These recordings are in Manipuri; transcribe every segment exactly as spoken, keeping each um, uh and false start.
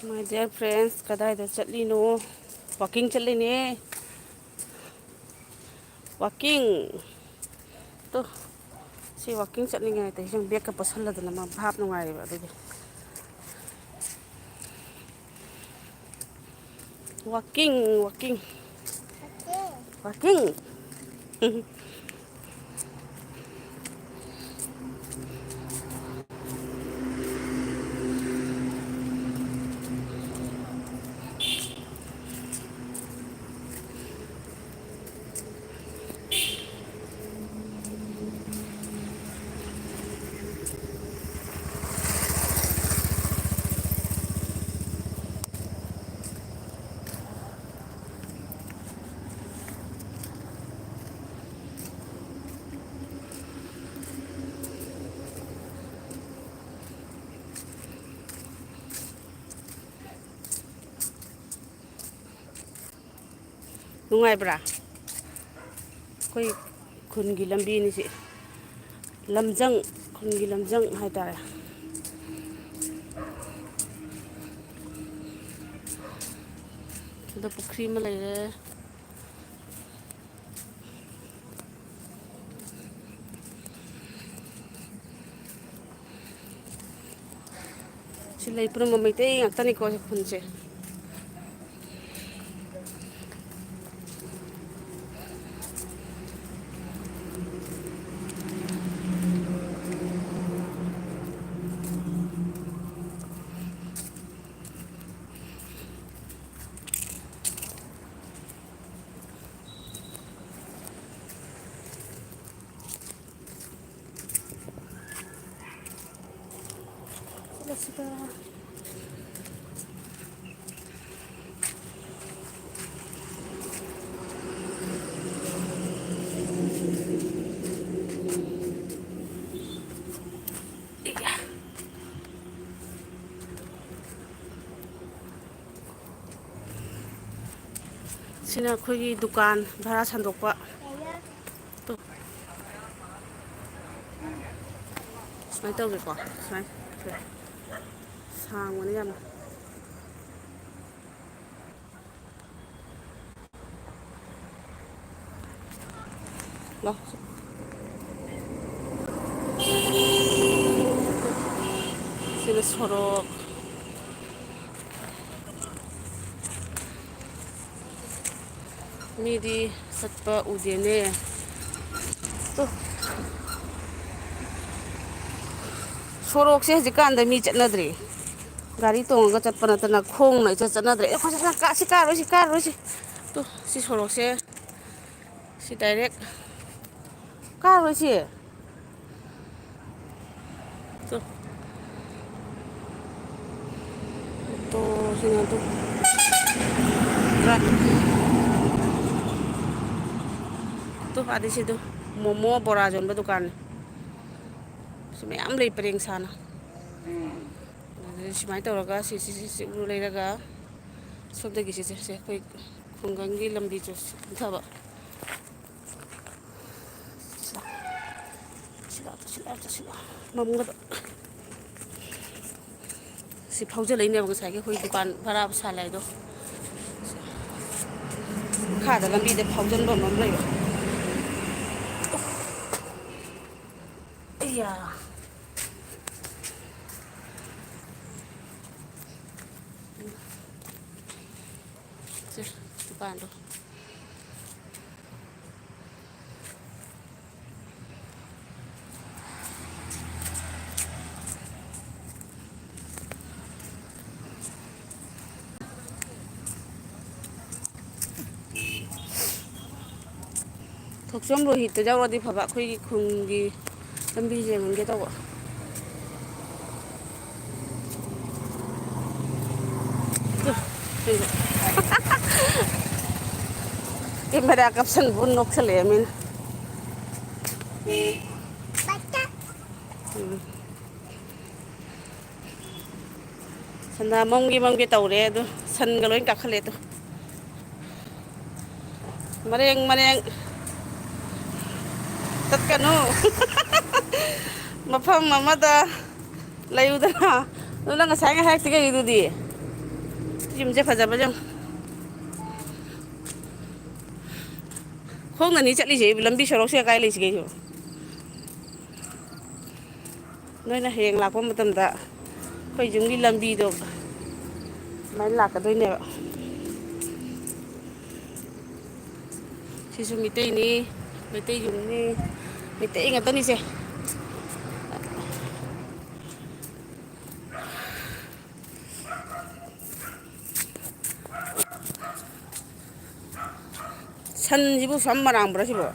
My dear friends, ꯀꯗꯥꯏꯗ ꯆꯠꯂꯤꯅꯣ? Walking ꯆꯠꯂꯤꯅꯦ꯫ Walking꯫ ꯇꯣ, ꯁꯤ walking ꯆꯠꯅꯤꯡꯉꯥꯏ ꯇꯧꯔꯤꯁꯦ ꯌꯦꯡꯉꯨ, bag ꯀ ꯄꯣꯠꯁꯜꯂꯗꯅ ꯃꯥ ꯚꯥꯞ ꯅꯨꯡꯉꯥꯏꯔꯤꯕ ꯑꯗꯨꯒꯤ꯫ Walking, walking꯫ Walking꯫ ꯅꯨꯡꯉꯥꯏꯕ꯭ꯔꯥ? ꯑꯩꯈꯣꯏ ꯈꯨꯟꯒꯤ ꯂꯝꯕꯤꯅꯤ ꯁꯤ꯫ ꯂꯝꯖꯪ, ꯈꯨꯟꯒꯤ ꯂꯝꯖꯪ ꯍꯥꯏꯇꯥꯔꯦ꯫ ꯁꯤꯗ ꯄꯨꯈ꯭ꯔꯤ ꯑꯃ ꯂꯩꯔꯦ꯫ ꯁꯤ ꯂꯩ ꯄꯨꯝꯅꯃꯛ ꯃꯩꯇꯩ ꯉꯥꯛꯇꯅꯤꯀꯣ ꯁꯤ ꯈꯨꯟꯁꯦ꯫ ꯁꯤꯅ ꯑꯩꯈꯣꯏꯒꯤ ꯗꯨꯀꯥꯟ ꯚꯔꯥ ꯁꯟꯗꯣꯛꯄ꯫ ꯇꯨ꯫ ꯁꯨꯃꯥꯏꯅ ꯇꯧꯒꯦꯀꯣ꯫ ꯁꯨꯃꯥꯏꯅ ꯁꯥꯡꯕꯅꯤ ꯌꯥꯝꯅ꯫ ꯂꯥꯎ꯫ ꯁꯤꯅ ꯁꯣꯔꯣꯛ꯫ ꯃꯤꯗꯤ ꯆꯠꯄ ꯎꯗꯦꯅꯦ꯫ ꯇꯨ꯫ ꯁꯣꯔꯣꯛꯁꯦ ꯍꯧꯖꯤꯛꯀꯥꯟꯗ ꯃꯤ ꯆꯠꯅꯗ꯭ꯔꯦ꯫ ꯒꯥꯔꯤ ꯇꯣꯡꯉꯒ ꯆꯠꯄ ꯅꯠꯇꯅ ꯈꯣꯡꯅ ꯏꯆꯠ ꯆꯠꯅꯗ꯭ꯔꯦ꯫ ꯑꯦ, ꯑꯩꯈꯣꯏ ꯁꯤ ꯀꯥ-, ꯁꯤ ꯀꯥꯔꯣꯏ, ꯁꯤ ꯀꯥꯔꯣꯏ, ꯁꯤ꯫ ꯇꯨ, ꯁꯤ ꯁꯣꯔꯣꯛꯁꯦ꯫ ꯁꯤ ꯗꯥꯏꯔꯦꯛ ꯀꯥꯔꯣꯏ ꯁꯤ꯫ ꯇꯨ꯫ ꯇꯣ, ꯁꯤꯅ ꯇꯨ꯫ ꯇꯨ, ꯑꯥꯗꯤ ꯁꯤꯗꯨ꯫ ꯃꯣꯃꯣ, ꯕꯣꯔꯥ ꯌꯣꯟꯕ ꯗꯨꯀꯥꯟꯅꯤ꯫ ꯁꯤ ꯃꯌꯥꯝ ꯂꯩ ꯄꯔꯦꯡ ꯁꯥꯅ꯫ ꯑꯗꯨꯗꯩ ꯁꯨꯃꯥꯏꯅ ꯇꯧꯔꯒ ꯁꯤ, ꯁꯤ, ꯁꯤ, ꯁꯤ ꯎꯔꯨ ꯂꯩꯔꯒ ꯁꯣꯝꯗꯒꯤ ꯁꯤ, ꯁꯤ, ꯁꯤ ꯑꯩꯈꯣꯏ ꯈꯨꯡꯒꯪꯒꯤ ꯂꯝꯕꯤꯁꯨ ꯀꯨꯝꯊꯕ꯫ ꯁꯤꯂꯥ, ꯁꯤꯂꯥ, ꯁꯤꯂꯥ, ꯁꯤꯂꯥ꯫ ꯃꯝꯒꯗ-, ꯁꯤ ꯐꯥꯎꯖꯜꯂꯛꯏꯅꯦꯕ ꯉꯁꯥꯏꯒꯤ ꯑꯩꯈꯣꯏ ꯗꯨꯀꯥꯟ ꯚꯔꯥ ꯁꯥꯜꯂꯦ ꯍꯥꯏꯗꯣ꯫ ꯃꯈꯥꯗ ꯂꯝꯕꯤꯗ ꯐꯥꯎꯖꯟꯕ ꯑꯃ ꯂꯩꯕ꯫ ꯑꯌꯥ꯫ ꯁꯦ, ꯗꯨꯀꯥꯟꯗꯣ꯫ ꯊꯣꯛꯆꯣꯝ ꯔꯣꯍꯤꯠꯇ ꯌꯥꯎꯔꯗꯤ ꯐꯕ, ꯑꯩꯈꯣꯏꯒꯤ ꯈꯨꯟꯒꯤ ꯂꯝꯕꯤꯁꯦ ꯌꯦꯡꯍꯟꯒꯦ ꯇꯧꯕ꯫ ꯀꯦꯃꯦꯔꯥ ꯀꯥꯞꯁꯟꯕꯨ ꯅꯣꯛꯁꯜꯂꯛꯑꯦ ꯃꯤꯅ꯫ ꯎꯝ꯫ ꯁꯟꯗꯥ ꯃꯝꯒꯦ ꯃꯝꯒꯦ ꯇꯧꯔꯦ ꯑꯗꯣ, ꯁꯟꯒ ꯂꯣꯏ ꯀꯥꯈꯠꯂꯦ ꯑꯗꯣ꯫ ꯃꯔꯦꯡ ꯃꯔꯦꯡ ꯆꯠꯀꯅꯨ꯫ ꯃꯐꯝ ꯑꯃꯗ ꯂꯩꯌꯨꯗꯅ꯫ ꯑꯗꯨ ꯅꯪ ꯉꯁꯥꯏ ꯉꯥꯏꯍꯥꯛꯇꯤ ꯀꯩꯗꯨꯗꯤ? ꯌꯨꯝꯁꯦ ꯐꯖꯕ ꯌꯦꯡꯉꯨ꯫ ꯈꯣꯡꯅꯅꯤ ꯆꯠꯂꯤꯁꯦ, ꯂꯝꯕꯤ ꯁꯣꯔꯣꯛꯁꯦ ꯀꯥꯏ ꯂꯩꯁꯤꯒꯦ ꯑꯩꯁꯨ? ꯅꯣꯏꯅ ꯍꯌꯦꯡ ꯂꯥꯛꯄ ꯃꯇꯝꯗ ꯑꯩꯈꯣꯏ ꯌꯨꯝꯒꯤ ꯂꯝꯕꯤꯗꯣ ꯑꯗꯨꯃꯥꯏꯅ ꯂꯥꯛꯀꯗꯣꯏꯅꯦꯕ꯫ ꯁꯤꯁꯨ ꯃꯤꯇꯩꯅꯤ, ꯃꯩꯇꯩ ꯌꯨꯝꯅꯤ, ꯃꯩꯇꯩ ꯉꯥꯛꯇꯅꯤꯁꯦ꯫ ꯁꯟꯁꯤꯕꯨ ꯁꯨꯝ ꯃꯔꯥꯡꯕ꯭ꯔꯥ ꯁꯤꯕꯣ?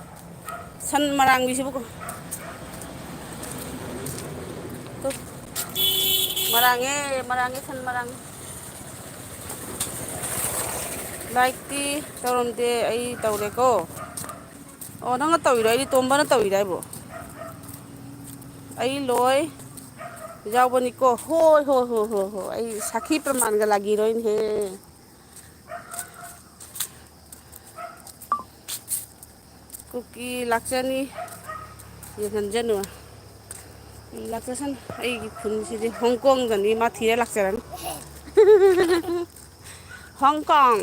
ꯁꯟ ꯃꯔꯥꯡꯕꯤꯁꯤꯕꯨ ꯀꯣ-, ꯇꯨ꯫ ꯃꯔꯥꯡꯉꯦ, ꯃꯔꯥꯡꯉꯦ, ꯁꯟ ꯃꯔꯥꯡꯉꯦ꯫ ꯂꯥꯏꯛꯇꯤ ꯇꯧꯔꯝꯗꯦ, ꯑꯩ ꯇꯧꯔꯦꯀꯣ꯫ ꯑꯣ, ꯅꯪꯅ ꯇꯧꯔꯤꯔꯣ? ꯑꯩꯗꯤ ꯇꯣꯝꯕꯅ ꯇꯧꯔꯤꯔ ꯍꯥꯏꯕꯣ? ꯑꯩ ꯂꯣꯏ ꯌꯥꯎꯕꯅꯤꯀꯣ꯫ ꯍꯣꯏ, ꯍꯣꯏ, ꯍꯣꯏ, ꯍꯣꯏ, ꯍꯣꯏ꯫ ꯑꯩ ꯁꯥꯈꯤ ꯄ꯭ꯔꯃꯥꯟꯒ ꯂꯥꯒꯤꯔꯣꯏꯅꯦꯍꯦ꯫ ꯀꯨꯀꯤ ꯂꯥꯛꯆꯅꯤ, ꯌꯦꯡꯍꯟꯖꯅꯨ꯫ ꯂꯥꯛꯆꯁꯅꯨ꯫ ꯑꯩꯒꯤ ꯈꯨꯟꯁꯤꯗꯤ ꯍꯣꯡ ꯀꯣꯡꯗꯅꯤ ꯃꯥ ꯊꯤꯔ ꯂꯥꯛꯆꯔꯅꯤ꯫ ꯍꯣꯡ ꯀꯣꯡ꯫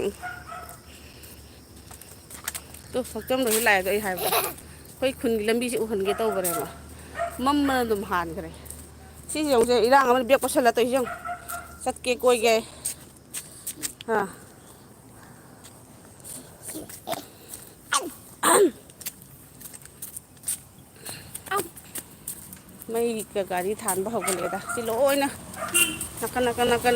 ꯇꯨ, ꯐꯛꯆꯝꯗꯁꯨ ꯂꯥꯛꯑꯦꯗꯣ ꯑꯩ ꯍꯥꯏꯕ꯫ ꯑꯩꯈꯣꯏ ꯈꯨꯟꯒꯤ ꯂꯝꯕꯤꯁꯦ ꯎꯍꯟꯒꯦ ꯇꯧꯕꯅꯦꯕ꯫ ꯃꯝꯕꯅ ꯑꯗꯨꯝ ꯍꯥꯟꯈ꯭ꯔꯦ꯫ ꯁꯤꯁꯦ ꯌꯦꯡꯉꯨꯁꯦ, ꯏꯔꯥꯡ ꯑꯃꯅ ꯕꯦꯛ ꯀꯣꯠꯁꯜꯂ ꯇꯧꯔꯤꯁꯦ ꯌꯦꯡꯉꯨ꯫ ꯆꯠꯀꯦ ꯀꯣꯏꯒꯦ꯫ ꯑꯥ꯫ ꯃꯩꯒ ꯒꯥꯔꯤ ꯊꯥꯟꯕ ꯍꯧꯒꯠꯂꯛꯑꯦꯗ꯫ ꯁꯤ ꯂꯣꯏꯅ ꯅꯥꯀꯟ, ꯅꯥꯀꯟ, ꯅꯥꯀꯟ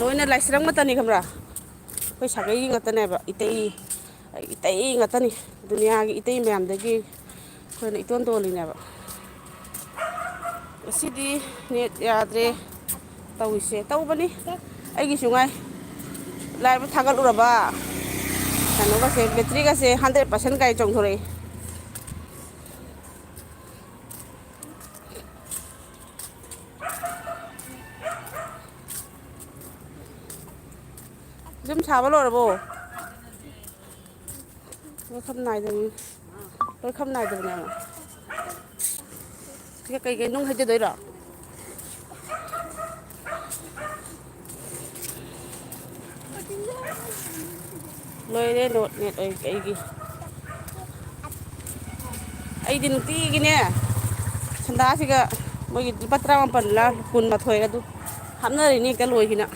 ꯂꯣꯏꯅ ꯂꯥꯏꯁ꯭ꯔꯝ ꯉꯥꯛꯇꯅꯤ, ꯈꯪꯕ꯭ꯔꯥ? ꯑꯩꯈꯣꯏ ꯁꯥꯒꯩꯒꯤ ꯉꯥꯛꯇꯅꯦꯕ꯫ ꯏꯇꯩ, ꯏꯇꯩ ꯉꯥꯛꯇꯅꯤ꯫ ꯗꯨꯅꯤꯌꯥꯒꯤ ꯏꯇꯩ ꯃꯌꯥꯝꯗꯒꯤ ꯑꯩꯈꯣꯏꯅ ꯏꯇꯣꯟ ꯇꯣꯜꯂꯤꯅꯦꯕ꯫ ꯉꯁꯤꯗꯤ ꯅꯦꯠ ꯌꯥꯗ꯭ꯔꯦ ꯇꯧꯔꯤꯁꯦ꯫ ꯇꯧꯕꯅꯤ, ꯑꯩꯒꯤꯁꯨ ꯉꯥꯏ꯫ ꯂꯥꯏꯕ ꯊꯥꯒꯠꯂꯨꯔꯕ ꯀꯩꯅꯣꯒꯁꯦ, ꯕꯦꯇ꯭ꯔꯤꯒꯁꯦ ꯍꯟꯗ꯭ꯔꯦꯠ ꯄꯥꯔꯁꯦꯟ ꯀꯥꯏ ꯆꯣꯡꯊꯣꯔꯛꯏ꯫ ꯌꯨꯝ ꯁꯥꯕ ꯂꯣꯏꯔꯕꯣ? ꯂꯣꯏꯈꯝ ꯅꯥꯏꯗꯕꯅꯤ꯫ ꯂꯣꯏꯈꯝ ꯅꯥꯏꯗꯕꯅꯦꯕ꯫ ꯁꯤꯒ ꯀꯩꯀꯩ ꯅꯨꯡ ꯍꯩꯖꯗꯣꯏꯔꯣ? ꯂꯣꯏꯔꯦ, ꯅꯣꯠ ꯅꯦꯠ ꯑꯩ-, ꯑꯩꯒꯤ꯫ ꯑꯩꯗꯤ ꯅꯨꯡꯇꯤꯒꯤꯅꯦ, ꯁꯟꯗꯥꯁꯤꯒ ꯃꯣꯏꯒꯤ ꯂꯨꯄꯥ ꯇꯔꯥꯃꯥꯄꯜꯂ ꯀꯨꯟꯃꯥꯊꯣꯏꯔ ꯑꯗꯨ ꯍꯥꯞꯅꯔꯤꯅꯤ ꯍꯦꯛꯇ ꯂꯣꯏꯒꯤꯅ꯫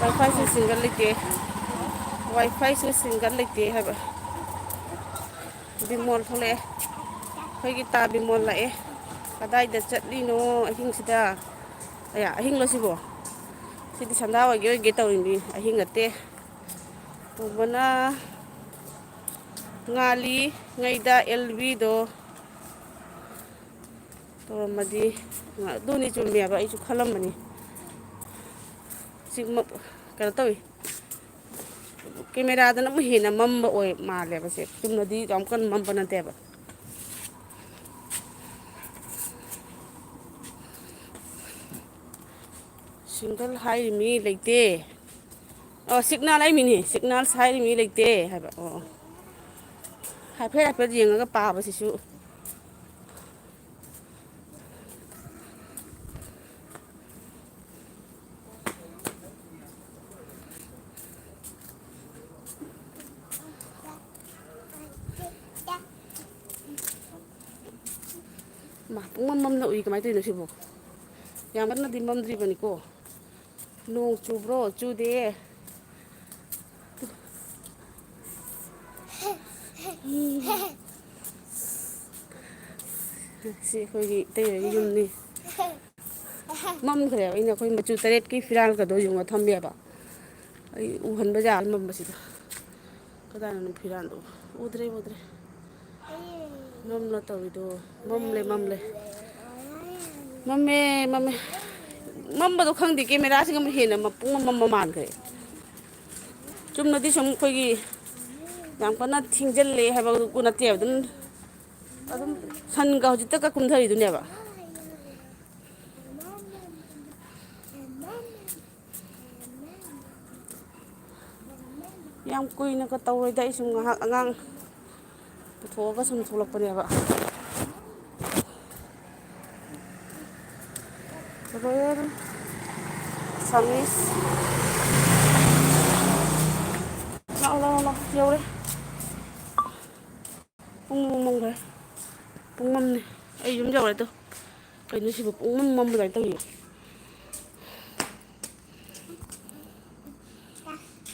ꯋꯥꯏ ꯐꯥꯏꯁꯨ ꯁꯤꯡꯒꯜ ꯂꯩꯇꯦ, ꯋꯥꯏ ꯐꯥꯏꯁꯨ ꯁꯤꯡꯒꯜ ꯂꯩꯇꯦ ꯍꯥꯏꯕ꯫ ꯕꯤꯃꯣꯜ ꯊꯣꯛꯂꯛꯑꯦ, ꯑꯩꯈꯣꯏꯒꯤ ꯇꯥ ꯕꯤꯃꯣꯜ ꯂꯥꯛꯑꯦ꯫ ꯀꯗꯥꯏꯗ ꯆꯠꯂꯤꯅꯣ ꯑꯍꯤꯡꯁꯤꯗ? ꯑꯌꯥ, ꯑꯍꯤꯡꯂꯣ ꯁꯤꯕꯣ? ꯁꯤꯗꯤ ꯁꯟꯗꯥ ꯑꯣꯏꯒꯦ ꯑꯣꯏꯒꯦ ꯇꯧꯔꯤꯅꯤ, ꯑꯍꯤꯡ ꯅꯠꯇꯦ꯫ ꯄꯨꯕꯅ ꯉꯥꯜꯂꯤꯉꯩꯗ ꯑꯦꯜ ꯕꯤꯗꯣ ꯇꯧꯔꯝꯃꯗꯤ, ꯑꯗꯨꯅꯤ ꯆꯨꯝꯃꯦꯕ, ꯑꯩꯁꯨ ꯈꯜꯂꯝꯕꯅꯤ꯫ ꯁꯤ ꯀꯩꯅꯣ ꯇꯧꯏ, ꯀꯦꯃꯦꯔꯥꯗꯅ ꯑꯃꯨꯛ ꯍꯦꯟꯅ ꯃꯝꯕ ꯑꯣꯏ ꯃꯥꯜꯂꯦꯕ꯫ ꯁꯦ ꯆꯨꯝꯅꯗꯤ ꯌꯥꯝ ꯀꯟꯅ ꯃꯝꯕ ꯅꯠꯇꯦꯕ꯫ ꯁꯤꯡꯒꯜ ꯍꯥꯏꯔꯤ ꯃꯤ ꯂꯩꯇꯦ꯫ ꯑꯣ, ꯁꯤꯒꯅꯥꯜ ꯍꯥꯏ ꯃꯤꯅꯤ, ꯁꯤꯒꯅꯥꯜꯁ ꯍꯥꯏꯔꯤ ꯃꯤ ꯂꯩꯇꯦ ꯍꯥꯏꯕ꯫ ꯑꯣ, ꯑꯣ꯫ ꯍꯥꯏꯐꯦꯠ ꯍꯥꯏꯐꯦꯠ ꯌꯦꯡꯉꯒ ꯄꯥꯕꯁꯤꯁꯨ꯫ ꯃꯥ, ꯄꯨꯡꯃꯝ ꯃꯝꯅ ꯎꯏ꯫ ꯀꯃꯥꯏꯅ ꯇꯧꯔꯤꯅꯣ ꯁꯤꯕꯣ? ꯌꯥꯝ ꯀꯟꯅꯗꯤ ꯃꯝꯗ꯭ꯔꯤꯕꯅꯤꯀꯣ꯫ ꯅꯣꯡ ꯆꯨꯕ꯭ꯔꯣ? ꯆꯨꯗꯦ꯫ ꯁꯤ ꯑꯩꯈꯣꯏꯒꯤ ꯏꯇꯩ ꯍꯣꯏꯒꯤ ꯌꯨꯝꯅꯤ꯫ ꯃꯝꯈ꯭ꯔꯦꯕ꯫ ꯑꯩꯅ ꯑꯩꯈꯣꯏ ꯃꯆꯨ ꯇꯔꯦꯠꯀꯤ ꯐꯤꯔꯥꯜꯒꯗꯣ ꯌꯨꯡꯉ ꯊꯝꯃꯦꯕ꯫ ꯑꯩ ꯎꯍꯟꯕ ꯌꯥꯔ ꯃꯝꯕꯁꯤꯗ꯫ ꯀꯗꯥꯏꯅꯣ ꯐꯤꯔꯥꯜꯗꯣ? ꯎꯗ꯭ꯔꯦ, ꯎꯗ꯭ꯔꯦ꯫ ꯃꯝꯂ ꯇꯧꯔꯤꯗꯣ꯫ ꯃꯝꯂꯦ, ꯃꯝꯂꯦ꯫ ꯃꯝꯃꯦ, ꯃꯝꯃꯦ꯫ ꯃꯝꯕꯗꯣ ꯈꯪꯗꯦ, ꯀꯦꯃꯦꯔꯥꯁꯤꯡ ꯑꯃ ꯍꯦꯟꯅ ꯃꯄꯨꯡ ꯑꯃ ꯃꯝꯕ ꯃꯥꯟꯈ꯭ꯔꯦ꯫ ꯆꯨꯝꯅꯗꯤ ꯁꯨꯝ ꯑꯩꯈꯣꯏꯒꯤ ꯌꯥꯝ ꯀꯟꯅ ꯊꯦꯡꯖꯤꯜꯂꯦ ꯍꯥꯏꯕ ꯅꯠꯇꯦꯕ, ꯑꯗꯨꯝ, ꯑꯗꯨꯝ ꯁꯟꯒ ꯍꯧꯖꯤꯛꯇꯒ ꯀꯨꯝꯊꯔꯤꯗꯨꯅꯦꯕ꯫ ꯌꯥꯝ ꯀꯨꯏꯅꯒ ꯇꯧꯔꯣꯏꯗ, ꯑꯩ ꯁꯨꯝ ꯉꯥꯏꯍꯥꯛ ꯑꯉꯥꯡ ꯄꯨꯊꯣꯛꯑꯒ ꯁꯨꯝ ꯊꯣꯛꯂꯛꯄꯅꯦꯕ꯫ ꯔꯣꯌꯦꯜ ꯑꯁꯥꯃꯤꯁ꯫ ꯂꯥꯛꯑꯣ, ꯂꯥꯛꯑꯣ, ꯂꯥꯛꯑꯣ꯫ ꯌꯧꯔꯦ꯫ ꯄꯨꯡ ꯃꯝꯈ꯭ꯔꯦ꯫ ꯄꯨꯡ ꯃꯝꯅꯤ꯫ ꯑꯩ ꯌꯨꯝ ꯌꯧꯔꯦ ꯑꯗꯣ꯫ ꯀꯩꯅꯣ ꯁꯤꯕꯨ ꯄꯨꯡ ꯃꯝ ꯃꯝꯕ ꯑꯗꯨꯃꯥꯏꯅ ꯇꯧꯔꯤ꯫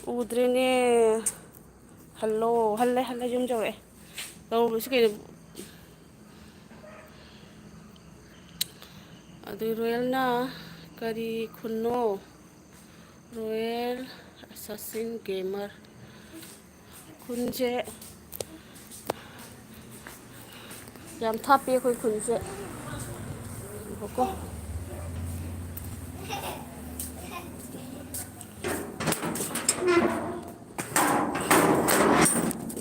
ꯎꯗ꯭ꯔꯦꯅꯦ꯫ ꯍꯜꯂꯣ꯫ ꯍꯜꯂꯦ, ꯍꯜꯂꯦ, ꯌꯨꯝ ꯌꯧꯔꯛꯑꯦ꯫ ꯇꯧꯔꯨꯕꯁꯤ ꯀꯩꯅꯣ? ꯑꯗꯨ ꯔꯣꯌꯦꯜꯅ ꯀꯔꯤ ꯈꯨꯟꯅꯣ? Royal ꯑꯦꯁꯥꯁꯤꯟ gamer. ꯈꯨꯟꯁꯦ ꯌꯥꯝ ꯊꯥꯞꯄꯤ ꯑꯩꯈꯣꯏ ꯈꯨꯟꯁꯦ꯫ ꯉꯥꯏꯈꯣꯀꯣ꯫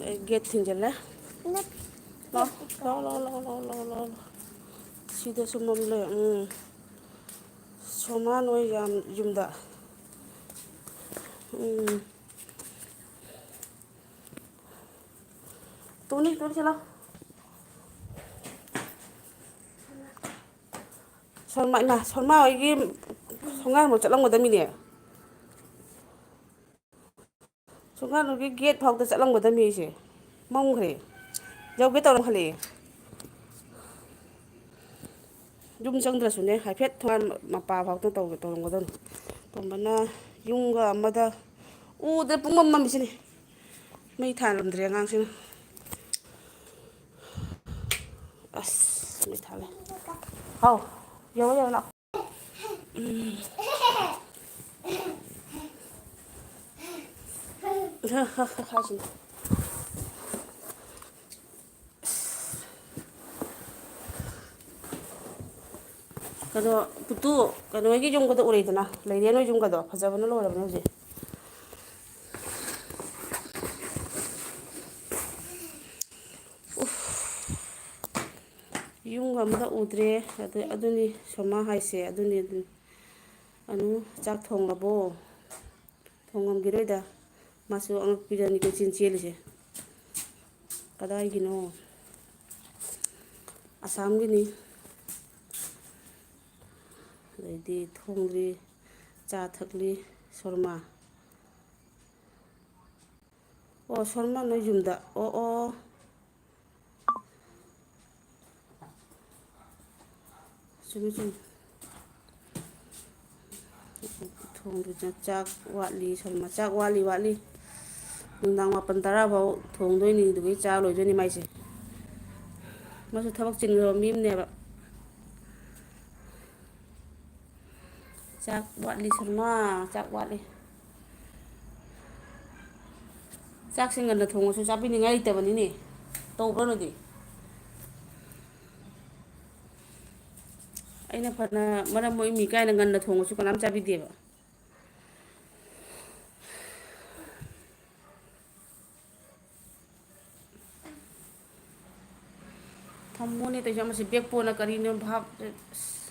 ꯑꯩ ꯒꯦꯠ ꯊꯤꯡꯖꯤꯜꯂꯦ꯫ ꯂꯥꯎ, ꯂꯥꯎ, ꯂꯥꯎ꯫ ꯁꯤꯗꯁꯨ ꯃꯝ ꯂꯩ꯫ ꯎꯝ꯫ ꯁꯣꯃꯥ ꯅꯣꯏ ꯌꯥꯝ ꯌꯨꯝꯗ꯫ ꯎꯝ꯫ ꯇꯨꯅꯤ, ꯇꯨꯅꯤ, ꯁꯤ ꯂꯥꯎ꯫ ꯁꯣꯃꯥ, ꯏꯃꯥ, ꯁꯣꯃꯥ ꯍꯣꯏꯒꯤ ꯊꯣꯡꯒꯥꯟꯕꯨꯛ ꯆꯠꯂꯝꯒꯗꯃꯤꯅꯦ꯫ ꯁꯣꯃꯥ ꯍꯣꯏꯒꯤ ꯒꯦꯠ ꯐꯥꯎꯗ ꯆꯠꯂꯝꯒꯗꯃꯤ ꯑꯩꯁꯦ꯫ ꯃꯝꯈ꯭ꯔꯦ꯫ ꯌꯧꯒꯦ ꯇꯧꯔꯝ ꯈꯜꯂꯛꯑꯦ꯫ ꯌꯨꯝ ꯆꯪꯗ꯭ꯔꯁꯨꯅꯦ, ꯍꯥꯏꯐꯦꯠ ꯊꯣꯡꯒꯥꯟ ꯃꯄꯥ ꯐꯥꯎꯗ ꯇꯧꯒꯦ ꯇꯧꯔꯝꯒꯗꯕꯅꯤ꯫ ꯇꯣꯝꯕꯅ ꯌꯨꯝꯒ ꯑꯃꯗ ꯎꯗ꯭ꯔꯦ, ꯄꯨꯡꯃꯝ ꯃꯝꯃꯤꯁꯤꯅꯤ꯫ ꯃꯩ ꯊꯥꯜꯂꯝꯗ꯭ꯔꯦ ꯑꯉꯥꯡꯁꯤꯅ꯫ ꯑꯁ, ꯃꯩ ꯊꯥꯜꯂꯦ꯫ ꯍꯥꯎ, ꯌꯧꯔꯦ, ꯌꯧꯔꯦ, ꯂꯥꯛꯑꯣ꯫ ꯎꯝ꯫ ꯍꯥꯏꯁꯤꯅꯤ꯫ ꯀꯩꯅꯣ, ꯄꯨꯇꯨ, ꯀꯩꯅꯣ ꯍꯣꯏꯒꯤ ꯌꯨꯝꯒꯗꯣ ꯎꯔꯦꯗꯅ, ꯂꯩꯔꯦꯟ ꯍꯣꯏ ꯌꯨꯝꯒꯗꯣ ꯐꯖꯕꯅ ꯂꯣꯏꯔꯕꯅꯦ ꯍꯧꯖꯤꯛ꯫ ꯎꯐ, ꯌꯨꯝꯒ ꯑꯝꯇ ꯎꯗ꯭ꯔꯦ꯫ ꯑꯗꯨ, ꯑꯗꯨꯅꯤ ꯁꯣꯃꯥ ꯍꯥꯏꯁꯦ, ꯑꯗꯨꯅꯤ, ꯑꯗꯨꯅꯤ꯫ ꯑꯅꯨ, ꯆꯥꯛ ꯊꯣꯡꯂꯕꯣ? ꯊꯣꯡꯉꯝꯈꯤꯔꯣꯏꯗ꯫ ꯃꯥꯁꯨ ꯑꯉꯛꯄꯤꯗꯅꯤ ꯀꯣꯏꯆꯦꯟ ꯆꯦꯜꯂꯤꯁꯦ꯫ ꯀꯗꯥꯏꯒꯤꯅꯣ? ꯑꯁꯥꯝꯒꯤꯅꯤ꯫ ꯑꯗꯩꯗꯤ ꯊꯣꯡꯗ꯭ꯔꯤ, ꯆꯥ ꯊꯛꯂꯤ, ꯁꯣꯔꯃꯥ꯫ ꯑꯣ, ꯁꯣꯔꯃꯥ ꯅꯣꯏ ꯌꯨꯝꯗ꯫ ꯑꯣ, ꯑꯣ꯫ ꯆꯨꯝꯃꯤ, ꯆꯨꯝꯃꯤ꯫ ꯊꯣꯡꯗꯨꯅ ꯆꯥꯛ ꯋꯥꯠꯂꯤ, ꯁꯜꯃ ꯆꯥꯛ ꯋꯥꯠꯂꯤ, ꯋꯥꯠꯂꯤ꯫ ꯅꯨꯡꯗꯥꯡ ꯃꯥꯄꯟ ꯇꯔꯥ ꯐꯥꯎ ꯊꯣꯡꯗꯣꯏꯅꯤ, ꯑꯗꯨꯒꯤ ꯆꯥ ꯂꯣꯏꯗꯣꯏꯅꯤ ꯃꯥꯏꯁꯦ꯫ ꯃꯥꯁꯨ ꯊꯕꯛ ꯆꯤꯟꯈ꯭ꯔꯕ ꯃꯤ ꯑꯃꯅꯦꯕ꯫ ꯆꯥꯛ ꯋꯥꯠꯂꯤ ꯁꯜꯃꯥ, ꯆꯥꯛ ꯋꯥꯠꯂꯤ꯫ ꯆꯥꯛꯁꯦ ꯉꯟꯅ ꯊꯣꯡꯉꯁꯨ ꯆꯥꯕꯤꯅꯤꯡꯉꯥꯏ ꯂꯩꯇꯕꯅꯤꯅꯦ꯫ ꯇꯧꯕ꯭ꯔꯣ ꯅꯣꯏꯗꯤ? ꯑꯩꯅ ꯐꯅ ꯃꯔꯝ ꯃꯣꯛꯏ ꯃꯤ ꯀꯥꯏꯅ ꯉꯟꯅ ꯊꯣꯡꯉꯁꯨ ꯀꯅꯥꯝ ꯆꯥꯕꯤꯗꯦꯕ꯫ ꯊꯝꯃꯣꯅꯦ ꯇꯧꯏꯁꯦ, ꯑꯃꯁꯤ ꯕꯦꯛ ꯄꯣꯅ ꯀꯔꯤꯅꯣ ꯚꯥꯞ, ꯑꯁ꯫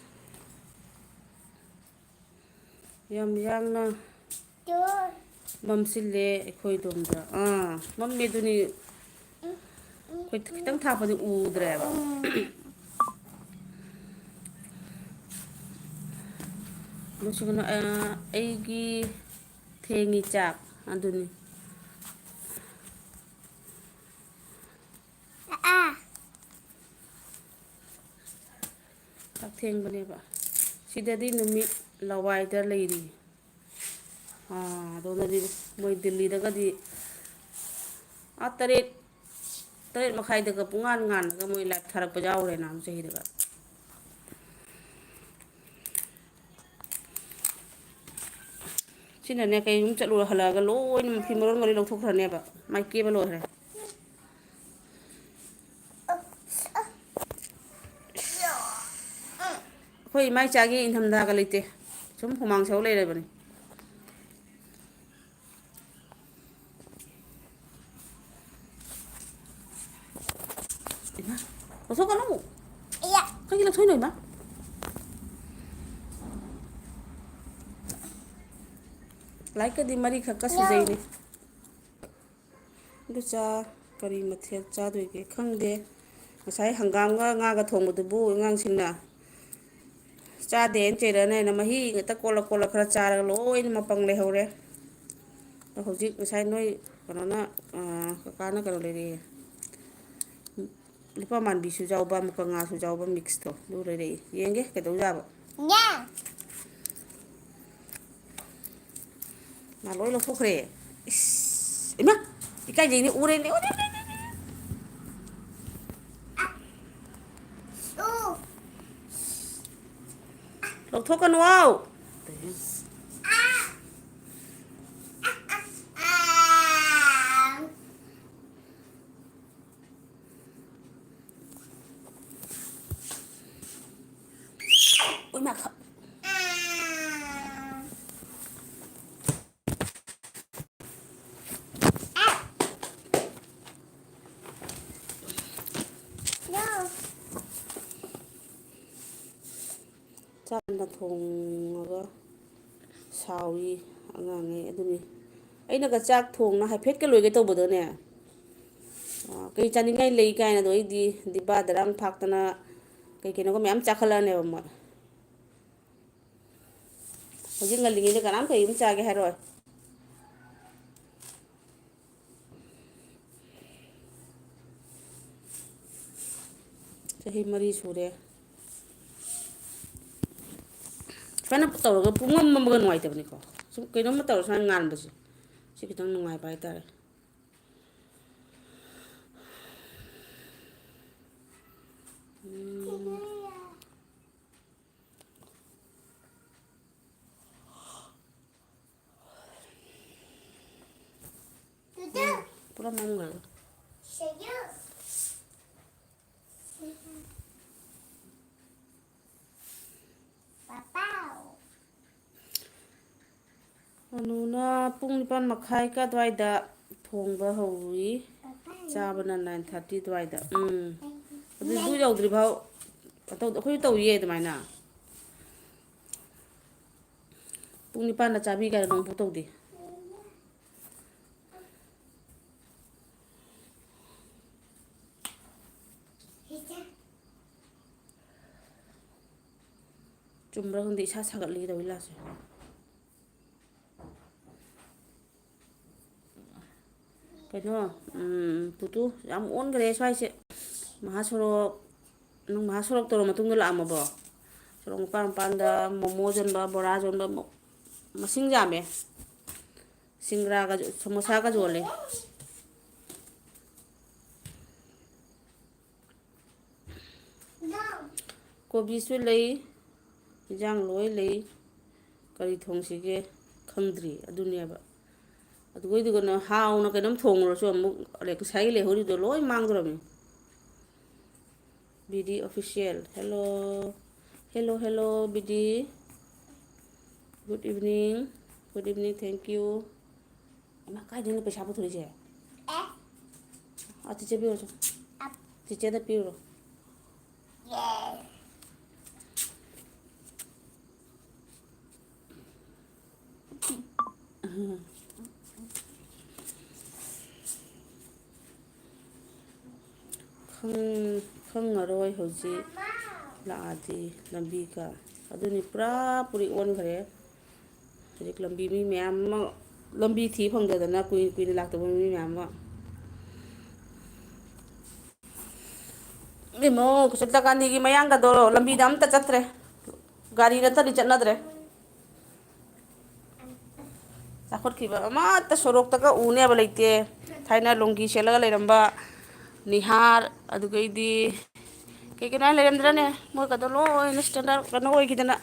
ꯌꯥꯝ ꯌꯥꯡꯅ ꯃꯝꯁꯤꯜꯂꯦ ꯑꯩꯈꯣꯏ ꯑꯗꯣꯝꯗ꯫ ꯑꯥ, ꯃꯝꯃꯦ ꯑꯗꯨꯅꯤ꯫ ꯑꯩꯈꯣꯏ ꯈꯤꯇꯪ ꯊꯥꯞꯄꯗꯤ ꯎꯗ꯭ꯔꯦꯕ꯫ ꯃꯁꯤꯒꯅ, ꯑ, ꯑꯩꯒꯤ ꯊꯦꯡꯉꯤ ꯆꯥꯛ ꯑꯗꯨꯅꯤ꯫ ꯆꯥꯛ ꯊꯦꯡꯕꯅꯦꯕ꯫ ꯁꯤꯗꯗꯤ ꯅꯨꯃꯤꯠ ꯂꯋꯥꯏꯗ ꯂꯩꯔꯤ꯫ ꯑꯥ, ꯑꯗꯣꯝꯗꯗꯤ ꯃꯣꯏ ꯗꯤꯜꯂꯤꯗꯒꯗꯤ ꯑꯥ ꯇꯔꯦꯠ, ꯇꯔꯦꯠ ꯃꯈꯥꯏꯗꯒ ꯄꯨꯡꯉꯥꯟ ꯉꯥꯟꯂꯒ ꯃꯣꯏ ꯂꯥꯏꯠ ꯊꯥꯔꯛꯄ ꯌꯥꯎꯔꯦ ꯅꯍꯥꯟ ꯆꯍꯤꯗꯒ꯫ ꯁꯤꯅꯅꯦ, ꯀꯩꯒꯨꯝꯕ ꯆꯠꯂꯨꯔ ꯍꯜꯂꯛꯑꯒ ꯂꯣꯏꯅ ꯃꯐꯤ ꯃꯔꯣꯟꯒ ꯂꯣꯏ ꯂꯧꯊꯣꯛꯈ꯭ꯔꯅꯦꯕ꯫ ꯃꯥꯏ ꯀꯦꯕ ꯂꯣꯏꯈ꯭ꯔꯦ꯫ ꯑꯩꯈꯣꯏ ꯏꯃꯥ ꯏꯆꯥꯒꯤ ꯏꯪꯊꯝꯊꯥꯒ ꯂꯩꯇꯦ꯫ ꯁꯨꯝ ꯍꯨꯃꯥꯡ ꯁꯧ ꯂꯩꯔꯕꯅꯤ꯫ ꯏꯃꯥ, ꯂꯧꯊꯣꯛꯀꯅꯨ꯫ ꯏꯌꯥ꯫ ꯀꯩꯒꯤ ꯂꯧꯊꯣꯛꯏꯅꯣ, ꯏꯃꯥ? ꯂꯥꯏꯔꯤꯛꯀꯗꯤ ꯃꯔꯤꯈꯛꯀ ꯁꯨꯖꯩꯅꯦ꯫ ꯑꯗꯨ ꯆꯥ ꯀꯔꯤ ꯃꯊꯦꯜ ꯆꯥꯗꯣꯏꯒꯦ ꯈꯪꯗꯦ꯫ ꯉꯁꯥꯏ ꯍꯪꯒꯥꯝꯒ ꯉꯥꯒ ꯊꯣꯡꯕꯗꯨꯕꯨ ꯑꯉꯥꯡꯁꯤꯡꯅ ꯆꯥꯗꯦꯅ ꯆꯩꯔꯛꯑꯅꯦꯅ ꯃꯍꯤ ꯉꯥꯛꯇ ꯀꯣꯠꯂ ꯀꯣꯠꯂ ꯈꯔ ꯆꯥꯔꯒ ꯂꯣꯏꯅ ꯃꯄꯪ ꯂꯩꯍꯧꯔꯦ꯫ ꯑꯗꯣ ꯍꯧꯖꯤꯛ ꯉꯁꯥꯏ ꯅꯣꯏ ꯀꯩꯅꯣꯅ, ꯑ, ꯀꯀꯥꯅ ꯀꯩꯅꯣ ꯂꯩꯔꯛꯑꯦ꯫ ꯂꯨꯄꯥ ꯃꯥꯟꯕꯤꯁꯨ ꯌꯥꯎꯕ, ꯃꯨꯀ ꯉꯥꯁꯨ ꯌꯥꯎꯕ, ꯃꯤꯛꯁꯇꯣ ꯑꯗꯨ ꯂꯩꯔꯛꯏ꯫ ꯌꯦꯡꯒꯦ ꯀꯩꯗꯧꯖꯥꯕ꯫ ꯌꯥ꯫ ꯃꯥ ꯂꯣꯏ ꯂꯧꯊꯣꯛꯈ꯭ꯔꯦ꯫ ꯏꯁ! ꯏꯃꯥ! ꯏꯀꯥꯏꯖꯩꯅꯦ, ꯎꯔꯦꯅꯦ, ꯎꯔꯦ, ꯎꯔꯦ, ꯎꯔꯦ, ꯎꯔꯦ꯫ ꯎ꯫ ꯂꯧꯊꯣꯛꯀꯅꯨ꯫ ꯎꯏ ꯃꯥ ꯈ-, ꯆꯥꯛꯅ ꯊꯣꯡꯉꯒ ꯁꯥꯎꯏ ꯑꯉꯥꯡꯉꯩ꯫ ꯑꯗꯨꯅꯤ ꯑꯩꯅꯒ ꯆꯥꯛ ꯊꯣꯡꯅ ꯍꯥꯏꯐꯦꯠꯀ ꯂꯣꯏꯒꯦ ꯇꯧꯕꯗꯅꯦ, ꯑ, ꯀꯩ ꯆꯥꯅꯤꯡꯉꯥꯏ ꯂꯩ ꯀꯥꯏꯅ꯫ ꯑꯗꯣ ꯑꯩꯗꯤ ꯗꯤꯕꯥ ꯗꯔꯥꯡ ꯐꯥꯛꯇꯅ ꯀꯩ ꯀꯩꯅꯣꯒ ꯃꯌꯥꯝ ꯆꯥꯈꯠꯂꯛꯑꯅꯦꯕ ꯃꯣꯏ꯫ ꯍꯧꯖꯤꯛ ꯉꯜꯂꯤꯉꯩꯗ ꯀꯅꯥꯝ ꯀꯩꯝ ꯆꯥꯒꯦ ꯍꯥꯏꯔꯣꯏ꯫ ꯆꯍꯤ ꯃꯔꯤ ꯁꯨꯔꯦ꯫ ꯁꯨꯃꯥꯏꯅ ꯇꯧꯔꯒ ꯄꯨꯡꯃꯝ ꯃꯝꯃꯒ ꯅꯨꯡꯉꯥꯏꯇꯕꯅꯤꯀꯣ꯫ ꯁꯨꯝ ꯀꯩꯅꯣꯝꯃ ꯇꯧꯔ ꯁꯨꯃꯥꯏꯅ ꯉꯥꯟꯕꯁꯦ, ꯁꯤ ꯈꯤꯇꯪ ꯅꯨꯡꯉꯥꯏꯕ ꯍꯥꯏꯇꯥꯔꯦ꯫ ꯎꯝ꯫ ꯄꯨꯔꯥ ꯃꯝꯈ꯭ꯔꯦ꯫ ꯄꯥꯄꯥꯎ꯫ ꯑꯅꯨꯅ ꯄꯨꯡ ꯅꯤꯄꯥꯟ ꯃꯈꯥꯏꯒ ꯑꯗꯨꯋꯥꯏꯗ ꯊꯣꯡꯕ ꯍꯧꯏ꯫ ꯄꯥꯄꯥꯎ꯫ ꯆꯥꯕꯅ nine thirty ꯑꯗꯨꯋꯥꯏꯗ꯫ ꯎꯝ꯫ ꯑꯗꯨ, ꯑꯗꯨ ꯌꯧꯗ꯭ꯔꯤꯐꯥꯎ ꯑꯇꯧ-, ꯑꯩꯈꯣꯏꯁꯨ ꯇꯧꯏꯌꯦ ꯑꯗꯨꯃꯥꯏꯅ꯫ ꯄꯨꯡ ꯅꯤꯄꯥꯟꯗ ꯆꯥꯕꯤ ꯀꯥꯏꯅ ꯅꯣꯡꯐꯥꯎ ꯇꯧꯗꯦ꯫ ꯆꯨꯝꯕ꯭ꯔꯥ ꯈꯪꯗꯦ, ꯏꯁꯥ ꯁꯥꯒꯠꯂꯤ ꯇꯧꯔꯤ ꯂꯥꯁꯦ꯫ ꯀꯩꯅꯣ, ꯎꯝ, ꯇꯨꯇꯨ ꯌꯥꯝ ꯑꯣꯟꯈ꯭ꯔꯦ ꯁ꯭ꯋꯥꯏꯁꯦ꯫ ꯃꯍꯥꯁꯣꯔꯣꯛ, ꯅꯪ ꯃꯍꯥꯁꯣꯔꯣꯛ ꯇꯧꯔ ꯃꯇꯨꯡꯗ ꯂꯥꯛꯑꯝꯃꯕꯣ? ꯁꯣꯔꯣꯛ ꯃꯄꯥꯟ ꯃꯄꯥꯟꯗ ꯃꯣꯃꯣ ꯌꯣꯟꯕ, ꯕꯣꯔꯥ ꯌꯣꯟꯕ, ꯃ-, ꯃꯁꯤꯡ ꯌꯥꯝꯃꯦ꯫ ꯁꯤꯡꯒ꯭ꯔꯥꯒ, ꯁꯃꯣꯁꯥꯒ ꯌꯣꯜꯂꯦ꯫ ꯀꯣꯕꯤꯁꯨ ꯂꯩ, ꯏꯟꯖꯥꯡ ꯂꯣꯏ ꯂꯩ꯫ ꯀꯔꯤ ꯊꯣꯡꯁꯤꯒꯦ ꯈꯪꯗ꯭ꯔꯤ, ꯑꯗꯨꯅꯦꯕ꯫ ꯑꯗꯨꯒꯩꯗꯨꯒꯅ ꯍꯥꯎꯅ ꯀꯩꯅꯣꯝ ꯊꯣꯡꯉꯨꯔꯁꯨ ꯑꯃꯨꯛ ꯉꯁꯥꯏꯒꯤ ꯂꯩꯍꯧꯔꯤꯗꯣ ꯂꯣꯏ ꯃꯥꯡꯗꯣꯔꯕꯅꯤ꯫ B D official, hello, hello, hello, B D, good evening, good evening, thank you꯫ ꯏꯃꯥ, ꯀꯥꯏꯗꯩꯅꯣ ꯄꯩꯁꯥ ꯄꯨꯊꯣꯔꯛꯏꯁꯦ? ꯑꯦ? ꯑꯥ, ꯆꯤꯆꯦ ꯄꯤꯔꯨꯔꯣ ꯆꯣ꯫ ꯑꯞ꯫ ꯆꯤꯆꯦꯗ ꯄꯤꯔꯨꯔꯣ꯫ ꯌꯦ꯫ ꯈꯪ-, ꯈꯪꯉꯔꯣꯏ ꯍꯧꯖꯤꯛ ꯂꯥꯛꯑꯗꯤ ꯂꯝꯕꯤꯒ꯫ ꯑꯗꯨꯅꯤ, ꯄꯨꯔꯥ ꯄꯨꯔꯤ ꯑꯣꯟꯈ꯭ꯔꯦ꯫ ꯍꯧꯖꯤꯛ ꯂꯝꯕꯤ ꯃꯤ ꯃꯌꯥꯝ ꯑꯃ ꯂꯝꯕꯤ ꯊꯤ ꯐꯪꯗꯗꯅ ꯀꯨꯏ ꯀꯨꯏꯅ ꯂꯥꯛꯇꯕ ꯃꯤ ꯃꯌꯥꯝ ꯑꯃ꯫ ꯏꯃꯣ, ꯀꯆꯛꯇ ꯒꯥꯟꯙꯤꯒꯤ ꯃꯌꯥꯡꯒꯗꯣ ꯂꯝꯕꯤꯗ ꯑꯝꯇ ꯆꯠꯇ꯭ꯔꯦ꯫ ꯒꯥꯔꯤ ꯅꯠꯇ꯭ꯔꯗꯤ ꯆꯠꯅꯗ꯭ꯔꯦ꯫ ꯆꯥꯎꯈꯠꯈꯤꯕ ꯑꯃꯠꯇ ꯁꯣꯔꯣꯛꯇꯒ ꯎꯅꯦꯕ ꯂꯩꯇꯦ꯫ ꯊꯥꯏꯅ ꯂꯣꯡꯒꯤ ꯁꯦꯠꯂꯒ ꯂꯩꯔꯝꯕ ꯅꯤꯍꯥꯔ, ꯑꯗꯨꯒꯩꯗꯤ ꯀꯩ ꯀꯩꯅꯣ ꯂꯩꯔꯝꯗ꯭ꯔꯅꯦ? ꯃꯣꯏꯒꯗꯣ ꯂꯣꯏꯅ standard ꯀꯩꯅꯣ ꯑꯣꯏꯈꯤꯗꯅ꯫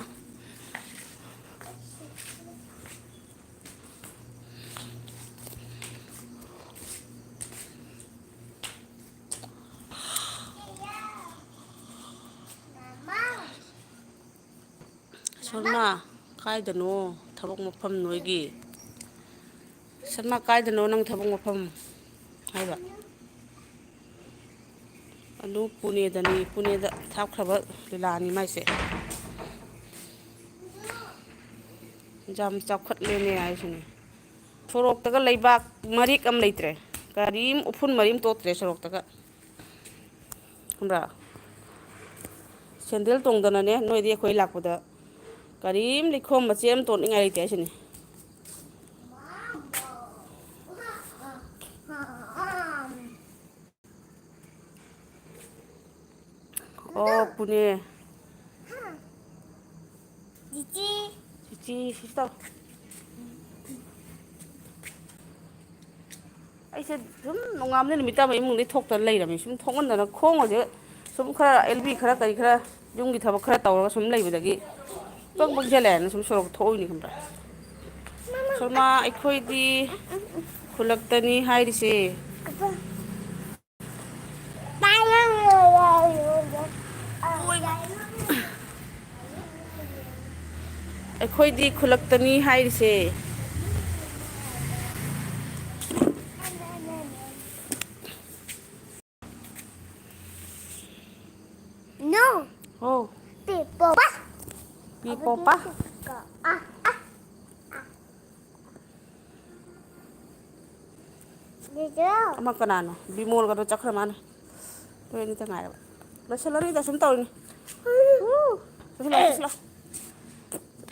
ꯁꯣꯔꯅꯥ, ꯀꯥꯏꯗꯅꯣ ꯊꯕꯛ ꯃꯐꯝ ꯅꯣꯏꯒꯤ? ꯁꯣꯔꯅꯥ, ꯀꯥꯏꯗꯅꯣ ꯅꯪ ꯊꯕꯛ ꯃꯐꯝ ꯍꯥꯏꯕ? ꯑꯗꯨ ꯄꯨꯅꯦꯗꯅꯤ, ꯄꯨꯅꯦꯗ ꯊꯥꯞꯈ꯭ꯔꯕ ꯂꯤꯂꯥꯅꯤ ꯃꯥꯏꯁꯦ꯫ ꯌꯥꯝ ꯆꯥꯎꯈꯠꯂꯦꯅꯦ ꯍꯥꯏꯁꯤꯅꯦ꯫ ꯁꯣꯔꯣꯛꯇꯒ ꯂꯩꯕꯥꯛ ꯃꯔꯤꯛ ꯑꯃ ꯂꯩꯇ꯭ꯔꯦ꯫ ꯒꯥꯔꯤ ꯑꯃ, ꯎꯐꯨꯟ ꯃꯔꯤ ꯑꯃ ꯇꯣꯠꯇ꯭ꯔꯦ ꯁꯣꯔꯣꯛꯇꯒ꯫ ꯈꯪꯕ꯭ꯔꯥ? ꯁꯦꯟꯗꯜ ꯇꯣꯡꯗꯅꯅꯦ ꯅꯣꯏꯗꯤ ꯑꯩꯈꯣꯏ ꯂꯥꯛꯄꯗ ꯀꯔꯤꯝ ꯂꯩꯈꯣꯝ ꯃꯆꯦꯠ ꯑꯃ ꯇꯣꯠꯅꯤꯡꯉꯥꯏ ꯂꯩꯇꯦ ꯍꯥꯏꯁꯤꯅꯤ꯫ ꯑꯣ, ꯄꯨꯅꯦ꯫ ꯆꯤꯆꯦ꯫ ꯆꯤꯆꯦ, ꯁꯤ ꯇꯧ꯫ ꯑꯩꯁꯦ ꯁꯨꯝ ꯅꯣꯡꯉꯥꯟꯕꯗꯩ ꯅꯨꯃꯤꯠ ꯇꯥꯕ ꯏꯃꯨꯡꯗꯩ ꯊꯣꯛꯇꯅ ꯂꯩꯔꯝꯃꯤ꯫ ꯁꯨꯝ ꯊꯣꯛꯃꯟꯗꯅ ꯈꯣꯡꯒꯁꯦ ꯁꯨꯝ ꯈꯔ ꯑꯦꯜ ꯕꯤ ꯈꯔ ꯀꯔꯤ ꯈꯔ ꯌꯨꯝꯒꯤ ꯊꯕꯛ ꯈꯔ ꯇꯧꯔꯒ ꯁꯨꯝ ꯂꯩꯕꯗꯒꯤ ꯏꯄꯪ ꯄꯪꯁꯤꯜꯂꯛꯑꯦꯅ ꯁꯨꯝ ꯁꯣꯔꯣꯛ ꯊꯣꯛꯎꯏꯅꯤ ꯈꯪꯕ꯭ꯔꯥ? ꯁꯣꯃꯥ, ꯑꯩꯈꯣꯏꯗꯤ ꯈꯨꯜꯂꯛꯇꯅꯤ ꯍꯥꯏꯔꯤꯁꯦ꯫ ꯑꯩꯈꯣꯏꯗꯤ ꯈꯨꯜꯂꯛꯇꯅꯤ ꯍꯥꯏꯔꯤꯁꯦ꯫ No. ꯍꯣ꯫ ꯄꯤ ꯄꯣꯄꯥ꯫ ꯄꯤ ꯄꯣꯄꯥ꯫ ꯑ, ꯑ꯫ ꯆꯤꯆꯦ꯫ ꯑꯃ ꯀꯅꯥꯅꯣ? ꯕꯤꯃꯣꯜꯒꯗꯣ ꯆꯠꯈ꯭ꯔ ꯃꯥꯜꯂꯦ꯫ ꯅꯣꯏ ꯑꯅꯤꯇ ꯉꯥꯏꯔꯕ꯫ ꯂꯣꯏꯁꯤꯜꯂꯔꯣꯏꯗ ꯁꯨꯝ ꯇꯧꯔꯤꯅꯤ꯫ ꯎ, ꯆꯠꯁꯤꯜꯂꯛꯑꯣ, ꯆꯠꯁꯤꯜꯂꯛꯑꯣ꯫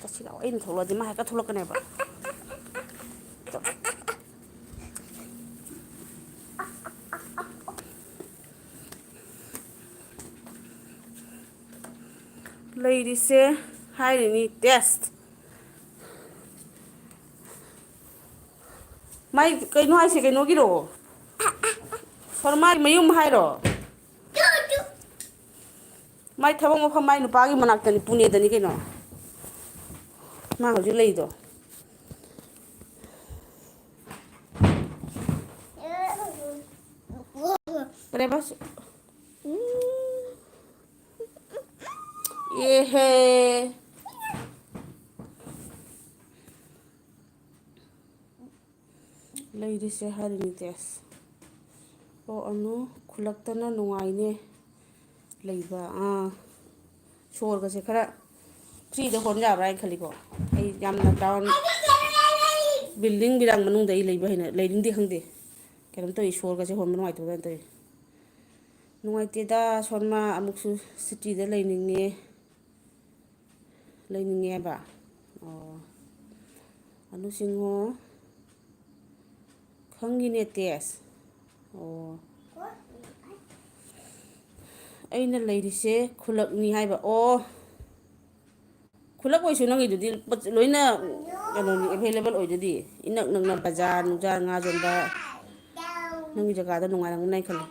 ꯆꯠꯁꯤꯜꯂꯛꯑꯣ꯫ ꯑꯩꯅ ꯊꯣꯛꯂꯛꯑꯗꯤ ꯃꯥ ꯍꯦꯛꯇ ꯊꯣꯛꯂꯛꯀꯅꯦꯕ꯫ ꯂꯩꯔꯤꯁꯦ ꯍꯥꯏꯔꯤꯅꯤ, ꯇꯦꯁ꯫ ꯃꯥꯏ ꯀꯩꯅꯣ ꯍꯥꯏꯁꯦ, ꯀꯩꯅꯣꯒꯤꯔꯣ? ꯁꯣꯔꯃꯥꯒꯤ ꯃꯌꯨꯝ ꯍꯥꯏꯔꯣ? ꯃꯥꯏ ꯊꯕꯛ ꯃꯐꯝ ꯃꯥꯏ ꯅꯨꯄꯥꯒꯤ ꯃꯅꯥꯛꯇꯅꯤ, ꯄꯨꯅꯦꯗꯅꯤ ꯀꯩꯅꯣ ꯃꯥ ꯍꯧꯖꯤꯛ ꯂꯩꯗꯣ꯫ ꯀꯔꯦꯕ? ꯎꯝ꯫ ꯑꯦꯍꯦ꯫ ꯂꯩꯔꯤꯁꯦ ꯍꯥꯏꯔꯤꯅꯤ ꯇꯦꯁ꯫ ꯑꯣ, ꯑꯅꯨ, ꯈꯨꯜꯂꯛꯇꯅ ꯅꯨꯡꯉꯥꯏꯅꯦ ꯂꯩꯕ꯫ ꯑꯥ, ꯁꯣꯔꯒꯁꯦ ꯈꯔ ꯐ꯭ꯔꯤꯗ ꯍꯣꯟ ꯌꯥꯕ꯭ꯔꯥ ꯍꯥꯏꯅ ꯈꯜꯂꯤꯀꯣ꯫ ꯑꯩ ꯌꯥꯝꯅ ꯇꯥꯎꯟ ꯕꯤꯜꯗꯤꯡ ꯕꯤꯔꯥꯡ ꯃꯅꯨꯡꯗ ꯑꯩ ꯂꯩꯕ ꯍꯩꯅ, ꯂꯩꯅꯤꯡꯗꯦ, ꯈꯪꯗꯦ꯫ ꯀꯩꯅꯣꯝ ꯇꯧꯏ, ꯁꯣꯔꯒꯁꯦ ꯍꯣꯟꯕ ꯅꯨꯡꯉꯥꯏꯇꯕ ꯑꯗꯨꯃꯥꯏꯅ ꯇꯧꯏ꯫ ꯅꯨꯡꯉꯥꯏꯇꯦꯗ, ꯁꯣꯔꯃꯥ ꯑꯃꯨꯛꯁꯨ ꯁꯤꯇꯤꯗ ꯂꯩꯅꯤꯡꯉꯦ꯫ ꯂꯩꯅꯤꯡꯉꯦꯕ꯫ ꯑꯣ꯫ ꯑꯅꯨ ꯁꯤꯡꯍ꯫ ꯈꯪꯉꯤꯅꯦ ꯇꯦꯁ꯫ ꯑꯣ꯫ ꯑꯩꯅ ꯂꯩꯔꯤꯁꯦ ꯈꯨꯜꯂꯛꯅꯤ ꯍꯥꯏꯕ꯫ ꯑꯣ, ꯈꯨꯜꯂꯛ ꯑꯣꯏꯁꯨ ꯅꯪꯒꯤꯗꯨꯗꯤ ꯄꯣꯠ ꯂꯣꯏꯅ ꯀꯩꯅꯣꯅꯤ, available ꯑꯣꯏꯗꯨꯗꯤ꯫ ꯏꯅꯛ ꯅꯛꯅ ꯕꯖꯥꯔ ꯅꯨꯡꯖꯥꯔ, ꯉꯥ ꯌꯣꯟꯕ, ꯅꯪꯒꯤ ꯖꯒꯥꯗꯣ ꯅꯨꯡꯉꯥꯏꯔꯝꯒꯅꯤ ꯈꯜꯂꯤ꯫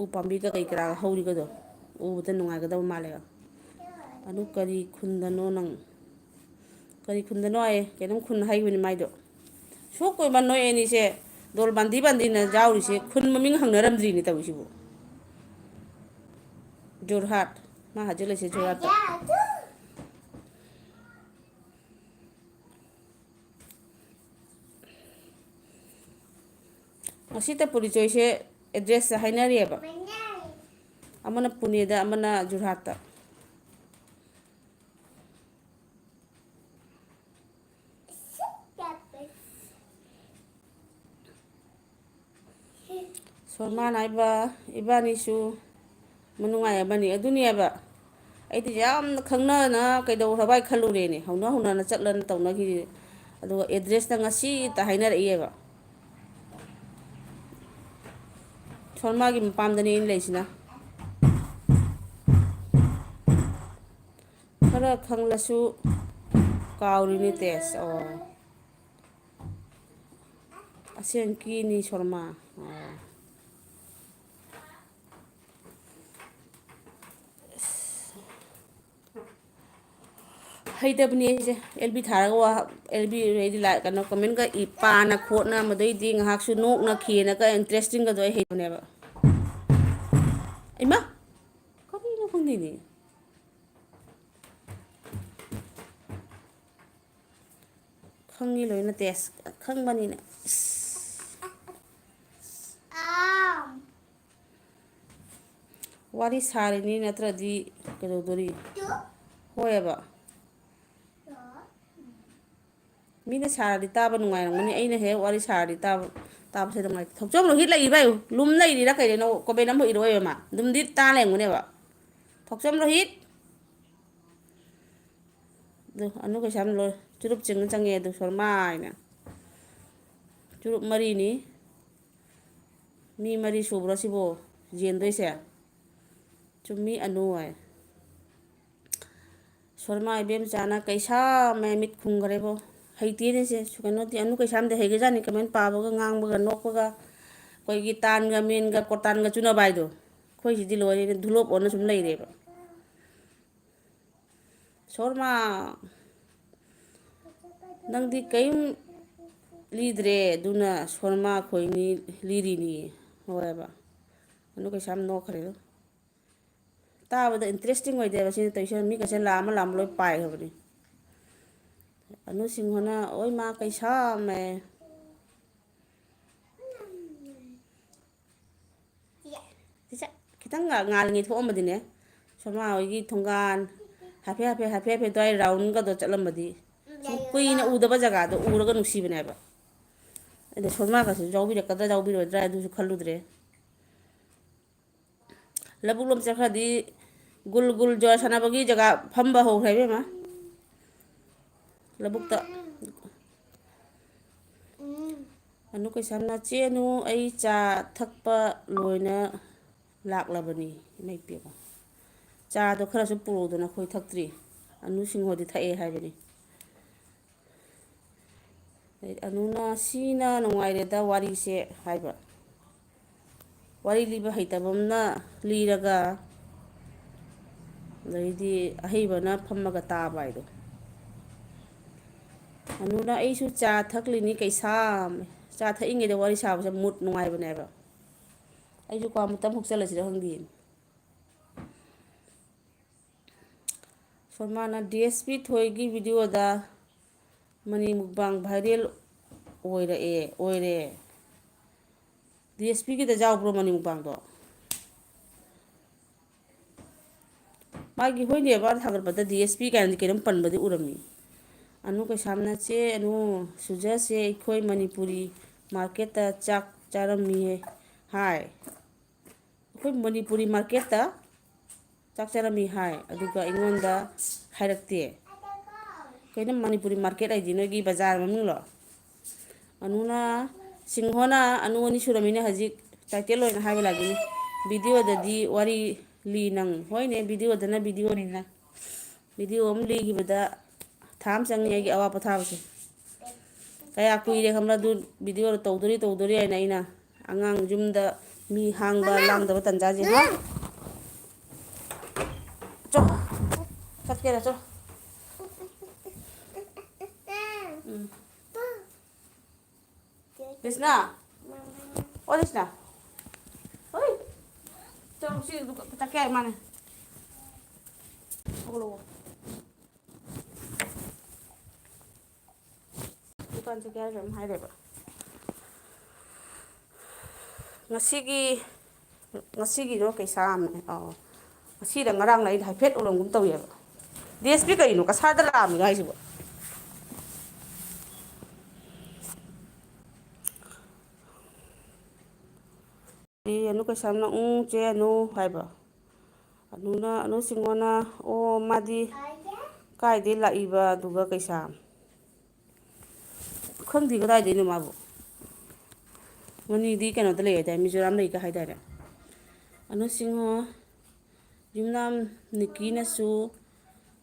ꯎ ꯄꯥꯝꯕꯤ ꯀꯀꯩ ꯀꯔꯥ ꯍꯧꯔꯤꯒꯗꯣ ꯎꯕꯗ ꯅꯨꯡꯉꯥꯏꯒꯗꯕ ꯃꯥꯜꯂꯦꯕ꯫ ꯑꯗꯨ ꯀꯔꯤ ꯈꯨꯟꯗꯅꯣ ꯅꯪ? ꯀꯔꯤ ꯈꯨꯟꯗꯅꯣ ꯍꯥꯏꯌꯦ? ꯀꯩꯅꯣꯝ ꯈꯨꯟ ꯍꯥꯏꯈꯤꯕꯅꯤ ꯃꯥꯏꯗꯣ꯫ ꯁꯨꯛ ꯀꯨꯏꯃꯟ ꯅꯣꯏ ꯑꯅꯤꯁꯦ ꯗꯣꯜ ꯕꯥꯟꯗꯤ ꯕꯥꯟꯗꯤꯅ ꯌꯥꯎꯔꯤꯁꯦ, ꯈꯨꯟ ꯃꯃꯤꯡ ꯍꯪꯅꯔꯝꯗ꯭ꯔꯤꯅꯦ ꯇꯧꯔꯤꯁꯤꯕꯨ꯫ ꯖꯣꯔꯍꯥꯠ꯫ ꯃꯥ ꯍꯥꯏꯖꯤꯜꯂꯤꯁꯦ ꯖꯣꯔꯍꯥꯠꯇ꯫ ꯉꯁꯤ ꯇꯄꯨꯔꯤ ꯆꯣꯏꯁꯦ address ꯍꯥꯏꯅꯔꯤꯑꯕ꯫ ꯑꯃꯅ ꯄꯨꯅꯦꯗ, ꯑꯃꯅ ꯖꯣꯔꯍꯥꯠꯇ꯫ ꯁꯣꯔꯃꯥꯟ ꯍꯥꯏꯕ ꯏꯕꯥꯅꯤꯁꯨ ꯃꯅꯨꯡꯉꯥꯏ ꯑꯃꯅꯤ꯫ ꯑꯗꯨꯅꯦꯕ ꯑꯩꯗꯤ ꯌꯥꯝꯅ ꯈꯪꯅꯅ ꯀꯩꯗꯧꯈ꯭ꯔꯕ ꯍꯥꯏ ꯈꯜꯂꯨꯔꯦꯅꯦ, ꯍꯧꯅ ꯍꯧꯅꯅ ꯆꯠꯂꯅ ꯇꯧꯅꯈꯤꯁꯦ꯫ ꯑꯗꯨꯒ addressꯇ ꯉꯁꯤꯇ ꯍꯥꯏꯅꯔꯛꯏꯑꯕ꯫ ꯁꯣꯔꯃꯥꯒꯤ ꯃꯄꯥꯝꯗꯅꯦ ꯑꯩꯅ ꯂꯩꯁꯤꯅ꯫ ꯈꯔ ꯈꯪꯂꯁꯨ ꯀꯥꯎꯔꯤꯅꯦ ꯇꯦꯁ꯫ ꯑꯣ, ꯑꯁꯦꯡꯀꯤꯅꯤ ꯁꯣꯔꯃꯥ꯫ ꯑꯣ꯫ ꯍꯩꯇꯕꯅꯤ ꯑꯩꯁꯦ꯫ ꯑꯦꯜ ꯕꯤ ꯊꯥꯔꯒ ꯋꯥ, ꯑꯦꯜ ꯕꯤ ꯍꯥꯏꯗꯤ ꯂꯥꯏ-, ꯀꯩꯅꯣ, comment ꯏ-, ꯄꯥꯅ ꯈꯣꯠꯅ, ꯃꯗꯩꯗꯤ ꯉꯥꯏꯍꯥꯛꯁꯨ ꯅꯣꯛꯅ ꯈꯦꯅꯒ interesting ꯒꯗꯣ ꯑꯩ ꯍꯩꯕꯅꯦꯕ꯫ ꯏꯃꯥ! ꯀꯔꯤꯅꯣ ꯈꯪꯗꯦꯅꯦ꯫ ꯈꯪꯉꯤ ꯂꯣꯏꯅ ꯇꯦꯁ ꯈꯪꯕꯅꯤꯅ꯫ ꯏꯁ꯫ ꯋꯥꯔꯤ ꯁꯥꯔꯤꯅꯤ ꯅꯠꯇ꯭ꯔꯗꯤ ꯀꯩꯗꯧꯗꯣꯔꯤ? ꯍꯣꯏꯑꯕ꯫ ꯃꯤꯅ ꯁꯥꯔꯗꯤ ꯇꯥꯕ ꯅꯨꯡꯉꯥꯏꯔꯝꯒꯅꯤ, ꯑꯩꯅ ꯍꯦꯛ ꯋꯥꯔꯤ ꯁꯥꯔꯗꯤ ꯇꯥꯕ, ꯇꯥꯕꯁꯦ ꯅꯨꯡꯉꯥꯏꯇꯦ꯫ ꯊꯣꯛꯆꯣꯝ ꯔꯣꯍꯤꯠ ꯂꯩꯔꯤꯕ ꯍꯥꯏꯌꯨ, ꯂꯨꯝ ꯂꯩꯔꯤꯔꯥ ꯀꯩꯗꯩꯅꯣ comment ꯑꯃꯐꯥꯎ ꯏꯔꯛꯑꯣꯏꯕ ꯃꯥ꯫ ꯑꯗꯨꯝꯗꯤ ꯇꯥ ꯂꯩꯔꯝꯒꯅꯦꯕ꯫ ꯊꯣꯛꯆꯣꯝ ꯔꯣꯍꯤꯠ꯫ ꯑꯗꯨ ꯑꯅꯨ ꯀꯩꯁꯥꯝ ꯂꯣꯏ ꯆꯨꯔꯨꯞ ꯆꯤꯡꯉ ꯆꯪꯉꯛꯑꯦ ꯑꯗꯨ ꯁꯣꯔꯃꯥ ꯍꯥꯏꯅ꯫ ꯆꯨꯔꯨꯞ ꯃꯔꯤꯅꯤ꯫ ꯃꯤ ꯃꯔꯤ ꯁꯨꯕ꯭ꯔꯣ ꯁꯤꯕꯣ ꯌꯦꯟꯗꯣꯏꯁꯦ? ꯆꯨꯝꯃꯤ ꯑꯅꯨ ꯍꯥꯏ꯫ ꯁꯣꯔꯃꯥ ꯏꯕꯦꯝꯆꯥꯅ ꯀꯩꯁꯥꯝꯃꯦ ꯃꯤꯠ ꯈꯨꯝꯈ꯭ꯔꯦꯕꯣ꯫ ꯍꯩꯇꯦꯅꯦ ꯁꯦ꯫ ꯁꯨ-, ꯀꯩꯅꯣꯗꯤ, ꯑꯅꯨ ꯀꯩꯁꯥꯝꯗꯤ ꯍꯩꯒꯖꯥꯠꯅꯤ, comment ꯄꯥꯕꯒ, ꯉꯥꯡꯕꯒ, ꯅꯣꯛꯄꯒ꯫ ꯑꯩꯈꯣꯏꯒꯤ ꯇꯥꯟꯒ ꯃꯦꯟꯒ ꯀꯣꯔꯇꯥꯟꯒ ꯆꯨꯅꯕ ꯍꯥꯏꯗꯣ꯫ ꯑꯩꯈꯣꯏꯁꯤꯗꯤ ꯂꯣꯏꯔꯦꯅꯦ, ꯙꯨꯂꯣꯞ ꯑꯣꯟꯅ ꯁꯨꯝ ꯂꯩꯔꯦꯕ꯫ ꯁꯣꯔꯃꯥ, ꯅꯪꯗꯤ ꯀꯔꯤꯝ ꯂꯤꯗ꯭ꯔꯦ, ꯑꯗꯨꯅ ꯁꯣꯔꯃꯥ ꯈꯣꯏꯅꯤ ꯂꯤꯔꯤꯅꯤ ꯍꯥꯏꯕ꯫ ꯑꯅꯨ ꯀꯩꯁꯥꯝ ꯅꯣꯛꯈ꯭ꯔꯦꯗꯣ꯫ ꯇꯥꯕꯗ interesting ꯑꯣꯏꯗꯦꯕ ꯁꯤꯅ ꯇꯧꯔꯤꯁꯦ꯫ ꯃꯤ ꯀꯩꯁꯦ ꯂꯥꯝꯃ ꯂꯥꯝꯃ ꯂꯣꯏ ꯄꯥꯏꯈ꯭ꯔꯕꯅꯤ꯫ ꯑꯅꯨ ꯁꯤꯡꯍꯣꯅ, "ꯑꯣꯏ ꯃꯥ, ꯀꯩꯁꯥꯝꯃꯦ"꯫ ꯆꯤꯆꯦ, ꯈꯤꯇꯪ ꯉꯥ-, ꯉꯥꯜꯂꯤꯉꯩ ꯊꯣꯛꯑꯝꯃꯗꯤꯅꯦ, ꯁꯣꯃꯥ ꯍꯣꯏꯒꯤ ꯊꯣꯡꯒꯥꯟ ꯍꯥꯏꯐꯦꯠ ꯍꯥꯏꯐꯦꯠ ꯍꯥꯏꯐꯦꯠ ꯍꯥꯏꯐꯦꯠ ꯑꯗꯨꯋꯥꯏ roundꯒꯗꯣ ꯆꯠꯂꯝꯃꯗꯤ, ꯁꯨꯝ ꯀꯨꯏꯅ ꯎꯗꯕ ꯖꯒꯥꯗꯣ ꯎꯔꯒ ꯅꯨꯡꯁꯤꯕꯅꯦꯕ꯫ ꯑꯗ ꯁꯣꯃꯥꯒꯁꯨ ꯌꯥꯎꯕꯤꯔꯛꯀꯗ꯭ꯔꯥ ꯌꯥꯎꯕꯤꯔꯣꯏꯗ꯭ꯔꯥ ꯑꯗꯨꯁꯨ ꯈꯜꯂꯨꯗ꯭ꯔꯦ꯫ ꯂꯧꯕꯨꯛ ꯂꯣꯝ ꯆꯠꯈ꯭ꯔꯗꯤ ꯒꯨꯜ ꯒꯨꯜ ꯖꯨꯋꯥꯔ ꯁꯥꯟꯅꯕꯒꯤ ꯖꯒꯥ ꯐꯝꯕ ꯍꯧꯈ꯭ꯔꯦ ꯏꯕꯦꯝꯃ꯫ ꯂꯧꯕꯨꯛꯇ꯫ ꯑꯅꯨ ꯀꯩꯁꯥꯝꯅ, "ꯆꯦ ꯑꯅꯨ, ꯑꯩ ꯆꯥ ꯊꯛꯄ ꯂꯣꯏꯅ ꯂꯥꯛꯂꯕꯅꯤ"꯫ ꯏꯃꯩ ꯄꯦꯝꯃ꯫ ꯆꯥꯗꯣ ꯈꯔꯁꯨ ꯄꯨꯔꯛꯎꯗꯅ, ꯑꯩꯈꯣꯏ ꯊꯛꯇ꯭ꯔꯤ꯫ ꯑꯅꯨ ꯁꯤꯡꯍꯣꯗꯤ ꯊꯛꯑꯦ ꯍꯥꯏꯕꯅꯤ꯫ ꯑꯗꯩ ꯑꯅꯨꯅ, "ꯁꯤꯅ ꯅꯨꯡꯉꯥꯏꯔꯦꯗ ꯋꯥꯔꯤꯁꯦ" ꯍꯥꯏꯕ꯫ ꯋꯥꯔꯤ ꯂꯤꯕ ꯍꯩꯇꯕ ꯑꯃꯅ ꯂꯤꯔꯒ, ꯑꯗꯩꯗꯤ ꯑꯍꯩꯕꯅ ꯐꯝꯃꯒ ꯇꯥꯕ ꯍꯥꯏꯗꯣ꯫ ꯑꯅꯨꯅ, "ꯑꯩꯁꯨ ꯆꯥ ꯊꯛꯂꯤꯅꯤ ꯀꯩꯁꯥꯝ"꯫ ꯆꯥ ꯊꯛꯏꯉꯩꯗ ꯋꯥꯔꯤ ꯁꯥꯕꯁꯦ mood ꯅꯨꯡꯉꯥꯏꯕꯅꯦꯕ꯫ ꯑꯩꯁꯨ ꯀ꯭ꯋꯥ ꯑꯃꯇꯪ ꯍꯨꯛꯆꯜꯂꯁꯤꯔ ꯈꯪꯗꯦ꯫ ꯁꯣꯃꯥꯅ, "ꯗꯤ ꯑꯦꯁ ꯄꯤ ꯊꯣꯏꯒꯤ videoꯗ ꯃꯅꯤ ꯃꯨꯛꯕꯥꯡ viral ꯑꯣꯏꯔꯛꯑꯦ, ꯑꯣꯏꯔꯦ"꯫ ꯗꯤ ꯑꯦꯁ ꯄꯤꯒꯤꯗ ꯌꯥꯎꯕ꯭ꯔꯣ ꯃꯅꯤ ꯃꯨꯛꯕꯥꯡꯗꯣ? ꯃꯥꯒꯤ, ꯍꯣꯏꯅꯦ, ꯃꯥꯅ ꯊꯥꯒꯠꯄꯗ ꯗꯤ ꯑꯦꯁ ꯄꯤ ꯀꯥꯏꯅꯗꯤ ꯀꯩꯅꯣꯝ ꯄꯟꯕꯗꯤ ꯎꯔꯝꯃꯤ꯫ ꯑꯅꯨ ꯀꯩꯁꯥꯝꯅ, "ꯆꯦ ꯑꯅꯨ, ꯁꯨꯖꯁꯦ ꯑꯩꯈꯣꯏ ꯃꯅꯤꯄꯨꯔꯤ marketꯇ ꯆꯥꯛ ꯆꯥꯔꯝꯃꯤ ꯍꯥꯏ"꯫ ꯑꯩꯈꯣꯏ ꯃꯅꯤꯄꯨꯔꯤ marketꯇ ꯆꯥꯛ ꯆꯥꯔꯝꯃꯤ ꯍꯥꯏ, ꯑꯗꯨꯒ ꯑꯩꯉꯣꯟꯗ ꯍꯥꯏꯔꯛꯇꯦ꯫ ꯀꯩꯅꯣ ꯃꯅꯤꯄꯨꯔꯤ market ꯍꯥꯏꯗꯤ ꯅꯣꯏꯒꯤ ꯕꯖꯥꯔ ꯃꯃꯤꯡꯂꯣ? ꯑꯅꯨꯅ, ꯁꯤꯡꯍꯣꯅ ꯑꯅꯨ ꯑꯅꯤ ꯁꯨꯔꯝꯃꯤꯅꯦ ꯍꯧꯖꯤꯛ, title ꯑꯣꯏꯅ ꯍꯥꯏꯕ ꯂꯥꯛꯏꯅꯤ꯫ Videoꯗꯗꯤ ꯋꯥꯔꯤ ꯂꯤ ꯅꯪ꯫ ꯍꯣꯏꯅꯦ, ꯚꯤꯗꯤꯑꯣꯗꯅ ꯚꯤꯗꯤꯑꯣꯅꯤꯅ꯫ ꯚꯤꯗꯤꯑꯣ ꯑꯃ ꯂꯤꯈꯤꯕꯗ ꯊꯥ ꯑꯃ ꯆꯪꯉꯤ ꯑꯩꯒꯤ ꯑꯋꯥ ꯄꯣꯊꯥꯕꯁꯦ꯫ ꯀꯌꯥ ꯀꯨꯏꯔꯦ ꯈꯪꯕ꯭ꯔꯥ ꯑꯗꯨ ꯚꯤꯗꯤꯑꯣꯗꯣ ꯇꯧꯗꯣꯔꯤ ꯇꯧꯗꯣꯔꯤ ꯍꯥꯏꯅ ꯑꯩꯅ꯫ ꯑꯉꯥꯡ ꯌꯨꯝꯗ ꯃꯤ ꯍꯥꯡꯕ ꯂꯥꯡꯗꯕ ꯇꯟꯖꯥꯁꯦ꯫ ꯍꯥ? ꯆꯣ꯫ ꯆꯠꯀꯦꯔꯥ, ꯆꯣ꯫ ꯎꯝ꯫ ꯀ꯭ꯔꯤꯁꯅ꯫ ꯑꯣ, ꯀ꯭ꯔꯤꯁꯅ꯫ ꯍꯣꯏ꯫ ꯆꯠꯂꯨ, ꯁꯤ ꯆꯠꯀꯦ ꯍꯥꯏ ꯃꯥꯅꯦ꯫ ꯊꯣꯛꯂꯛꯑꯣ꯫ ꯗꯨꯀꯥꯟ ꯆꯠꯀꯦ ꯍꯥꯏꯔ ꯀꯩꯅꯣꯝ ꯍꯥꯏꯔꯦꯕ꯫ ꯉꯁꯤꯒꯤ, ꯉꯁꯤꯒꯤꯗꯣ ꯀꯩꯁꯥꯝꯅꯦ꯫ ꯑꯧ꯫ ꯉꯁꯤꯗ ꯉꯔꯥꯡꯅ ꯑꯩꯅ ꯍꯥꯏꯐꯦꯠ ꯎꯔꯝꯒꯨꯝ ꯇꯧꯋꯦꯕ꯫ ꯗꯤ ꯑꯦꯁ ꯄꯤ ꯀꯩꯅꯣ ꯀꯁꯥꯔꯗ ꯂꯥꯛꯑꯝꯃꯤꯔꯣ ꯍꯥꯏꯁꯤꯕꯣ? ꯑꯦ, ꯑꯅꯨ ꯀꯩꯁꯥꯝꯅ "ꯎꯝ, ꯆꯦ ꯑꯅꯨ" ꯍꯥꯏꯕ꯭ꯔꯣ? ꯑꯅꯨꯅ, ꯑꯅꯨ ꯁꯤꯡꯉꯣꯅ, "ꯑꯣ, ꯃꯥꯗꯤ ꯀꯥꯏꯗꯩ ꯂꯥꯛꯏꯕ?" ꯑꯗꯨꯒ ꯀꯩꯁꯥꯝ꯫ ꯈꯪꯗꯦ ꯀꯗꯥꯏꯗꯩꯅꯣ ꯃꯥꯕꯨ꯫ ꯃꯅꯤꯗꯤ ꯀꯩꯅꯣꯗ ꯂꯩ ꯍꯥꯏꯗꯥꯏ, ꯃꯤꯖꯣꯔꯥꯝ ꯂꯩꯒ ꯍꯥꯏꯗꯥꯏꯅꯦ꯫ ꯑꯅꯨ ꯁꯤꯡꯍ, ꯌꯨꯝꯅꯥꯝ ꯅꯤꯀꯤꯅꯁꯨ,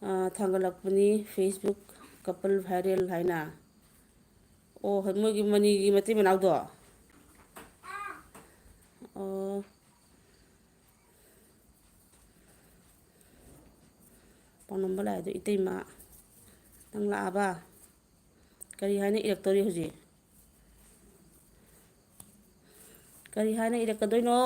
ꯑ, ꯊꯥꯡꯒꯠꯂꯛꯄꯅꯤ Facebook couple viral ꯍꯥꯏꯅ꯫ ꯑꯣ, ꯍꯣꯏ, ꯃꯣꯏꯒꯤ ꯃꯅꯤꯒꯤ ꯃꯇꯩ ꯃꯅꯥꯎꯗꯣ? ꯑꯣ꯫ ꯄꯥꯎꯅꯝꯕ ꯂꯥꯛꯑꯦ ꯑꯗꯣ, ꯏꯇꯩꯃ, ꯅꯪ ꯂꯥꯛꯑꯕ? ꯀꯔꯤ ꯍꯥꯏꯅ ꯏꯔꯛꯇꯧꯔꯤ ꯍꯧꯖꯤꯛ? ꯀꯔꯤ ꯍꯥꯏꯅ ꯏꯔꯛꯀꯗꯣꯏꯅꯣ?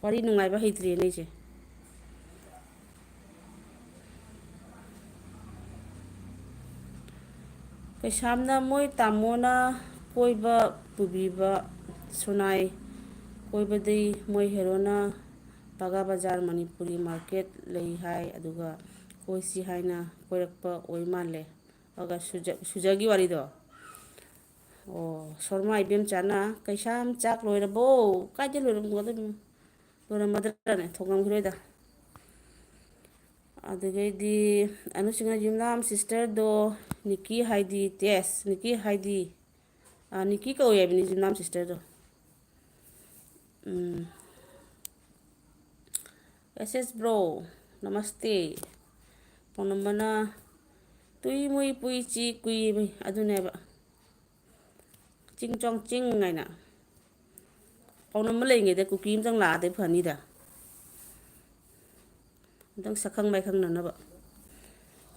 ꯋꯥꯔꯤ ꯅꯨꯡꯉꯥꯏꯕ ꯍꯩꯇ꯭ꯔꯦꯅꯦ ꯑꯩꯁꯦ꯫ ꯀꯩꯁꯥꯝꯅ ꯃꯣꯏ ꯇꯥꯃꯣꯅ ꯀꯣꯏꯕ ꯄꯨꯕꯤꯕ ꯁꯨꯅꯥꯏ ꯀꯣꯏꯕꯗꯤ ꯃꯣꯏ ꯍꯦꯔꯣꯅ ꯕꯒꯥ ꯕꯖꯥꯔ ꯃꯅꯤꯄꯨꯔꯤ ꯃꯥꯔꯀꯦꯠ ꯂꯩ ꯍꯥꯏ, ꯑꯗꯨꯒ ꯀꯣꯏꯁꯤ ꯍꯥꯏꯅ ꯀꯣꯏꯔꯛꯄ ꯑꯣꯏ ꯃꯥꯜꯂꯦ꯫ ꯑꯗꯨꯒ ꯁꯨꯖ-, ꯁꯨꯖꯒꯤ ꯋꯥꯔꯤꯗꯣ꯫ ꯑꯣ, ꯁꯣꯔꯃꯥ ꯏꯕꯦꯝꯆꯥꯅ, "ꯀꯩꯁꯥꯝ, ꯆꯥꯛ ꯂꯣꯏꯔꯕꯣ?" ꯀꯥꯏꯗ ꯂꯣꯏꯔꯝꯒꯗꯣꯏꯅꯣ? ꯂꯣꯏꯔꯝꯃꯗ꯭ꯔꯥꯅꯦ? ꯊꯣꯡꯉꯝꯈꯤꯔꯣꯏꯗ꯫ ꯑꯗꯨꯗꯒꯤꯗꯤ ꯑꯅꯨꯁꯤꯡꯅ, "ꯌꯨꯝꯅꯥꯝ ꯁꯤꯁꯇꯔꯗꯣ ꯅꯤꯀꯤ ꯍꯥꯏꯗꯤ, ꯇꯦꯁ, ꯅꯤꯀꯤ ꯍꯥꯏꯗꯤ?" ꯑꯥ, ꯅꯤꯀꯤ ꯀꯧꯏ ꯍꯥꯏꯕꯅꯤ ꯌꯨꯝꯅꯥꯝ sisterꯗꯣ꯫ ꯎꯝ꯫ ꯑꯦꯁ ꯑꯦꯁ bro, ꯅꯃꯁꯇꯦ꯫ ꯄꯥꯎꯅꯝꯕꯅ ꯇꯨꯏ ꯃꯨꯏ ꯄꯨꯏ ꯆꯤ ꯀꯨꯏ ꯃꯨꯏ ꯑꯗꯨꯅꯦꯕ꯫ ꯆꯤꯡ ꯆꯣꯡ ꯆꯤꯡ ꯍꯥꯏꯅ꯫ ꯄꯥꯎꯅꯝꯕ ꯂꯩꯔꯤꯉꯩꯗ ꯀꯨꯀꯤ ꯑꯃꯇꯪ ꯂꯥꯛꯑꯗꯤ ꯐꯅꯤꯗ꯫ ꯑꯝꯇꯪ ꯁꯛꯈꯪ ꯃꯥꯏꯈꯪꯅꯅꯕ꯫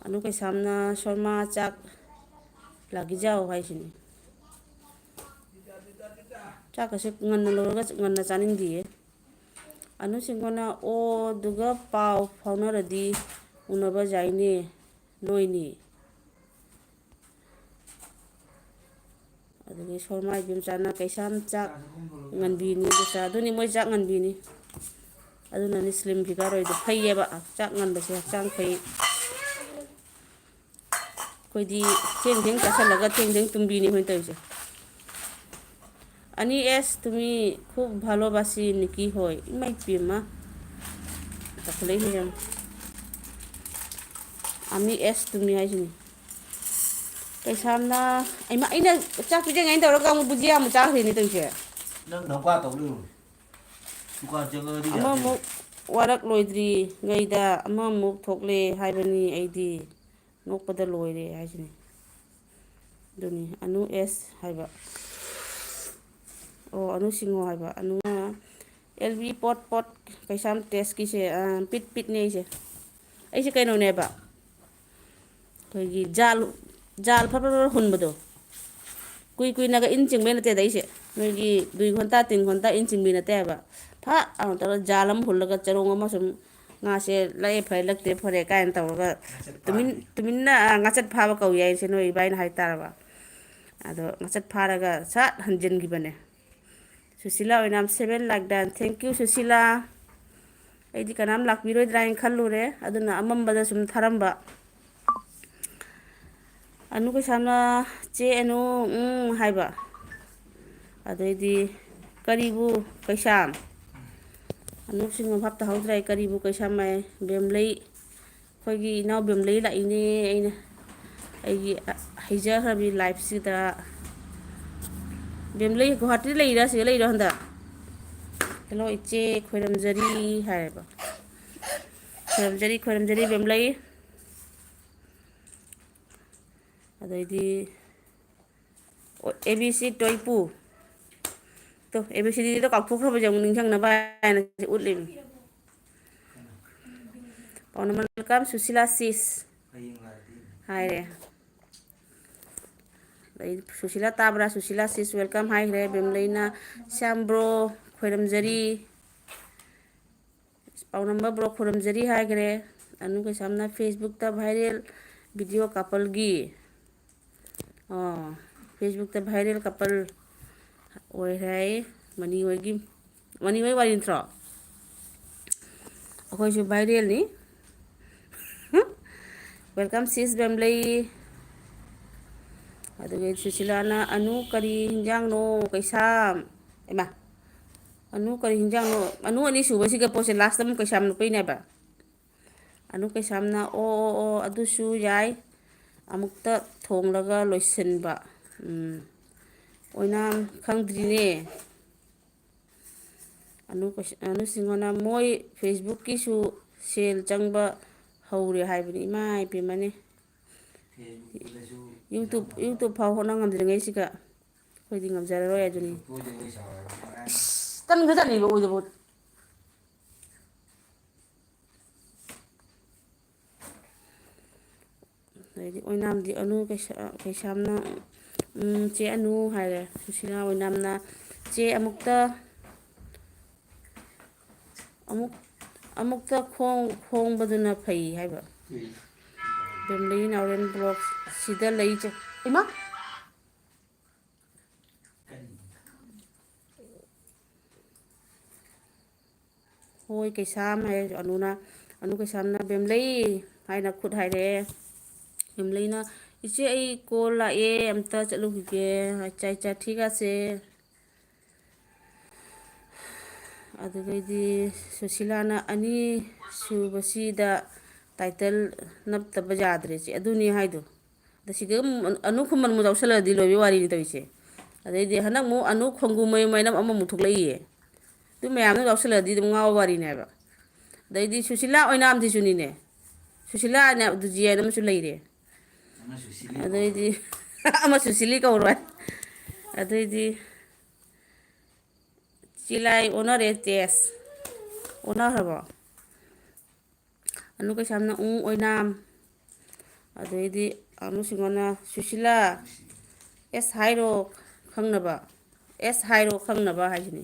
ꯑꯅꯨ ꯀꯩꯁꯥꯝꯅ ꯁꯣꯔꯃꯥ ꯆꯥꯛ ꯂꯥꯒꯤꯖꯥꯎ ꯍꯥꯏꯁꯤꯅꯤ꯫ ꯆꯥꯛꯀꯁꯦ ꯉꯟꯅ ꯂꯧꯔꯒ ꯉꯟꯅ ꯆꯥꯅꯤꯡꯗꯤꯌꯦ꯫ ꯑꯅꯨꯁꯤꯡꯕꯅ ꯑꯣ ꯑꯗꯨꯒ ꯄꯥꯎ ꯐꯥꯎꯅꯔꯗꯤ ꯎꯅꯕ ꯌꯥꯏꯅꯦ ꯅꯣꯏꯅꯤ꯫ ꯑꯗꯨꯗꯒꯤ ꯁꯣꯔꯃꯥ ꯏꯕꯦꯝꯆꯥꯅ ꯀꯩꯁꯥꯝ ꯆꯥꯛ ꯉꯟꯕꯤꯅꯤ, ꯗꯨꯁꯥ ꯑꯗꯨꯅꯤ ꯃꯣꯏ ꯆꯥꯛ ꯉꯟꯕꯤꯅꯤ꯫ ꯑꯗꯨꯅꯅꯤ slim figure ꯑꯣꯏꯗꯣ꯫ ꯐꯩꯌꯦꯕ, ꯆꯥꯛ ꯉꯟꯕꯁꯦ ꯍꯛꯆꯥꯡ ꯐꯩ꯫ ꯑꯩꯈꯣꯏꯗꯤ ꯊꯦꯡ ꯊꯦꯡ ꯆꯥꯁꯜꯂꯒ ꯊꯦꯡ ꯊꯦꯡ ꯇꯨꯝꯕꯤꯅꯤ ꯑꯩꯈꯣꯏꯅ ꯇꯧꯔꯤꯁꯦ꯫ ꯑꯅꯤ ꯑꯦꯁ ꯇꯨꯃꯤ ꯈꯨꯕ ꯚꯥꯂꯣꯕꯥꯁꯤ ꯅꯤꯀꯤ ꯍꯣꯏ꯫ ꯏꯃꯥꯏ ꯄꯦꯝꯃ꯫ ꯆꯥꯎꯈꯠꯂꯛꯏꯍꯦ ꯌꯥꯝ꯫ ꯑꯃꯤ ꯑꯦꯁ ꯇꯨꯃꯤ ꯍꯥꯏꯁꯤꯅꯤ꯫ ꯀꯩꯁꯥꯝꯅ, ꯑꯩꯃ-, ꯑꯩꯅ ꯆꯥꯛ ꯄꯤꯖꯉꯩꯅ ꯇꯧꯔꯒ ꯑꯃꯨꯛ ꯕꯨꯖꯤꯌꯥ ꯑꯃꯨꯛ ꯆꯥꯈ꯭ꯔꯤꯅꯦ ꯇꯧꯔꯤꯁꯦ꯫ ꯅꯪ ꯅꯧꯀꯥ ꯇꯧ ꯂꯩꯌꯨ꯫ ꯗꯨꯀꯥꯟ ꯆꯪꯉꯛꯑꯗꯤ ꯌꯥꯗꯦ꯫ ꯑꯃꯃꯨꯛ ꯋꯥꯔꯛ ꯂꯣꯏꯗ꯭ꯔꯤꯉꯩꯗ ꯑꯃꯃꯨꯛ ꯊꯣꯛꯂꯦ ꯍꯥꯏꯕꯅꯤ ꯑꯩꯗꯤ꯫ ꯅꯣꯛꯄꯗ ꯂꯣꯏꯔꯦ ꯍꯥꯏꯁꯤꯅꯤ꯫ ꯑꯗꯨꯅꯤ ꯑꯅꯨ ꯑꯦꯁ ꯍꯥꯏꯕ꯫ ꯑꯣ, ꯑꯅꯨ ꯁꯤꯡꯉꯣ ꯍꯥꯏꯕ꯫ ꯑꯅꯨ ꯑꯦꯜ ꯕꯤ ꯄꯣꯠ ꯄꯣꯠ ꯀꯩꯁꯥꯝ ꯇꯦꯁꯀꯤꯁꯦ, ꯑ, ꯄꯤꯠ ꯄꯤꯠꯅꯦ ꯑꯩꯁꯦ꯫ ꯑꯩꯁꯦ ꯀꯩꯅꯣꯅꯦꯕ꯫ ꯑꯩꯈꯣꯏꯒꯤ ꯖꯥꯜ, ꯖꯥꯜ ꯐꯠ ꯐꯠ ꯐꯠ ꯍꯨꯟꯕꯗꯣ꯫ ꯀꯨꯏ ꯀꯨꯏꯅꯒ ꯏꯟ ꯆꯤꯡꯕꯩ ꯅꯠꯇꯦꯗ ꯑꯩꯁꯦ꯫ ꯅꯣꯏꯒꯤ ꯗꯨꯏ ꯈꯣꯟꯇꯥ, ꯇꯤꯟ ꯈꯣꯟꯇꯥ ꯏꯟ ꯆꯤꯡꯕꯤ ꯅꯠꯇꯦ ꯍꯥꯏꯕ꯫ ꯐꯠ ꯑꯃ ꯇꯧꯔꯒ ꯖꯥꯜ ꯑꯃ ꯍꯨꯜꯂꯒ ꯆꯔꯣꯡ ꯑꯃ ꯁꯨꯝ ꯉꯥꯁꯦ ꯂꯛꯑꯦ ꯐꯔꯦ, ꯂꯛꯇꯦ ꯐꯔꯦ ꯀꯥꯏꯅ ꯇꯧꯔꯒ ꯉꯥꯆꯠ ꯇꯨꯃꯤꯟ-, ꯐꯥꯕꯤ꯫ ꯇꯨꯃꯤꯟꯅ, ꯑ, ꯉꯥꯆꯠ ꯐꯥꯕ ꯀꯧꯏ ꯍꯥꯏꯁꯦ ꯅꯣꯏ ꯏꯕꯥꯏꯅ ꯍꯥꯏ ꯇꯥꯔꯕ꯫ ꯑꯗꯣ ꯉꯥꯆꯠ ꯐꯥꯔꯒ ꯁꯠ ꯍꯟꯖꯤꯟꯈꯤꯕꯅꯦ꯫ ꯁꯨꯁꯤꯂꯥ ꯑꯣꯏꯅꯥꯝ seven like done꯫ Thank you, Sushila. ꯑꯩꯗꯤ ꯀꯅꯥꯝ ꯂꯥꯛꯄꯤꯔꯣꯏꯗ꯭ꯔꯥ ꯍꯥꯏꯅ ꯈꯜꯂꯨꯔꯦ, ꯑꯗꯨꯅ ꯑꯃꯝꯕꯗ ꯁꯨꯝ ꯊꯥꯔꯝꯕ꯫ ꯑꯅꯨ ꯀꯩꯁꯥꯝꯅ ꯆꯦ ꯑꯅꯨ, ꯎꯝ, ꯍꯥꯏꯕ꯫ ꯑꯗꯩꯗꯤ ꯀꯔꯤꯕꯨ ꯀꯩꯁꯥꯝ? ꯑꯅꯨꯁꯤꯡꯅ ꯚꯥꯞ ꯇꯥꯍꯧꯗ꯭ꯔꯦ꯫ ꯀꯔꯤꯕꯨ ꯀꯩꯁꯥꯝ ꯍꯥꯏ? ꯕꯦꯝꯂꯩ, ꯑꯩꯈꯣꯏꯒꯤ ꯏꯅꯥꯎ ꯕꯦꯝꯂꯩ ꯂꯥꯛꯏꯅꯦ꯫ ꯑꯩꯅ ꯑꯩꯒꯤ ꯍꯩꯖꯈ꯭ꯔꯕꯤ liveꯁꯤꯗ ꯕꯦꯝꯂꯩ ꯒꯨꯍꯥꯇꯤꯗ ꯂꯩꯔꯤꯔꯥ, ꯁꯤꯗ ꯂꯩꯔꯤꯔꯥ ꯍꯟꯗꯛ? ꯍꯦꯜꯂꯣ, ꯏꯆꯦ ꯈꯣꯏꯔꯝꯖꯔꯤ ꯍꯥꯏꯔꯦꯕ꯫ ꯈꯣꯏꯔꯝꯖꯔꯤ, ꯈꯣꯏꯔꯝꯖꯔꯤ, ꯕꯦꯝꯂꯩ꯫ ꯑꯗꯩꯗꯤ A B C ꯇꯣꯏꯄꯨ꯫ To, A B C ꯗꯤꯗꯣ ꯀꯥꯎꯊꯣꯛꯈ꯭ꯔꯕꯁꯦ ꯑꯃꯨꯛ ꯅꯤꯡꯁꯤꯡꯅꯕ ꯍꯥꯏꯅ ꯁꯤ ꯎꯠꯂꯤꯅꯤ꯫ ꯄꯥꯎ ꯅꯝꯕꯔ ꯋꯦꯜꯀꯝ, ꯁꯨꯁꯤꯂꯥ ꯁꯤꯁ ꯍꯥꯏꯔꯦ꯫ ꯑꯗꯩ ꯁꯨꯁꯤꯂꯥ ꯇꯥꯕ꯭ꯔꯥ? ꯁꯨꯁꯤꯂꯥ ꯁꯤꯁ ꯋꯦꯜꯀꯝ ꯍꯥꯏꯈ꯭ꯔꯦ꯫ ꯕꯦꯝꯂꯩꯅ ꯁ꯭ꯌꯥꯝ ꯕ꯭ꯔꯣ ꯈꯣꯏꯔꯝꯖꯔꯤ꯫ ꯄꯥꯎꯅꯝꯕ ꯕ꯭ꯔꯣ ꯈꯨꯔꯨꯝꯖꯔꯤ ꯍꯥꯏꯈ꯭ꯔꯦ꯫ ꯑꯅꯨ ꯀꯩꯁꯥꯝꯅ ꯐꯦꯁꯕꯨꯛꯇ ꯚꯥꯏꯔꯦꯜ ꯚꯤꯗꯤꯑꯣ ꯀꯥꯄꯜꯒꯤ, ꯑꯣ, ꯐꯦꯁꯕꯨꯛꯇ ꯚꯥꯏꯔꯦꯜ ꯀꯥꯄꯜ ꯑꯣꯏꯈ꯭ꯔꯦ ꯍꯥꯏꯌꯦ꯫ ꯃꯅꯤ ꯍꯣꯏꯒꯤ, ꯃꯅꯤ ꯍꯣꯏ ꯋꯥꯔꯤ ꯅꯠꯇ꯭ꯔꯣ? ꯑꯩꯈꯣꯏꯁꯨ ꯚꯥꯏꯔꯦꯜꯅꯤ꯫ ꯋꯦꯜꯀꯝ ꯁꯤꯁ ꯕꯦꯝꯂꯩ꯫ ꯑꯗꯨꯒ ꯁꯨꯁꯤꯂꯥꯅ, "ꯑꯅꯨ ꯀꯔꯤ ꯍꯤꯟꯖꯥꯡꯅꯣ ꯀꯩꯁꯥꯝ?" ꯏꯃꯥ, ꯑꯅꯨ ꯀꯔꯤ ꯍꯤꯟꯖꯥꯡꯅꯣ? ꯑꯅꯨ ꯑꯅꯤ ꯁꯨꯕꯁꯤꯒ ꯄꯣꯠꯁꯦ ꯂꯥꯁꯇ ꯑꯃꯨꯛ ꯀꯩꯁꯥꯝ ꯅꯨꯄꯩꯅꯦꯕ꯫ ꯑꯅꯨ ꯀꯩꯁꯥꯝꯅ, "ꯑꯣ, ꯑꯣ, ꯑꯣ, ꯑꯗꯨꯁꯨ ꯌꯥꯏ꯫ ꯑꯃꯨꯛꯇ ꯊꯣꯡꯂꯒ ꯂꯣꯏꯁꯤꯟꯕ꯫ ꯎꯝ, ꯑꯣꯏꯅꯥꯝ ꯈꯪꯗ꯭ꯔꯤꯅꯦ꯫" ꯑꯅꯨ ꯀꯩꯁ-, ꯑꯅꯨ ꯁꯤꯡꯍꯅ, "ꯃꯣꯏ ꯐꯦꯁꯕꯨꯛꯀꯤꯁꯨ ꯁꯦꯜ ꯆꯪꯕ ꯍꯧꯔꯦ ꯍꯥꯏꯕꯅꯤ꯫" ꯏꯃꯥ ꯏꯄꯦꯝꯃꯅꯦ꯫ ꯌꯨꯇꯨꯞ, ꯌꯨꯇꯨꯞ ꯐꯥꯎ ꯍꯣꯠꯅ ꯉꯝꯗ꯭ꯔꯤꯉꯩꯁꯤꯒ ꯑꯩꯈꯣꯏꯗꯤ ꯉꯝꯖꯔꯔꯣꯏ ꯑꯗꯨꯅꯤ꯫ ꯏꯁ, ꯇꯟꯒ ꯆꯠꯂꯤꯕ ꯑꯣꯏꯗꯕ꯫ ꯑꯗꯩꯗꯤ ꯑꯣꯏꯅꯥꯝꯗꯤ ꯑꯅꯨ ꯀꯩꯁꯥ-, ꯀꯩꯁꯥꯝꯅ, ꯎꯝ, "ꯆꯦ ꯑꯅꯨ" ꯍꯥꯏꯔꯦ꯫ ꯁꯨꯁꯤꯂꯥ ꯑꯣꯏꯅꯥꯝꯅ, "ꯆꯦ ꯑꯃꯨꯛꯇ, ꯑꯃꯨꯛ, ꯑꯃꯨꯛꯇ ꯈꯣꯡ-, ꯈꯣꯡꯕꯗꯨꯅ ꯐꯩ" ꯍꯥꯏꯕ꯫ ꯕꯦꯝꯂꯤ ꯅꯥꯎꯔꯦꯝ ꯕ꯭ꯂꯣꯛ ꯁꯤꯗ ꯂꯩ ꯆꯦ-, ꯏꯃꯥ! ꯍꯣꯏ, ꯀꯩꯁꯥꯝ ꯍꯥꯏ, ꯑꯅꯨꯅ, ꯑꯅꯨ ꯀꯩꯁꯥꯝꯅ "ꯕꯦꯝꯂꯩ" ꯍꯥꯏꯅ ꯈꯨꯠ ꯍꯥꯏꯔꯛꯑꯦ꯫ ꯕꯦꯝꯂꯩꯅ, "ꯏꯆꯦ, ꯑꯩ ꯀꯣꯜ ꯂꯥꯛꯑꯦ, ꯑꯝꯇ ꯆꯠꯂꯨꯈꯤꯒꯦ꯫ ꯑꯆꯥ, ꯑꯆꯥ, ꯊꯤꯒꯥꯁꯦ꯫" ꯑꯗꯨꯗꯩꯗꯤ ꯁꯨꯁꯤꯂꯥꯅ, "ꯑꯅꯤ ꯁꯨꯕꯁꯤꯗ ꯇꯥꯏꯇꯜ ꯅꯞꯇꯕ ꯌꯥꯗ꯭ꯔꯦ ꯆꯦ꯫" ꯑꯗꯨꯅꯤ ꯍꯥꯏꯗꯣ꯫ ꯑꯗ ꯁꯤꯗ ꯑꯃꯨꯛ ꯑꯅꯨ ꯈꯨꯃꯟ ꯑꯃꯨꯛ ꯌꯥꯎꯁꯜꯂꯛꯑꯗꯤ ꯂꯣꯏꯕꯩ ꯋꯥꯔꯤꯅꯤ ꯇꯧꯔꯤꯁꯦ꯫ ꯑꯗꯩꯗꯤ ꯍꯟꯗꯛ ꯑꯃꯨꯛ ꯑꯅꯨ ꯈꯣꯡꯒꯨ ꯃꯌꯨꯝ ꯍꯥꯏꯅ ꯑꯃꯃꯨꯛ ꯊꯣꯛꯂꯛꯏꯌꯦ꯫ ꯑꯗꯨ ꯃꯌꯥꯝꯗꯣ ꯌꯥꯎꯁꯜꯂꯗꯤ ꯑꯗꯨꯝ ꯉꯥꯎꯕ ꯋꯥꯔꯤꯅꯦ ꯍꯥꯏꯕ꯫ ꯑꯗꯩꯗꯤ ꯁꯨꯁꯤꯂꯥ ꯑꯣꯏꯅꯥꯝꯁꯤꯁꯨꯅꯤꯅꯦ꯫ ꯁꯨꯁꯤꯂꯥ ꯑꯅ ꯗꯨꯖꯤ ꯍꯥꯏꯅ ꯑꯃꯁꯨ ꯂꯩꯔꯦ꯫ ꯑꯗꯩꯗꯤ ꯑꯃꯁꯨ ꯁꯤꯂꯤ ꯀꯧꯔꯣꯏ꯫ ꯑꯗꯩꯗꯤ ꯆꯤꯂꯥꯏ ꯑꯣꯟꯅꯔꯦ ꯇꯦꯁ꯫ ꯑꯣꯟꯅꯈ꯭ꯔꯕꯣ? ꯑꯅꯨ ꯀꯩꯁꯥꯝꯅ ꯎ ꯑꯣꯏꯅꯥꯝ꯫ ꯑꯗꯩꯗꯤ ꯑꯅꯨ ꯁꯤꯡꯍꯅ ꯁꯨꯁꯤꯂꯥ꯫ ꯑꯦꯁ ꯍꯥꯏꯔꯣ ꯈꯪꯅꯕ꯫ ꯑꯦꯁ ꯍꯥꯏꯔꯣ ꯈꯪꯅꯕ ꯍꯥꯏꯁꯤꯅꯤ꯫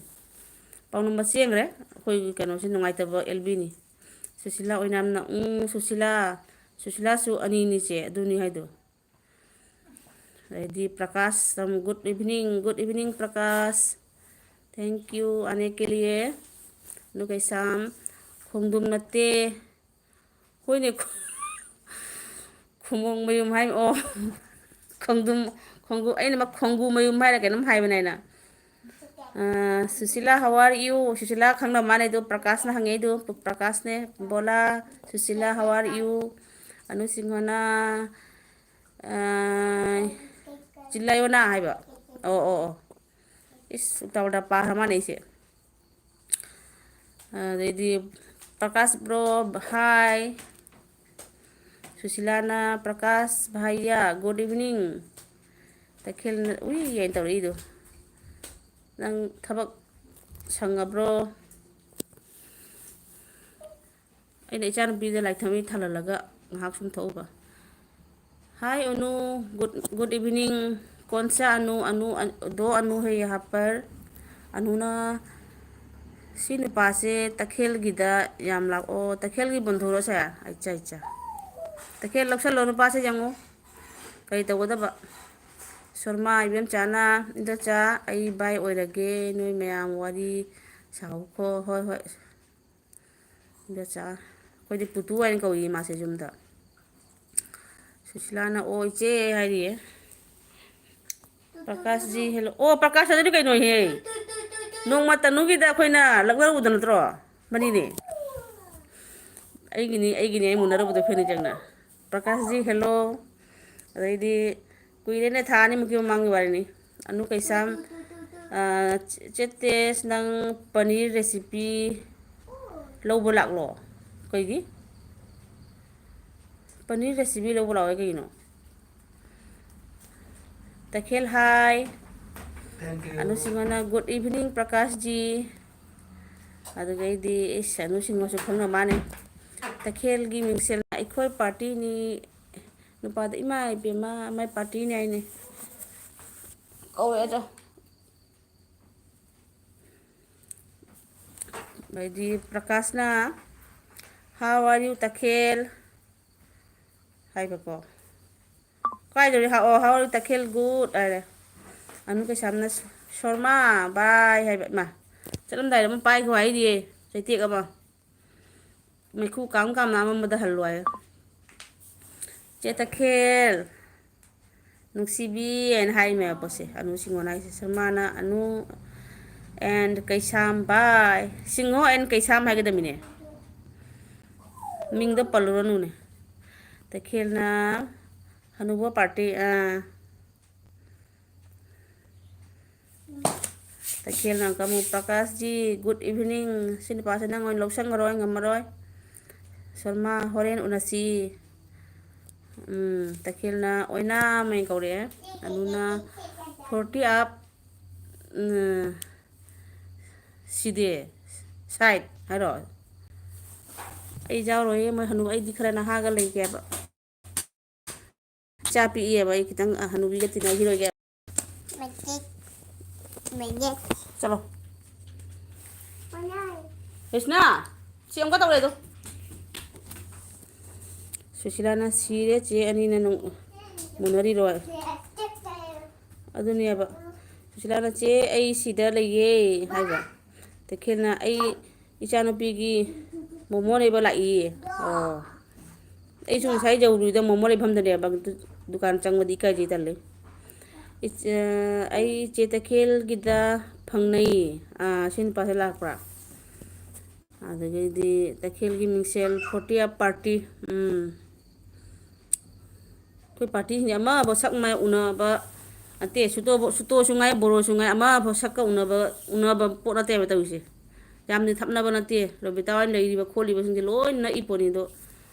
ꯄꯥꯎꯅꯝꯕ ꯆꯦꯟꯈ꯭ꯔꯦ꯫ ꯑꯩꯈꯣꯏꯒꯤ ꯀꯩꯅꯣꯁꯤ ꯅꯨꯡꯉꯥꯏꯇꯕ ꯑꯦꯜ ꯕꯤꯅꯤ꯫ ꯁꯨꯁꯤꯂꯥ ꯑꯣꯏꯅꯥꯝꯅ ꯎꯝ ꯁꯨꯁꯤꯂꯥ꯫ ꯁꯨꯁꯤꯂꯥꯁꯨ ꯑꯅꯤꯅꯤꯁꯦ ꯑꯗꯨꯅꯤ ꯍꯥꯏꯗꯣ꯫ ꯑꯗꯩꯗꯤ ꯄ꯭ꯔꯀꯥꯁ ꯇꯝ, good evening, good evening Prakash. Thank you ꯑꯅꯦ ꯀꯦꯂꯤꯌꯦ꯫ ꯑꯗꯨ ꯀꯩꯁꯥꯝ ꯈꯣꯡꯗ꯭ꯔꯨꯝ ꯅꯠꯇꯦ꯫ ꯍꯣꯏꯅꯦ, ꯈꯨꯃꯣꯡ ꯃꯌꯨꯝ ꯍꯥꯏ꯫ ꯑꯣ, ꯈꯣꯡꯗ꯭ꯔꯨꯝ, ꯈꯣꯡꯒꯨ, ꯑꯩꯅ ꯃ-, ꯈꯣꯡꯒꯨ ꯃꯌꯨꯝ ꯍꯥꯏꯔ ꯀꯩꯅꯣꯝ ꯍꯥꯏꯕꯅꯦ ꯑꯩꯅ꯫ ꯑ, Sushila, how are you? Sushila ꯈꯪꯅꯕ ꯃꯥꯅꯦ ꯑꯗꯨ, ꯄ꯭ꯔꯀꯥꯁꯅ ꯍꯪꯉꯦ ꯑꯗꯨ, ꯄ꯭ꯔꯀꯥꯁꯅꯦ꯫ ꯕꯣꯂꯥ, Sushila, how are you? Anu ꯁꯤꯡꯍꯅ, ꯑ, ꯆꯤꯜꯂꯥꯏꯌꯣꯅꯥ ꯍꯥꯏꯕ꯫ ꯑꯣ, ꯑꯣ, ꯑꯣ꯫ ꯏꯁ, ꯎꯜꯇꯥ ꯄꯥꯈ꯭ꯔ ꯃꯥꯅꯦ ꯑꯩꯁꯦ꯫ ꯑꯗꯩꯗꯤ ꯄ꯭ꯔꯀꯥꯁ ꯕ꯭ꯔꯣ, ꯍꯥꯏ꯫ ꯁꯨꯁꯤꯂꯥꯅ, "ꯄ꯭ꯔꯀꯥꯁ ꯚꯥꯏꯌꯥ, good evening꯫ ꯇꯈꯦꯜꯅ ꯎꯏ" ꯍꯥꯏꯅ ꯇꯧꯔꯛꯏꯗꯣ꯫ ꯅꯪ ꯊꯕꯛ ꯁꯪꯉꯕ꯭ꯔꯣ? ꯑꯩꯅ ꯏꯆꯥꯅꯨꯄꯤꯗ ꯂꯥꯏꯔꯤꯛ ꯊꯝꯃꯤ ꯊꯥꯜꯍꯜꯂꯒ ꯉꯥꯏꯍꯥꯛ ꯁꯨꯝ ꯊꯣꯛꯎꯕ꯫ Hi Anu, good, good evening꯫ कौन सा अनु, अनु, अन-, दो अनु है यहाँ पर। ꯑꯅꯨꯅ, "ꯁꯤ ꯅꯨꯄꯥꯁꯦ ꯇꯈꯦꯜꯒꯤꯗ ꯌꯥꯝ ꯂꯥꯛꯑꯣ, ꯇꯈꯦꯜꯒꯤ ꯕꯣꯟꯙꯨꯔꯣꯁꯦ?" ꯑꯩꯆꯥ, ꯑꯩꯆꯥ꯫ ꯇꯈꯦꯜ ꯂꯧꯁꯜꯂꯣ ꯅꯨꯄꯥꯁꯦ ꯌꯦꯡꯉꯣ꯫ ꯀꯔꯤ ꯇꯧꯒꯗꯕ? ꯁꯣꯔꯃꯥ ꯏꯕꯦꯝꯆꯥꯅ, "ꯏꯟꯗꯣꯆꯥ, ꯑꯩ ꯚꯥꯏ ꯑꯣꯏꯔꯒꯦ, ꯅꯣꯏ ꯃꯌꯥꯝ ꯋꯥꯔꯤ ꯁꯥꯎꯀꯣ"꯫ ꯍꯣꯏ, ꯍꯣꯏ꯫ ꯏꯟꯗꯣꯆꯥ, ꯑꯩꯈꯣꯏꯗꯤ ꯄꯨꯇꯨ ꯍꯥꯏꯅ ꯀꯧꯏ ꯃꯥꯁꯦ ꯌꯨꯝꯗ꯫ ꯁꯨꯁꯤꯂꯥꯅ, "ꯑꯣ, ꯏꯆꯦ" ꯍꯥꯏꯔꯤꯌꯦ꯫ ꯄ꯭ꯔꯀꯥꯁꯖꯤ, hello꯫ ꯑꯣ, ꯄ꯭ꯔꯀꯥꯁ ꯑꯗꯨꯗꯤ ꯀꯩꯅꯣꯍꯦ? ꯅꯣꯡꯃ ꯇꯅꯨꯒꯤꯗ ꯑꯩꯈꯣꯏꯅ ꯂꯛꯅꯔꯨꯕꯗꯣ ꯅꯠꯇ꯭ꯔꯣ? ꯃꯅꯤꯅꯦ꯫ ꯑꯩꯒꯤꯅꯤ, ꯑꯩꯒꯤꯅꯤ, ꯑꯩ ꯃꯨꯟꯅꯔꯨꯕꯗꯣ ꯑꯩꯈꯣꯏꯅꯤ ꯆꯪꯅ꯫ ꯄ꯭ꯔꯀꯥꯁꯖꯤ, hello꯫ ꯑꯗꯩꯗꯤ ꯀꯨꯏꯔꯦꯅꯦ, ꯊꯥ ꯑꯅꯤꯃꯨꯛꯀꯤ ꯃꯃꯥꯡꯒꯤ ꯋꯥꯔꯤꯅꯤ꯫ ꯑꯅꯨ ꯀꯩꯁꯥꯝ, ꯑ, ꯆꯦ ꯇꯦꯁ, ꯅꯪ ꯄꯅꯤꯔ recipe ꯂꯧꯕ ꯂꯥꯛꯂꯣ꯫ ꯀꯩꯒꯤ? ꯄꯅꯤꯔ recipe ꯂꯧꯕ ꯂꯥꯛꯑꯣ ꯀꯩꯒꯤꯅꯣ? ꯇꯈꯦꯜ ꯍꯥꯏ꯫ Thank you. ꯑꯅꯨ ꯁꯤꯡꯍꯅ good evening ꯄ꯭ꯔꯀꯥꯁꯖꯤ꯫ ꯑꯗꯨꯒꯩꯗꯤ ꯏꯁ ꯑꯅꯨ ꯁꯤꯡꯍꯁꯨ ꯈꯪꯅ ꯃꯥꯅꯦ꯫ ꯇꯈꯦꯜꯒꯤ ꯃꯤꯡꯁꯦꯜ ꯑꯩꯈꯣꯏ partyꯅꯤ꯫ ꯅꯨꯄꯥꯗ ꯏꯃꯥ ꯏꯕꯦꯝꯃ ꯃꯥꯏ partyꯅꯤ ꯍꯥꯏꯅꯦ꯫ ꯀꯧꯋꯦ ꯑꯗꯣ꯫ ꯑꯗꯩꯗꯤ ꯄ꯭ꯔꯀꯥꯁꯅ, "How are you, ꯇꯈꯦꯜ?" ꯍꯥꯏꯕꯀꯣ꯫ ꯀꯥꯏꯗꯧꯔꯤ? "How, how are you, ꯇꯈꯦꯜ? Good" ꯍꯥꯏꯔꯦ꯫ ꯑꯅꯨ ꯀꯩꯁꯥꯝꯅ, "ꯁꯣꯔꯃꯥ, bye" ꯍꯥꯏꯕ꯫ ꯏꯃꯥ, ꯆꯠꯂꯝꯗꯥꯏꯗ ꯑꯃ ꯄꯥꯏꯈꯣ ꯍꯥꯏꯔꯤꯌꯦ, ꯆꯩꯇꯦꯛ ꯑꯃ꯫ ꯃꯩꯈꯨ ꯀꯥꯝ ꯀꯥꯝꯅ ꯑꯃꯝꯕꯗ ꯍꯜꯂꯣ ꯍꯥꯏꯌꯣ꯫ "ꯆꯦ ꯇꯈꯦꯜ, ꯅꯨꯡꯁꯤꯕꯤ" ꯍꯥꯏꯅ ꯍꯥꯏ ꯃꯌꯥꯝꯄꯣꯠꯁꯦ꯫ ꯑꯅꯨ ꯁꯤꯡꯉꯣꯅ ꯍꯥꯏꯁꯦ, ꯁꯔꯃꯥꯅ Anu and Keisham, bye꯫ ꯁꯤꯡꯍꯣ and ꯀꯩꯁꯥꯝ ꯍꯥꯏꯒꯗꯕꯅꯤꯅꯦ꯫ ꯃꯤꯡꯗ ꯄꯜꯂꯨꯔꯅꯨꯅꯦ꯫ ꯇꯈꯦꯜꯅ ꯍꯅꯨꯕ party, ꯑꯥ꯫ ꯇꯈꯦꯜꯅ ꯀꯃꯨ, "ꯄ꯭ꯔꯀꯥꯁꯖꯤ, good evening꯫ ꯁꯤ ꯅꯨꯄꯥꯁꯦ ꯅꯪ ꯑꯣꯏꯅ ꯂꯧꯁꯟꯈ꯭ꯔꯣ, ꯑꯩ ꯉꯝꯃꯔꯣꯏ꯫ ꯁꯣꯔꯃꯥ, ꯍꯣꯔꯦꯟ ꯎꯅꯁꯤ꯫" ꯎꯝ, ꯇꯈꯦꯜꯅ ꯑꯣꯏꯅꯥꯝ ꯍꯥꯏꯅ ꯀꯧꯔꯛꯑꯦ꯫ ꯑꯅꯨꯅ forty up, ꯎꯝ, ꯁꯤꯗꯦ, side ꯍꯥꯏꯔꯣ? ꯑꯩ ꯌꯥꯎꯔꯣꯏꯌꯦ, ꯃꯣꯏ ꯍꯅꯨ, ꯑꯩꯗꯤ ꯈꯔ ꯅꯍꯥꯒ ꯂꯩꯒꯦꯕ꯫ ꯏꯆꯥ ꯄꯤꯛꯏꯌꯦꯕ, ꯑꯩ ꯈꯤꯇꯪ ꯍꯅꯨꯕꯤꯒ ꯇꯤꯟꯅꯈꯤꯔꯣꯏꯒꯦ꯫ ꯃꯩꯇꯩ, ꯃꯩꯇꯩ꯫ ꯆꯠꯂꯣ꯫ ꯀ꯭ꯔꯤꯁꯅ, ꯁꯤ ꯑꯃꯨꯛꯀ ꯇꯧꯔꯦ ꯑꯗꯣ꯫ ꯁꯨꯁꯤꯂꯥꯅ, "ꯁꯤꯔꯦ ꯆꯦ ꯑꯅꯤꯅ ꯅꯨꯡ-, ꯃꯨꯟꯅꯔꯤꯔꯣꯏ?" ꯑꯗꯨꯅꯦꯕ꯫ ꯁꯨꯁꯤꯂꯥꯅ, "ꯆꯦ, ꯑꯩ ꯁꯤꯗ ꯂꯩꯌꯦ" ꯍꯥꯏꯕ꯫ ꯇꯈꯦꯜꯅ, "ꯑꯩ ꯏꯆꯥꯅꯨꯄꯤꯒꯤ ꯃꯣꯃꯣ ꯂꯩꯕ ꯂꯥꯛꯏ"꯫ ꯑꯣ꯫ ꯑꯩꯁꯨ ꯉꯁꯥꯏ ꯌꯧꯔꯨꯏꯗ ꯃꯣꯃꯣ ꯂꯩꯐꯝꯗꯅꯦꯕ꯫ ꯗꯨ-, ꯗꯨꯀꯥꯟ ꯆꯪꯕꯗꯤ ꯏꯀꯥꯏꯖꯩ, ꯇꯜꯂꯤ꯫ ꯏꯆ-, ꯑꯩ ꯆꯦ ꯇꯈꯦꯜꯒꯤꯗ ꯐꯪꯅꯩ꯫ ꯑꯥ, ꯁꯤ ꯅꯨꯄꯥꯁꯦ ꯂꯥꯛꯄ꯭ꯔꯥ? ꯑꯗꯒꯤꯗꯤ ꯇꯈꯦꯜꯒꯤ ꯃꯤꯡꯁꯦꯜ forty up party꯫ ꯎꯝ꯫ ꯑꯩꯈꯣꯏ partyꯁꯤꯡꯁꯦ ꯑꯃꯐꯥꯎ ꯁꯛ ꯃꯥꯏ ꯎꯅꯕ ꯅꯠꯇꯦ, ꯁꯨꯇꯣ, ꯁꯨꯇꯣꯁꯨ ꯉꯥꯏ, ꯕꯣꯔꯣꯁꯨ ꯉꯥꯏ, ꯑꯃ ꯁꯛꯀ ꯎꯅꯕ, ꯎꯅꯕ ꯄꯣꯠ ꯅꯠꯇꯦꯕ ꯇꯧꯔꯤꯁꯦ꯫ ꯌꯥꯝꯅ ꯊꯞꯅꯕ ꯅꯠꯇꯦ꯫ ꯔꯣꯕꯤꯇꯥ ꯍꯣꯏ ꯂꯩꯔꯤꯕ ꯈꯣꯠꯂꯤꯕꯁꯤꯡꯁꯦ ꯂꯣꯏ ꯅꯛꯏ ꯄꯣꯠꯅꯤ, ꯑꯗꯣ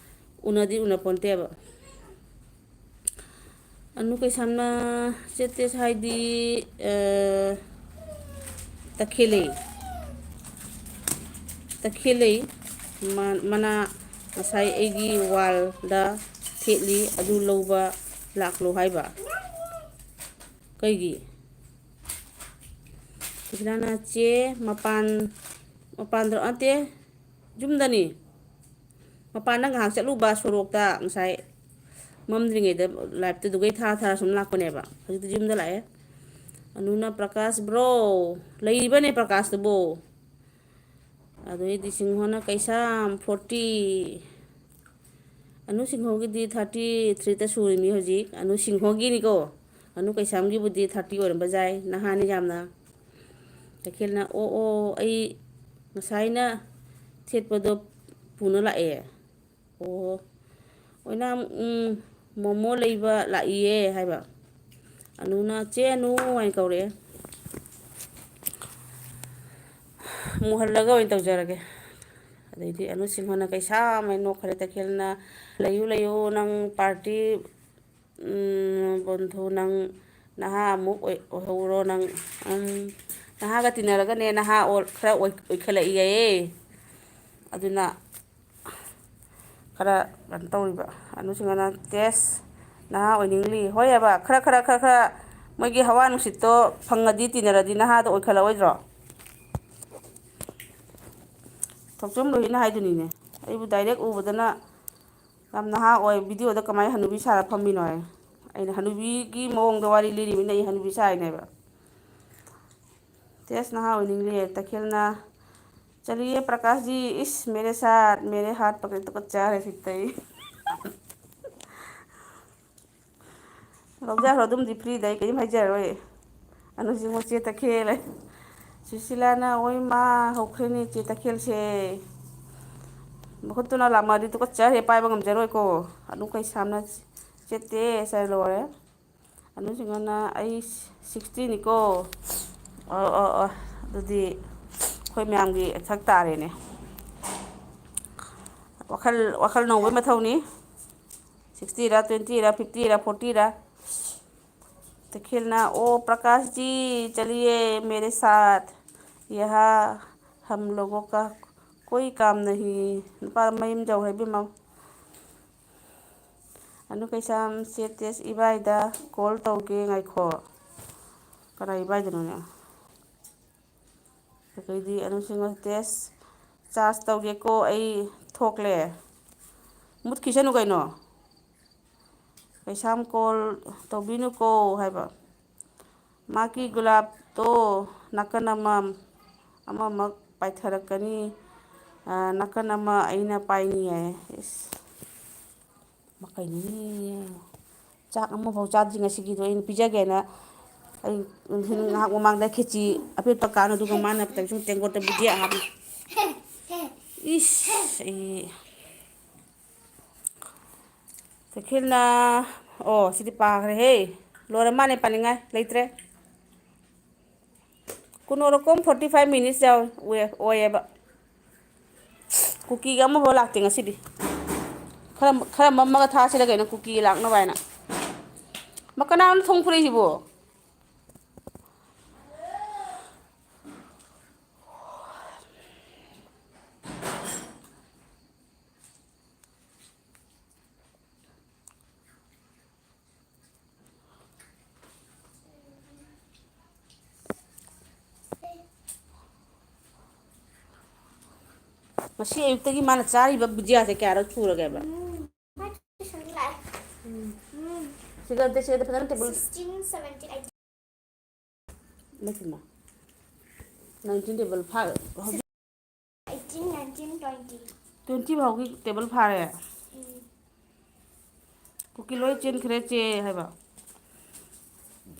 ꯎꯅꯗꯤ ꯎꯅꯄꯣꯟꯇꯦꯕ꯫ ꯑꯅꯨ ꯀꯩꯁꯥꯝꯅ ꯆꯦꯠꯇꯦꯁ ꯍꯥꯏꯗꯤ, ꯑ, ꯇꯈꯦꯜꯂꯩ꯫ ꯇꯈꯦꯜꯂꯩ ꯃ-, ꯃꯅꯥ ꯉꯁꯥꯏ ꯑꯩꯒꯤ ꯋꯥꯜꯗ ꯊꯦꯠꯂꯤ, ꯑꯗꯨ ꯂꯧꯕ ꯂꯥꯛꯂꯣ ꯍꯥꯏꯕ꯫ ꯀꯩꯒꯤ? ꯁꯨꯁꯤꯂꯥꯅ ꯆꯦ ꯃꯄꯥꯟ, ꯃꯄꯥꯟꯗ ꯅꯠꯇꯦ, ꯌꯨꯝꯗꯅꯤ꯫ ꯃꯄꯥꯟꯗ ꯉꯥꯏꯍꯥꯛ ꯆꯠꯂꯨꯕ ꯁꯣꯔꯣꯛꯇ ꯉꯁꯥꯏ ꯃꯝꯗ꯭ꯔꯤꯉꯩꯗ ꯂꯥꯏꯞꯇꯨꯗꯨꯒꯩ ꯊꯥ ꯊꯥꯔ ꯁꯨꯝ ꯂꯥꯛꯄꯅꯦꯕ꯫ ꯍꯧꯖꯤꯛꯇꯤ ꯌꯨꯝꯗ ꯂꯥꯛꯑꯦ꯫ ꯑꯅꯨꯅ ꯄ꯭ꯔꯀꯥꯁ ꯕ꯭ꯔꯣ, ꯂꯩꯔꯤꯕꯅꯦ ꯄ꯭ꯔꯀꯥꯁꯇꯨꯕꯨ꯫ ꯑꯗꯩꯗꯤ ꯁꯤꯡꯍꯣꯅ ꯀꯩꯁꯥꯝ ꯐꯣꯔꯇꯤ꯫ ꯑꯅꯨ ꯁꯤꯡꯍꯣꯒꯤꯗꯤ ꯊꯥꯔꯇꯤ ꯊ꯭ꯔꯤꯗ ꯁꯨꯔꯤꯃꯤ ꯍꯧꯖꯤꯛ꯫ ꯑꯅꯨ ꯁꯤꯡꯍꯣꯒꯤꯅꯤꯀꯣ꯫ ꯑꯅꯨ ꯀꯩꯁꯥꯝꯒꯤꯕꯨꯗꯤ ꯊꯥꯔꯇꯤ ꯑꯣꯏꯔꯝꯕ ꯌꯥꯏ꯫ ꯅꯍꯥꯅꯤ ꯌꯥꯝꯅ꯫ ꯇꯈꯦꯜꯅ, "ꯑꯣ, ꯑꯣ, ꯑꯩ ꯉꯁꯥꯏꯅ ꯊꯦꯠꯄꯗꯣ ꯄꯨꯅ ꯂꯥꯛꯑꯦ"꯫ ꯑꯣ, ꯑꯣꯏꯅꯥꯝ, ꯎꯝ, ꯃꯣꯃꯣ ꯂꯩꯕ ꯂꯥꯛꯏꯌꯦ ꯍꯥꯏꯕ꯫ ꯑꯅꯨꯅ, "ꯆꯦ ꯑꯅꯨ" ꯍꯥꯏꯅ ꯀꯧꯔꯛꯑꯦ꯫ ꯃꯨꯍꯜꯂꯒ ꯑꯣꯏꯅ ꯇꯧꯖꯔꯒꯦ꯫ ꯑꯗꯩꯗꯤ ꯑꯅꯨ ꯁꯤꯡꯍꯅ ꯀꯩꯁꯥꯝ ꯍꯥꯏꯅ ꯅꯣꯛꯈ꯭ꯔꯦ꯫ ꯇꯈꯦꯜꯅ, "ꯂꯩꯌꯨ, ꯂꯩꯌꯨ, ꯅꯪ ꯄꯥꯔꯇꯤ, ꯎꯝ, ꯕꯣꯟꯙꯨ, ꯅꯪ ꯅꯍꯥ ꯑꯃꯨꯛ ꯑꯣꯏ-, ꯑꯣꯏꯍꯧꯔꯣ, ꯅꯪ, ꯎꯝ, ꯅꯍꯥꯒ ꯇꯤꯟꯅꯔꯒꯅꯦ, ꯅꯍꯥ ꯑꯣ-, ꯈꯔ ꯑꯣꯏ-, ꯑꯣꯏꯈꯠꯂꯛꯏꯌꯦ꯫ ꯑꯗꯨꯅ ꯈꯔ ꯀꯩꯅꯣ ꯇꯧꯔꯤꯕ ꯑꯅꯨꯁꯤꯡꯅ ꯇꯦꯁ ꯅꯍꯥ ꯑꯣꯏꯅꯤꯡꯂꯤ꯫ ꯍꯣꯏ ꯍꯥꯏꯕ, ꯈꯔ, ꯈꯔ, ꯈꯔ, ꯈꯔ ꯃꯣꯏꯒꯤ ꯍꯋꯥ ꯅꯨꯡꯁꯤꯠꯇꯣ ꯐꯪꯉꯗꯤ ꯇꯤꯟꯅꯔꯗꯤ ꯅꯍꯥꯗꯣ ꯑꯣꯏꯈꯠꯂꯛꯑꯣꯏꯗ꯭ꯔꯣ? ꯊꯣꯛꯆꯣꯝ ꯂꯣꯍꯤꯅ ꯍꯥꯏꯗꯨꯅꯤꯅꯦ꯫ ꯑꯩꯕꯨ ꯗꯥꯏꯔꯦꯛ ꯎꯕꯗꯅ ꯌꯥꯝ ꯅꯍꯥ ꯑꯣꯏ, ꯚꯤꯗꯤꯑꯣꯗ ꯀꯃꯥꯏꯅ ꯍꯅꯨꯕꯤ ꯁꯥꯔ ꯐꯝꯃꯤꯅꯣ ꯍꯥꯏ꯫ ꯑꯩꯅ ꯍꯅꯨꯕꯤꯒꯤ ꯃꯑꯣꯡꯗ ꯋꯥꯔꯤ ꯂꯤꯔꯤꯕꯅꯤꯅ ꯑꯩ ꯍꯅꯨꯕꯤ ꯁꯥꯔꯤꯅꯦꯕ꯫ ꯇꯦꯁ ꯅꯍꯥ ꯑꯣꯏꯅꯤꯡꯂꯦ꯫ ꯇꯈꯦꯜꯅ, "ꯆꯂꯤꯌꯦ ꯄ꯭ꯔꯀꯥꯁ ꯖꯤ, ꯏꯁ, ꯃꯦꯔꯦ ꯁꯥꯠ, ꯃꯦꯔꯦ ꯍꯥꯠ ꯄꯀꯦ ꯇꯨꯀꯠꯆꯔꯦ ꯁꯤꯠꯇꯩ"꯫ ꯂꯧꯖꯈ꯭ꯔꯣ ꯑꯗꯨꯝꯗꯤ ꯐ꯭ꯔꯤꯗ, ꯑꯩ ꯀꯔꯤꯝ ꯍꯥꯏꯖꯔꯔꯣꯏ꯫ ꯑꯅꯨꯖꯤꯠ ꯃꯣꯏ ꯆꯦ ꯇꯈꯦꯜ꯫ ꯁꯨꯁꯤꯂꯥꯅ, "ꯑꯣꯏ ꯃꯥ, ꯍꯧꯈ꯭ꯔꯦꯅꯦ ꯆꯦ ꯇꯈꯦꯜꯁꯦ꯫ ꯃꯈꯨꯠꯇꯨꯅ ꯂꯥꯝꯃꯛꯑꯗꯤ ꯇꯨꯀꯠꯆꯈ꯭ꯔꯦ, ꯄꯥꯏꯕ ꯉꯝꯖꯔꯣꯏꯀꯣ"꯫ ꯑꯅꯨ ꯀꯩꯁꯥꯝꯅ, "ꯆꯦ ꯇꯦꯁ" ꯍꯥꯏꯔ ꯂꯣꯏꯔꯦ꯫ ꯑꯅꯨꯁꯤꯡꯅ ꯑꯩ ꯁꯤꯛꯁꯇꯤꯅꯤꯀꯣ꯫ ꯑꯣ, ꯑꯣ, ꯑꯣ꯫ ꯑꯗꯨꯗꯤ ꯑꯩꯈꯣꯏ ꯃꯌꯥꯝꯒꯤ ꯏꯊꯛ ꯇꯥꯔꯦꯅꯦ꯫ ꯋꯥꯈꯜ, ꯋꯥꯈꯜ ꯅꯧꯕꯒꯤ ꯃꯊꯧꯅꯤ꯫ ꯁꯤꯛꯁꯇꯤꯔ, ꯇ꯭ꯋꯦꯟꯇꯤꯔ, ꯐꯤꯐꯇꯤꯔ, ꯐꯣꯔꯇꯤꯔ꯫ ꯇꯈꯦꯜꯅ, "ओ प्रकाश जी, चलिए मेरे साथ, यहाँ हम लोगों का कोई काम नहीं"꯫ ꯅꯨꯄꯥ ꯃꯌꯨꯝ ꯌꯧꯈ꯭ꯔꯦ ꯏꯕꯦꯝꯃ꯫ ꯑꯅꯨ ꯀꯩꯁꯥꯝ, ꯁꯦ ꯇꯦꯁ ꯏꯕꯥꯏꯗ ꯀꯣꯜ ꯇꯧꯒꯦ, ꯉꯥꯏꯈꯣ꯫ ꯀꯅꯥ ꯏꯕꯥꯏꯗꯅꯣꯅꯦ? ꯑꯗꯩꯗꯤ ꯑꯅꯨꯁꯤꯡꯅ, "ꯇꯦꯁ ꯆꯥꯔꯖ ꯇꯧꯒꯦꯀꯣ, ꯑꯩ ꯊꯣꯛꯂꯦ"꯫ ꯃꯨꯠꯈꯤꯁꯅꯨ ꯀꯩꯅꯣ꯫ ꯀꯩꯁꯥꯝ ꯀꯣꯜ ꯇꯧꯕꯤꯅꯨꯀꯣ ꯍꯥꯏꯕ꯫ ꯃꯥꯒꯤ ꯒꯨꯂꯥꯞꯇꯣ ꯅꯥꯀꯟ ꯑꯃ, ꯑꯃꯃꯛ ꯄꯥꯏꯊꯔꯛꯀꯅꯤ, ꯑ, ꯅꯥꯀꯟ ꯑꯃ ꯑꯩꯅ ꯄꯥꯏꯅꯤ ꯍꯥꯏ꯫ ꯏꯁ, ꯃꯈꯩꯅꯤꯅꯦ꯫ ꯆꯥꯛ ꯑꯃꯐꯥꯎ ꯆꯥꯗ꯭ꯔꯤ ꯉꯁꯤꯒꯤꯗꯣ꯫ ꯑꯩꯅ ꯄꯤꯖꯒꯦꯅ, ꯑꯩ ꯅꯨꯡꯊꯤꯜ ꯉꯥꯏꯍꯥꯛ ꯃꯃꯥꯡꯗ ꯈꯦꯆꯤ ꯑꯄꯦꯠꯄ ꯀꯥꯅ, ꯑꯗꯨꯒ ꯃꯥꯅ ꯇꯧꯁꯨꯝ ꯇꯦꯡꯀꯣꯠꯇ ꯕꯨꯗꯤꯌꯥ ꯍꯥꯞꯄꯤ꯫ ꯏꯁ, ꯑꯩ ꯇꯈꯦꯜꯅ, ꯑꯣ, ꯁꯤꯗꯤ ꯄꯥꯈ꯭ꯔꯦꯍꯦ꯫ ꯂꯣꯏꯔ ꯃꯥꯜꯂꯦ, ꯄꯥꯅꯤꯡꯉꯥꯏ ꯂꯩꯇ꯭ꯔꯦ꯫ ꯀꯨꯅꯣꯔꯣꯀꯣꯝ forty five minutes ꯌꯥꯎ-, ꯑꯣꯏ-, ꯑꯣꯏꯌꯦꯕ꯫ ꯀꯨꯀꯤꯒ ꯑꯃꯐꯥꯎ ꯂꯥꯛꯇꯦ ꯉꯁꯤꯗꯤ꯫ ꯈꯔ, ꯈꯔ ꯃꯝꯃꯒ ꯊꯥꯁꯤꯔ ꯀꯩꯅꯣ, ꯀꯨꯀꯤ ꯂꯥꯛꯅꯕ ꯍꯥꯏꯅ꯫ ꯃ ꯀꯅꯥꯅꯣ ꯊꯣꯡ ꯐꯨꯔꯛꯏꯁꯤꯕꯣ? ꯉꯁꯤ ꯑꯌꯨꯛꯇꯒꯤ ꯃꯥꯅ ꯆꯥꯔꯤꯕ ꯕꯨꯖꯤꯌꯥꯁꯦ ꯀꯌꯥꯔꯛ ꯁꯨꯔꯒꯦꯕ? ꯎꯝ꯫ ꯁꯤꯒ ꯑꯝꯇ, ꯁꯤꯒ ꯑꯝꯇ ꯐꯖꯅ ꯇꯦꯕꯜ ꯁꯤꯛꯁꯇꯤꯟ, ꯁꯚꯦꯟꯇꯤꯟ, ꯑꯩꯠꯇꯤꯟ꯫ ꯏꯃꯥꯏ ꯄꯦꯝꯃ꯫ ꯅꯥꯏꯟꯇꯤꯟ ꯇꯦꯕꯜ ꯐꯥ-, ꯍꯧꯖꯤꯛ ꯑꯩꯠꯇꯤꯟ, ꯅꯥꯏꯟꯇꯤꯟ, ꯇ꯭ꯋꯦꯟꯇꯤ꯫ ꯇ꯭ꯋꯦꯟꯇꯤ ꯐꯥꯎꯒꯤ ꯇꯦꯕꯜ ꯐꯥꯔꯦ꯫ ꯎꯝ꯫ ꯀꯨꯀꯤ ꯂꯣꯏ ꯆꯦꯟꯈ꯭ꯔꯦ ꯆꯦ ꯍꯥꯏꯕ꯫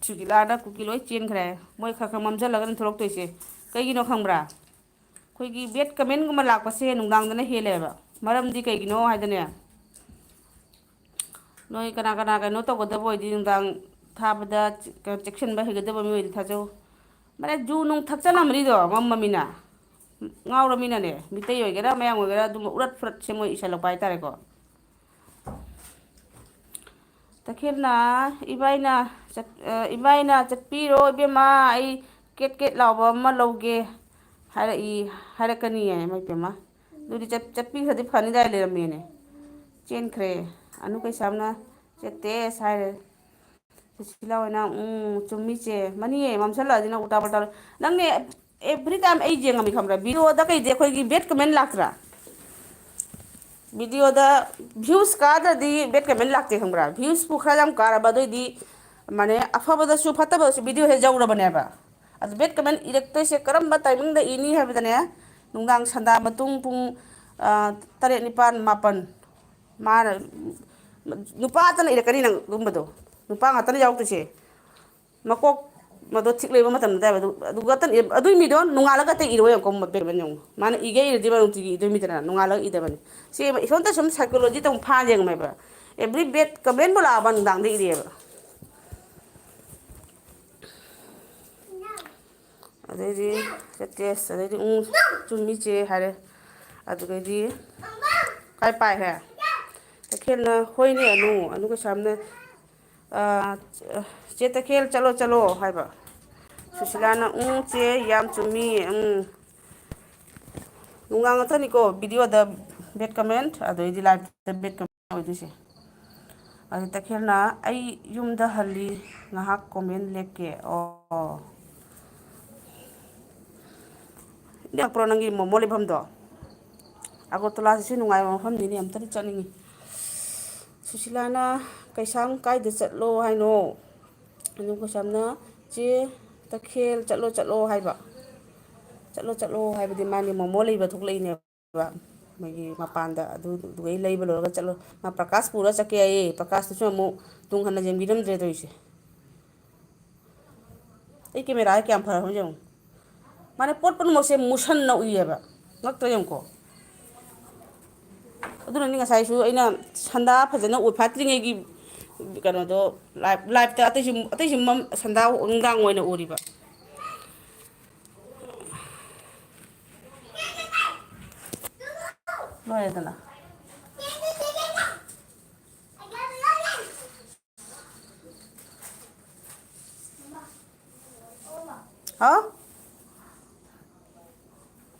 ꯁꯨꯖꯤꯂꯥꯅ ꯀꯨꯀꯤ ꯂꯣꯏ ꯆꯦꯟꯈ꯭ꯔꯦ꯫ ꯃꯣꯏ ꯈꯔ ꯈꯔ ꯃꯝꯁꯤꯜꯂꯒꯅꯤ ꯊꯣꯛꯂꯛꯇꯣꯏꯁꯦ꯫ ꯀꯩꯒꯤꯅꯣ ꯈꯪꯕ꯭ꯔꯥ? ꯑꯩꯈꯣꯏꯒꯤ bad comment ꯒꯨꯝꯕ ꯂꯥꯛꯄꯁꯦ ꯅꯨꯡꯗꯥꯡꯗꯅ ꯍꯦꯜꯂꯦꯕ꯫ ꯃꯔꯝꯗꯤ ꯀꯩꯒꯤꯅꯣ ꯍꯥꯏꯗꯅꯦ, ꯅꯣꯏ ꯀꯅꯥ ꯀꯅꯥ ꯀꯩꯅꯣ ꯇꯧꯒꯗꯕ ꯑꯣꯏꯗꯤ ꯅꯨꯡꯗꯥꯡ ꯊꯥꯕꯗ ꯆꯦꯛꯁꯤꯟꯕ ꯍꯩꯒꯗꯕ ꯃꯤꯑꯣꯏꯗꯤ ꯊꯥꯖꯧ꯫ ꯃꯥꯅꯦ, ꯖꯨ ꯅꯨꯡ ꯊꯛꯆꯜꯂꯝꯕꯅꯤꯗꯣ, ꯃꯝꯃꯃꯤꯅ꯫ ꯉꯥꯎꯔꯃꯤꯅꯅꯦ, ꯃꯤꯇꯩ ꯑꯣꯏꯒꯦꯔꯥ, ꯃꯌꯥꯡ ꯑꯣꯏꯒꯦꯔꯥ, ꯑꯗꯨꯝꯕ ꯎꯔꯠ ꯐꯨꯔꯠꯁꯦ ꯃꯣꯏ ꯏꯁꯜꯂꯛꯄ ꯍꯥꯏꯇꯥꯔꯦꯀꯣ꯫ ꯇꯈꯦꯜꯅ, "ꯏꯕꯥꯏꯅ ꯆꯠ-, ꯑ, ꯏꯕꯥꯏꯅ ꯆꯠꯄꯤꯔꯣ ꯏꯕꯦꯝꯃ, ꯑꯩ ꯀꯦꯠ ꯀꯦꯠ ꯂꯥꯎꯕ ꯑꯃ ꯂꯧꯒꯦ" ꯍꯥꯏꯔꯛꯏ, ꯍꯥꯏꯔꯛꯀꯅꯤꯌꯦ, ꯏꯃꯥ ꯏꯄꯦꯝꯃ꯫ ꯑꯗꯨꯗꯤ ꯆꯠ-, ꯆꯠꯄꯤꯈ꯭ꯔꯗꯤ ꯐꯅꯤꯗꯥꯏ ꯂꯩꯔꯝꯃꯦꯅꯦ꯫ ꯆꯦꯟꯈ꯭ꯔꯦ꯫ ꯑꯅꯨ ꯀꯩꯁꯥꯝꯅ, "ꯆꯠꯇꯦꯁ" ꯍꯥꯏꯔꯦ꯫ ꯁꯨꯁꯤꯂꯥ ꯍꯣꯏꯅ, "ꯎꯝ, ꯆꯨꯝꯃꯤ ꯆꯦ꯫ ꯃꯅꯤꯌꯦ, ꯃꯝꯁꯜꯂꯛꯑꯗꯤ ꯅꯪ ꯎꯜꯇꯥ ꯄꯜꯇꯥ ꯂꯣꯏ-, ꯅꯪꯅꯦ, every time ꯑꯩ ꯌꯦꯡꯉꯝꯃꯤ ꯈꯪꯕ꯭ꯔꯥ? ꯚꯤꯗꯤꯑꯣꯗ ꯀꯩꯗꯤ ꯑꯩꯈꯣꯏꯒꯤ bad comment ꯂꯥꯛꯇ꯭ꯔꯥ? ꯚꯤꯗꯤꯑꯣꯗ views ꯀꯥꯗ꯭ꯔꯗꯤ bad comment ꯂꯥꯛꯇꯦ ꯈꯪꯕ꯭ꯔꯥ? Viewsꯄꯨ ꯈꯔ ꯌꯥꯝ ꯀꯥꯔꯕ, ꯑꯗꯨꯑꯣꯏꯗꯤ, ꯃꯥꯅꯦ, ꯑꯐꯕꯗꯁꯨ ꯐꯠꯇꯕꯗꯁꯨ ꯚꯤꯗꯤꯑꯣꯁꯦ ꯌꯧꯔꯕꯅꯦꯕ꯫ ꯑꯗꯨ bad comment ꯏꯔꯛꯇꯣꯏꯁꯦ ꯀꯔꯝꯕ timingꯗ ꯏꯅꯤ ꯍꯥꯏꯕꯗꯅꯦ, ꯅꯨꯡꯗꯥꯡ ꯁꯟꯗꯥ ꯃꯇꯨꯡ ꯄꯨꯡ, ꯑ, ꯇꯔꯦꯠ, ꯅꯤꯄꯥꯟ, ꯃꯥꯄꯟ꯫ ꯃꯥꯅ, ꯅꯨꯄꯥ ꯉꯥꯛꯇꯅ ꯏꯔꯛꯀꯅꯤ ꯅꯪ ꯑꯗꯨꯝꯕꯗꯣ꯫ ꯅꯨꯄꯥ ꯉꯥꯛꯇꯅ ꯌꯥꯎꯔꯛꯇꯣꯏꯁꯦ꯫ ꯃꯀꯣꯛ ꯃꯗꯣ ꯊꯤꯛ ꯂꯩꯕ ꯃꯇꯝꯗ ꯇꯥꯏꯕ꯫ ꯑꯗꯨ, ꯑꯗꯨ ꯉꯥꯛꯇꯅ ꯏꯔ-, ꯑꯗꯨꯏ ꯃꯤꯗꯣ ꯅꯣꯡꯉꯥꯜꯂꯒ ꯑꯇꯩ ꯏꯔꯣ ꯌꯦꯡꯉꯨꯀꯣ, ꯕꯦꯠꯃꯦꯟ ꯌꯦꯡꯉꯨ꯫ ꯃꯥꯅ ꯏꯒꯦ ꯏꯔꯗꯤ ꯃꯥ ꯅꯨꯡꯇꯤꯒꯤ ꯏꯗꯣꯏ ꯃꯤꯗꯅ, ꯅꯣꯡꯉꯥꯜꯂꯒ ꯏꯗꯕꯅꯤ꯫ ꯁꯤ ꯏꯊꯣꯟꯇ ꯁꯨꯝ psychology ꯇꯧ ꯐꯥ ꯌꯦꯡꯉꯝꯃꯦꯕ꯫ Every bad commentꯕꯨ ꯂꯥꯛꯑꯕ ꯅꯨꯡꯗꯥꯡꯗ ꯏꯔꯦꯕ꯫ ꯑꯗꯩꯗꯤ ꯆꯠꯇꯦꯁ, ꯑꯗꯩꯗꯤ ꯎꯝ, ꯆꯨꯝꯃꯤ ꯆꯦ ꯍꯥꯏꯔꯦ꯫ ꯑꯗꯨꯗꯩꯗꯤ ꯀꯥꯏ ꯄꯥꯏꯈ꯭ꯔꯦ? ꯇꯈꯦꯜꯅ, "ꯍꯣꯏꯅꯦ ꯑꯅꯨ, ꯑꯅꯨ ꯀꯩꯁꯥꯝꯅ, ꯑ, ꯆꯦ ꯇꯈꯦꯜ ꯆꯠꯂꯣ ꯆꯠꯂꯣ" ꯍꯥꯏꯕ꯫ ꯁꯨꯁꯤꯂꯥꯅ, "ꯎꯝ ꯆꯦ, ꯌꯥꯝ ꯆꯨꯝꯃꯤ, ꯎꯝ"꯫ ꯅꯨꯡꯗꯥꯡ ꯉꯥꯛꯇꯅꯤꯀꯣ ꯚꯤꯗꯤꯑꯣꯗ bad comment, ꯑꯗꯩꯗꯤ liveꯇ bad comment ꯑꯣꯏꯗꯣꯏꯁꯦ꯫ ꯑꯗꯨ ꯇꯈꯦꯜꯅ, "ꯑꯩ ꯌꯨꯝꯗ ꯍꯜꯂꯤ, ꯉꯥꯏꯍꯥꯛ comment ꯂꯦꯞꯀꯦ"꯫ ꯑꯣ꯫ ꯅꯛꯄ꯭ꯔꯣ ꯅꯪꯒꯤ ꯃꯣꯃꯣ ꯂꯩꯐꯝꯗꯣ? ꯑꯒꯔꯇꯂꯥꯁꯤꯁꯨ ꯅꯨꯡꯉꯥꯏꯕ ꯃꯐꯝꯅꯤꯅꯦ, ꯑꯝꯇꯗꯤ ꯆꯠꯅꯤꯡꯉꯤ꯫ ꯁꯨꯁꯤꯂꯥꯅ, "ꯀꯩꯁꯥꯝ ꯀꯥꯏꯗ ꯆꯠꯂꯣ ꯍꯥꯏꯅꯣ?" ꯑꯗꯨ ꯀꯩꯁꯥꯝꯅ, "ꯆꯦ, ꯇꯈꯦꯜ ꯆꯠꯂꯣ ꯆꯠꯂꯣ" ꯍꯥꯏꯕ꯫ ꯆꯠꯂꯣ ꯆꯠꯂꯣ ꯍꯥꯏꯕꯗꯤ ꯃꯥꯒꯤ ꯃꯣꯃꯣ ꯂꯩꯕ ꯊꯣꯛꯂꯛꯏꯅꯦꯕ꯫ ꯃꯣꯏꯒꯤ ꯃꯄꯥꯟꯗ ꯑꯗꯨꯗꯨꯒꯩ ꯂꯩꯕ ꯂꯣꯏꯔꯒ ꯆꯠꯂꯣ꯫ ꯃꯥ ꯄ꯭ꯔꯀꯥꯁ ꯄꯨꯔ ꯆꯠꯀꯦ ꯍꯥꯏꯌꯦ꯫ ꯄ꯭ꯔꯀꯥꯁꯇꯨꯁꯨ ꯑꯃꯨꯛ ꯇꯨꯡ ꯍꯟꯅ ꯌꯦꯡꯕꯤꯔꯝꯗ꯭ꯔꯦ ꯇꯧꯔꯤꯁꯦ꯫ ꯑꯩ ꯀꯦꯃꯦꯔꯥꯁꯦ ꯀꯌꯥꯝ ꯐꯔꯕꯅꯣ ꯌꯦꯡꯉꯨ꯫ ꯃꯥꯅꯦ, ꯄꯣꯠ ꯄꯨꯝꯅꯃꯛꯁꯦ ꯃꯨꯁꯟꯅ ꯎꯏꯌꯦꯕ꯫ ꯉꯛꯇ꯭ꯔꯥ ꯌꯦꯡꯉꯨꯀꯣ꯫ ꯑꯗꯨꯅꯅꯤ ꯉꯁꯥꯏꯁꯨ ꯑꯩꯅ ꯁꯟꯗꯥ ꯐꯖꯅ ꯎ ꯐꯥꯠꯇ꯭ꯔꯤꯉꯩꯒꯤ ꯀꯩꯅꯣꯗꯣ ꯂꯥꯏꯞ, ꯂꯥꯏꯞꯇ ꯑꯇꯩꯁꯨ, ꯑꯇꯩꯁꯨ ꯃꯝ-, ꯁꯟꯗꯥ ꯅꯨꯡꯗꯥꯡ ꯑꯣꯏꯅ ꯎꯔꯤꯕ꯫ ꯂꯣꯏꯔꯦꯗꯅ꯫ ꯍꯥꯎ?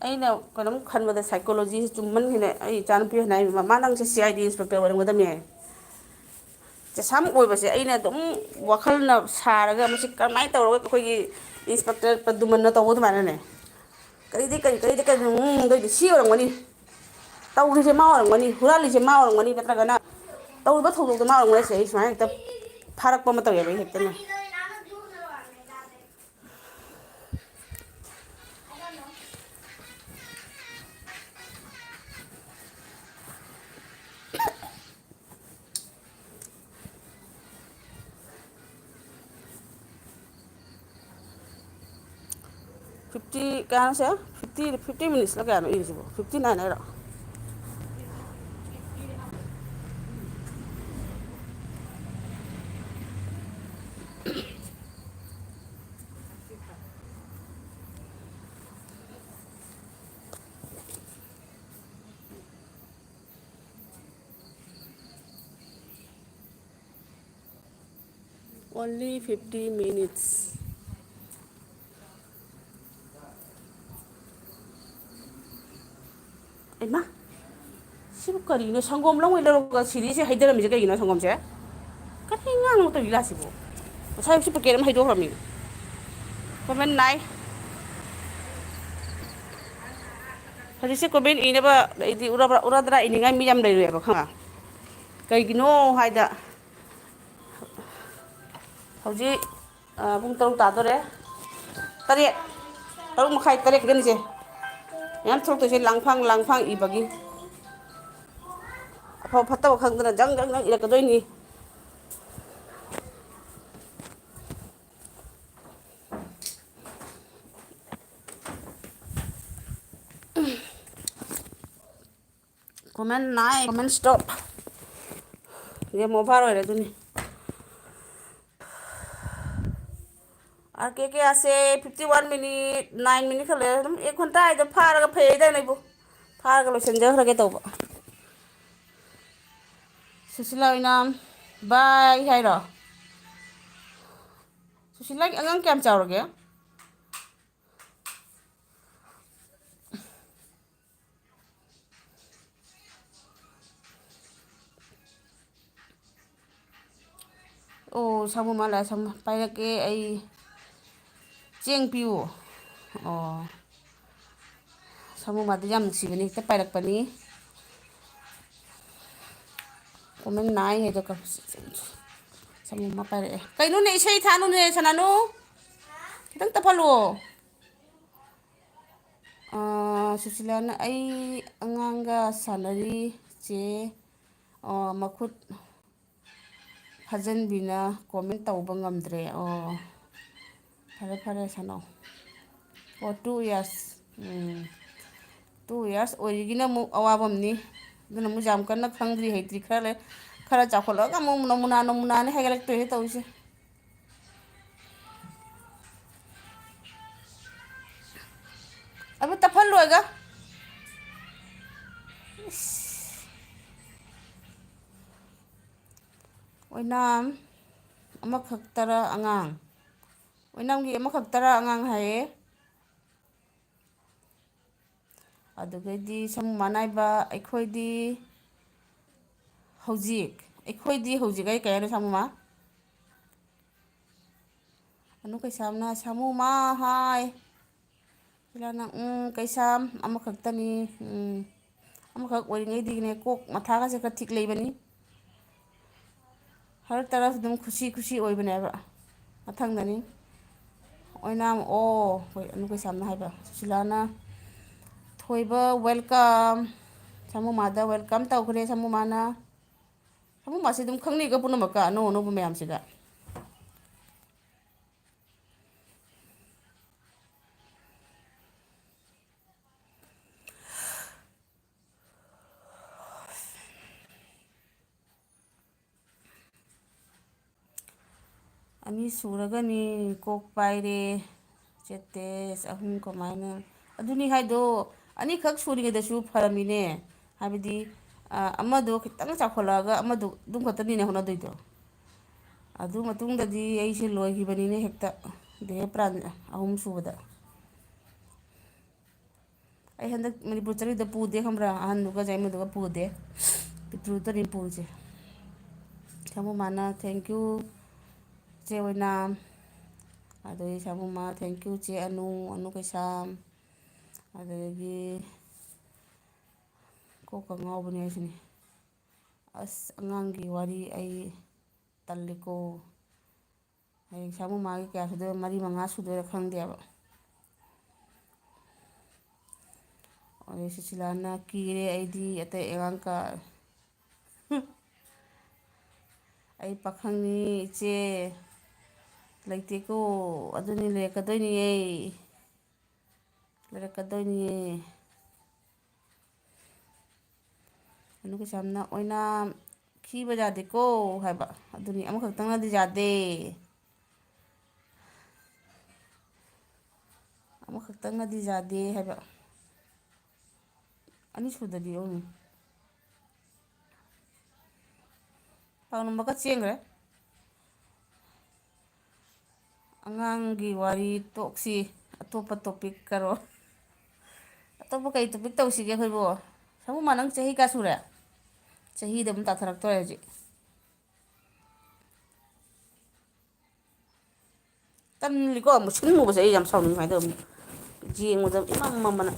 ꯑꯩꯅ ꯀꯩꯅꯣꯝ ꯈꯟꯕꯗ psychologyꯁꯦ ꯆꯨꯝꯃꯟꯈꯤꯅꯦ꯫ ꯑꯩ ꯏꯆꯥꯅꯨꯄꯤ ꯍꯥꯏꯅ ꯍꯥꯏ, "ꯃꯃꯥ, ꯅꯪꯁꯦ C I D inspector ꯑꯣꯏꯔꯝꯒꯗꯕꯅꯦ" ꯍꯥꯏ꯫ ꯆꯦꯁꯥꯝ ꯑꯣꯏꯕꯁꯦ ꯑꯩꯅ ꯑꯗꯨꯝ ꯋꯥꯈꯜꯅ ꯁꯥꯔꯒ, ꯃꯁꯤ ꯀꯔꯝꯍꯥꯏꯅ ꯇꯧꯔꯒ ꯑꯩꯈꯣꯏꯒꯤ inspector ꯄ꯭ꯔꯗꯨꯃꯟꯅ ꯇꯧꯕ ꯑꯗꯨꯃꯥꯏꯅꯅꯦ꯫ ꯀꯔꯤꯗꯤ ꯀꯔꯤ, ꯀꯔꯤꯗꯤ ꯀꯔꯤ, ꯎꯝ, ꯑꯗꯨꯏꯗꯤ ꯁꯤ ꯑꯣꯏꯔꯝꯒꯅꯤ, ꯇꯧꯔꯤꯁꯦ ꯃꯥ ꯑꯣꯏꯔꯝꯒꯅꯤ, ꯍꯨꯔꯥꯜꯂꯤꯁꯦ ꯃꯥ ꯑꯣꯏꯔꯝꯒꯅꯤ, ꯅꯠꯇ꯭ꯔꯒꯅ ꯇꯧꯔꯤꯕ ꯊꯧꯗꯣꯛꯇꯣ ꯃꯥ ꯑꯣꯏꯔꯝꯒꯅꯤ, ꯁꯦ ꯑꯩ ꯁꯨꯃꯥꯏꯅ ꯍꯦꯛꯇ ꯐꯥꯔꯛꯄ ꯑꯃ ꯇꯧꯋꯦꯕ ꯑꯩ ꯍꯦꯛꯇꯅꯦ꯫ Fifty ꯀꯌꯥꯅꯣ ꯁꯦ? Fifty, fifty minutesꯂ ꯀꯌꯥꯅꯣ ꯏꯔꯤꯁꯤꯕꯣ? Fifty nine ꯍꯥꯏꯔꯣ? Only fifty minutes. ꯑꯩꯃ, ꯁꯤꯕꯨ ꯀꯔꯤꯅꯣ? ꯁꯪꯒꯣꯝ ꯂꯧꯉꯩ ꯂꯧꯔꯒ ꯁꯤꯔꯤꯁꯦ ꯍꯩꯊꯔꯝꯃꯤꯁꯦ ꯀꯩꯒꯤꯅꯣ? ꯁꯪꯒꯣꯝꯁꯦ ꯀꯔꯤ ꯉꯥꯡꯅꯣ ꯇꯧꯔꯤ ꯂꯥꯁꯤꯕꯨ? ꯉꯁꯥꯏ ꯑꯌꯨꯛꯁꯨ packet ꯑꯃ ꯍꯩꯗꯣꯛꯈ꯭ꯔꯕꯅꯤ꯫ Comment nine꯫ ꯍꯧꯖꯤꯛꯁꯦ comment ꯏꯅꯕ ꯑꯩꯗꯤ ꯎꯔꯕ꯭ꯔꯥ, ꯎꯔꯗ꯭ꯔꯥ ꯏꯅꯤꯡꯉꯥꯏ ꯃꯤ ꯌꯥꯝ ꯂꯩꯔꯣꯏꯕ, ꯈꯪꯉ? ꯀꯩꯒꯤꯅꯣ ꯍꯥꯏꯗ, ꯍꯧꯖꯤꯛ, ꯑ, ꯄꯨꯡ ꯇꯔꯨꯛ ꯇꯥꯗꯣꯔꯦ꯫ ꯇꯔꯦꯠ, ꯇꯔꯨꯛ ꯃꯈꯥꯏ, ꯇꯔꯦꯠ ꯈꯛꯇꯅꯤꯁꯦ꯫ ꯃꯌꯥꯝ ꯊꯣꯛꯂꯛꯇꯣꯏꯁꯦ ꯂꯥꯡꯐꯥꯡ, ꯂꯥꯡꯐꯥꯡ ꯏꯕꯒꯤ꯫ ꯑꯐꯕ ꯐꯠꯇꯕ ꯈꯪꯗꯅ ꯖꯪ ꯖꯪ ꯖꯪ ꯏꯔꯛꯀꯗꯣꯏꯅꯤ꯫ Comment nine, comment stop꯫ Game over ꯑꯣꯏꯔꯦ ꯑꯗꯨꯅꯤ꯫ ꯑꯥꯔ ꯀꯦ ꯀꯌꯥꯁꯦ fifty one minute, nine minute ꯈꯔ ꯂꯩꯔ ꯑꯗꯨꯝ ꯑꯦꯛ ꯘꯟꯇꯥ ꯍꯥꯏꯗꯣ ꯐꯥꯔꯒ ꯐꯩꯗꯅ ꯑꯩꯕꯨ꯫ ꯐꯥꯔꯒ ꯂꯣꯏꯁꯤꯟꯖꯈ꯭ꯔꯒꯦ ꯇꯧꯕ꯫ ꯁꯨꯁꯤꯂꯥ ꯑꯣꯏꯅꯥꯝ, ꯕꯥꯏ ꯍꯥꯏꯔꯣ? ꯁꯨꯁꯤꯂꯥꯒꯤ ꯑꯉꯥꯡ ꯀꯌꯥꯝ ꯆꯥꯎꯔꯒꯦ? ꯑꯣ, ꯁꯥꯃꯨ ꯃꯥ ꯂꯥꯛꯑꯦ, ꯁꯥꯃꯨ ꯄꯥꯏꯔꯛꯀꯦ ꯑꯩ꯫ ꯆꯦꯡ ꯄꯤꯌꯨ꯫ ꯑꯣ, ꯁꯥꯃꯨ ꯃꯥꯗꯤ ꯌꯥꯝ ꯅꯨꯡꯁꯤꯕꯅꯤ, ꯍꯦꯛꯇ ꯄꯥꯏꯔꯛꯄꯅꯤ꯫ ꯀꯣꯃꯦꯟ ꯅꯥꯏ ꯍꯥꯏꯗꯣ ꯀ-, ꯁꯥꯃꯨ ꯃꯥ ꯄꯥꯏꯔꯛꯑꯦ꯫ ꯀꯩꯅꯣꯅꯦ, ꯏꯁꯩ ꯊꯥꯅꯨꯅꯦ, ꯁꯅꯥꯅꯨ꯫ ꯈꯤꯇꯪ ꯇꯞꯍꯜꯂꯣ꯫ ꯑꯥ, ꯁꯨꯁꯤꯂꯥꯅ, "ꯑꯩ ꯑꯉꯥꯡꯒ ꯁꯥꯟꯅꯔꯤ ꯆꯦ꯫ ꯑꯣ, ꯃꯈꯨꯠ ꯐꯥꯖꯟꯕꯤꯅ ꯀꯣꯃꯦꯟ ꯇꯧꯕ ꯉꯝꯗ꯭ꯔꯦ꯫" ꯑꯣ, ꯐꯔꯦ, ꯐꯔꯦ, ꯁꯥꯟꯅꯧ꯫ ꯑꯣ, ꯇꯨ ꯏꯌꯥꯔꯁ꯫ ꯎꯝ, ꯇꯨ ꯏꯌꯥꯔꯁ ꯑꯣꯏꯔꯤꯒꯤꯅ ꯑꯃꯨꯛ ꯑꯋꯥꯕ ꯑꯃꯅꯤ꯫ ꯑꯗꯨꯅ ꯑꯃꯨꯛ ꯌꯥꯝ ꯀꯟꯅ ꯈꯪꯗ꯭ꯔꯤ, ꯍꯩꯇ꯭ꯔꯤ꯫ ꯈꯔ ꯂꯩ, ꯈꯔ ꯆꯥꯎꯈꯠꯂꯛꯑꯒ ꯑꯃꯨꯛ ꯅꯃꯨꯅꯥ ꯅꯃꯨꯅꯥꯅꯤ ꯍꯥꯏꯒꯠꯂꯛꯇꯣꯏꯁꯦ ꯇꯧꯔꯤꯁꯦ꯫ ꯑꯗꯨ ꯇꯞꯍꯜꯂꯣꯏꯒ꯫ ꯏꯁ꯫ ꯑꯣꯏꯅꯥꯝ ꯑꯃꯈꯛꯇꯔ ꯑꯉꯥꯡ? ꯑꯣꯏꯅꯥꯝꯒꯤ ꯑꯃꯈꯛꯇꯔ ꯑꯉꯥꯡ ꯍꯥꯏꯌꯦ꯫ ꯑꯗꯨꯒꯩꯗꯤ ꯁꯥꯃꯨ ꯃꯥ ꯅꯥꯏꯕ ꯑꯩꯈꯣꯏꯗꯤ ꯍꯧꯖꯤꯛ, ꯑꯩꯈꯣꯏꯗꯤ ꯍꯧꯖꯤꯛ ꯑꯩ ꯀꯩ ꯍꯥꯏꯅꯣ ꯁꯥꯃꯨ ꯃꯥ? ꯑꯅꯨ ꯀꯩꯁꯥꯝꯅ ꯁꯥꯃꯨ ꯃꯥ ꯍꯥꯏ꯫ ꯁꯤꯂꯥꯅ, "ꯎꯝ, ꯀꯩꯁꯥꯝ ꯑꯃꯈꯛꯇꯅꯤ꯫ ꯎꯝ, ꯑꯃꯈꯛ ꯑꯣꯏꯔꯤꯉꯩꯗꯒꯤꯅꯦ ꯀꯣꯛ ꯃꯊꯥꯒꯁꯦ ꯈꯔ ꯊꯤꯛ ꯂꯩꯕꯅꯤ꯫" ꯍꯔ ꯇꯔꯐ ꯑꯗꯨꯝ ꯈꯨꯁꯤ ꯈꯨꯁꯤ ꯑꯣꯏꯕꯅꯦꯕ꯫ ꯃꯊꯪꯗꯅꯤ ꯑꯣꯏꯅꯥꯝ ꯑꯣ, ꯍꯣꯏ, ꯑꯅꯨ ꯀꯩꯁꯥꯝꯅ ꯍꯥꯏꯕ꯫ ꯁꯨꯁꯤꯂꯥꯅ, "ꯊꯣꯏꯕ welcome꯫" ꯁꯥꯃꯨ ꯃꯥꯗ welcome ꯇꯧꯈ꯭ꯔꯦ ꯁꯥꯃꯨ ꯃꯥꯅ꯫ ꯁꯥꯃꯨ ꯃꯥꯁꯦ ꯑꯗꯨꯝ ꯈꯪꯅꯩꯒ ꯄꯨꯝꯅꯃꯛꯀ, ꯑꯅꯧ ꯑꯅꯧꯕ ꯃꯌꯥꯝꯁꯤꯒ꯫ ꯑꯅꯤ ꯁꯨꯔꯒꯅꯤ꯫ ꯀꯣꯛ ꯄꯥꯏꯔꯦ꯫ ꯆꯦꯇꯦꯁ ꯑꯍꯨꯝ ꯀꯃꯥꯏꯅ? ꯑꯗꯨꯅꯤ ꯍꯥꯏꯗꯣ, ꯑꯅꯤꯈꯛ ꯁꯨꯔꯤꯉꯩꯗꯁꯨ ꯐꯔꯝꯃꯤꯅꯦ꯫ ꯍꯥꯏꯕꯗꯤ, ꯑ, ꯑꯃꯗꯣ ꯈꯤꯇꯪ ꯆꯥꯎꯈꯠꯂꯛꯑꯒ ꯑꯃꯗꯣ ꯑꯗꯨꯝ ꯈꯛꯇꯅꯤꯅꯦ ꯍꯣꯠꯅꯗꯣꯏꯗꯣ꯫ ꯑꯗꯨ ꯃꯇꯨꯡꯗꯗꯤ ꯑꯩꯁꯦ ꯂꯣꯏꯈꯤꯕꯅꯤꯅꯦ ꯍꯦꯛꯇ, ꯗꯦꯍꯦ ꯄ꯭ꯔꯥꯟ ꯑꯍꯨꯝ ꯁꯨꯕꯗ꯫ ꯑꯩ ꯍꯟꯗꯛ ꯃꯅꯤꯄꯨꯔ ꯆꯠꯂꯤꯗꯣ ꯄꯨꯗꯦ ꯈꯪꯕ꯭ꯔꯥ? ꯑꯍꯟꯗꯨꯒ ꯖꯥꯏꯃꯗꯨꯒ ꯄꯨꯗꯦ꯫ ꯄꯤꯇ꯭ꯔꯨꯗꯅꯤ ꯄꯨꯔꯤꯁꯦ꯫ ꯁꯥꯃꯨ ꯃꯥꯅ "Thank you, ꯆꯦ ꯑꯣꯏꯅꯥꯝ"꯫ ꯑꯗꯩ ꯁꯥꯃꯨ ꯃꯥ "Thank you, ꯆꯦ ꯑꯅꯨ, ꯑꯅꯨ ꯀꯩꯁꯥꯝ"꯫ ꯑꯗꯒꯤ ꯀꯣꯛꯀ ꯉꯥꯎꯕꯅꯦ ꯍꯥꯏꯁꯤꯅꯦ꯫ ꯑꯁ, ꯑꯉꯥꯡꯒꯤ ꯋꯥꯔꯤ ꯑꯩ ꯇꯜꯂꯤꯀꯣ꯫ ꯍꯌꯦꯡ ꯁꯥꯃꯨ ꯃꯥꯒꯤ ꯀꯌꯥ ꯁꯨꯗꯣꯏꯔꯣ? ꯃꯔꯤ ꯃꯉꯥ ꯁꯨꯗꯣꯏꯔꯥ ꯈꯪꯗꯦꯕ꯫ ꯑꯗꯩ ꯁꯨꯁꯤꯂꯥꯅ "ꯀꯤꯔꯦ ꯑꯩꯗꯤ ꯑꯇꯩ ꯑꯉꯥꯡ ꯀ-, ꯑꯩ ꯄꯥꯈꯪꯅꯤ ꯏꯆꯦ, ꯂꯩꯇꯦꯀꯣ"꯫ ꯑꯗꯨꯅꯤ, ꯂꯩꯔꯛꯀꯗꯣꯏꯅꯤꯌꯦ, ꯂꯩꯔꯛꯀꯗꯣꯏꯅꯤꯌꯦ꯫ ꯑꯅꯨ ꯀꯩꯁꯥꯝꯅ "ꯑꯣꯏꯅꯥꯝ ꯈꯤꯕ ꯌꯥꯗꯦꯀꯣ" ꯍꯥꯏꯕ꯫ ꯑꯗꯨꯅꯤ, ꯑꯃꯈꯛꯇꯪꯅꯗꯤ ꯌꯥꯗꯦ꯫ ꯑꯃꯈꯛꯇꯪꯅꯗꯤ ꯌꯥꯗꯦ ꯍꯥꯏꯕ꯫ ꯑꯅꯤꯁꯨꯗꯗꯤ ꯌꯦꯡꯉꯨ꯫ ꯄꯥꯎ ꯅꯨꯝꯕꯔꯒ ꯆꯦꯟꯈ꯭ꯔꯦ꯫ ꯑꯉꯥꯡꯒꯤ ꯋꯥꯔꯤ ꯇꯣꯛꯁꯤ, ꯑꯇꯣꯞꯄ topic ꯀꯔꯣ꯫ ꯑꯇꯣꯞꯄ ꯀꯩ topic ꯇꯧꯁꯤꯒꯦ ꯑꯩꯈꯣꯏꯕꯨ? ꯁꯥꯃꯨꯃ, ꯅꯪ ꯆꯍꯤ ꯀꯌꯥ ꯁꯨꯔꯦ? ꯆꯍꯤꯗ ꯑꯃꯨꯛ ꯇꯥꯊꯔꯛꯇꯣꯔꯦ ꯍꯧꯖꯤꯛ꯫ ꯇꯜꯂꯤꯀꯣ, ꯃꯨꯁꯤꯟ ꯃꯨꯕꯁꯦ ꯑꯩ ꯌꯥꯝ ꯁꯥꯎꯅꯤꯡꯉꯤ꯫ ꯀꯃꯥꯏꯅ ꯇꯧꯕꯅꯣ? ꯌꯦꯡꯕꯗ ꯏꯃꯝ ꯃꯝꯃꯅ꯫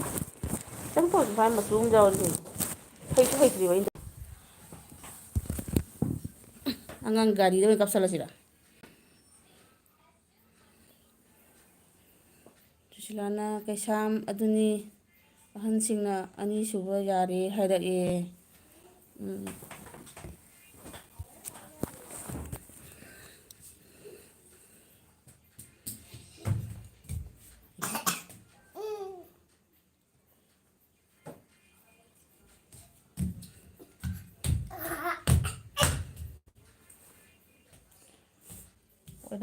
ꯈꯤꯇꯪ ꯇꯧꯔꯁꯨ ꯃꯥꯏ ꯃꯆꯨ ꯑꯃ ꯌꯥꯎꯔꯗꯤ꯫ ꯍꯩꯁꯨ ꯍꯩꯇ꯭ꯔꯤꯕ ꯑꯩꯅ꯫ ꯑꯉꯥꯡ ꯒꯥꯔꯤꯗ ꯑꯣꯏꯅ ꯀꯥꯞꯁꯜꯂꯁꯤꯔ? ꯁꯨꯁꯤꯂꯥꯅ "ꯀꯩꯁꯥꯝ, ꯑꯗꯨꯅꯤ, ꯑꯍꯟꯁꯤꯡꯅ ꯑꯅꯤꯁꯨꯕ ꯌꯥꯔꯦ ꯍꯥꯏꯔꯛꯑꯦ"꯫ ꯎꯝ꯫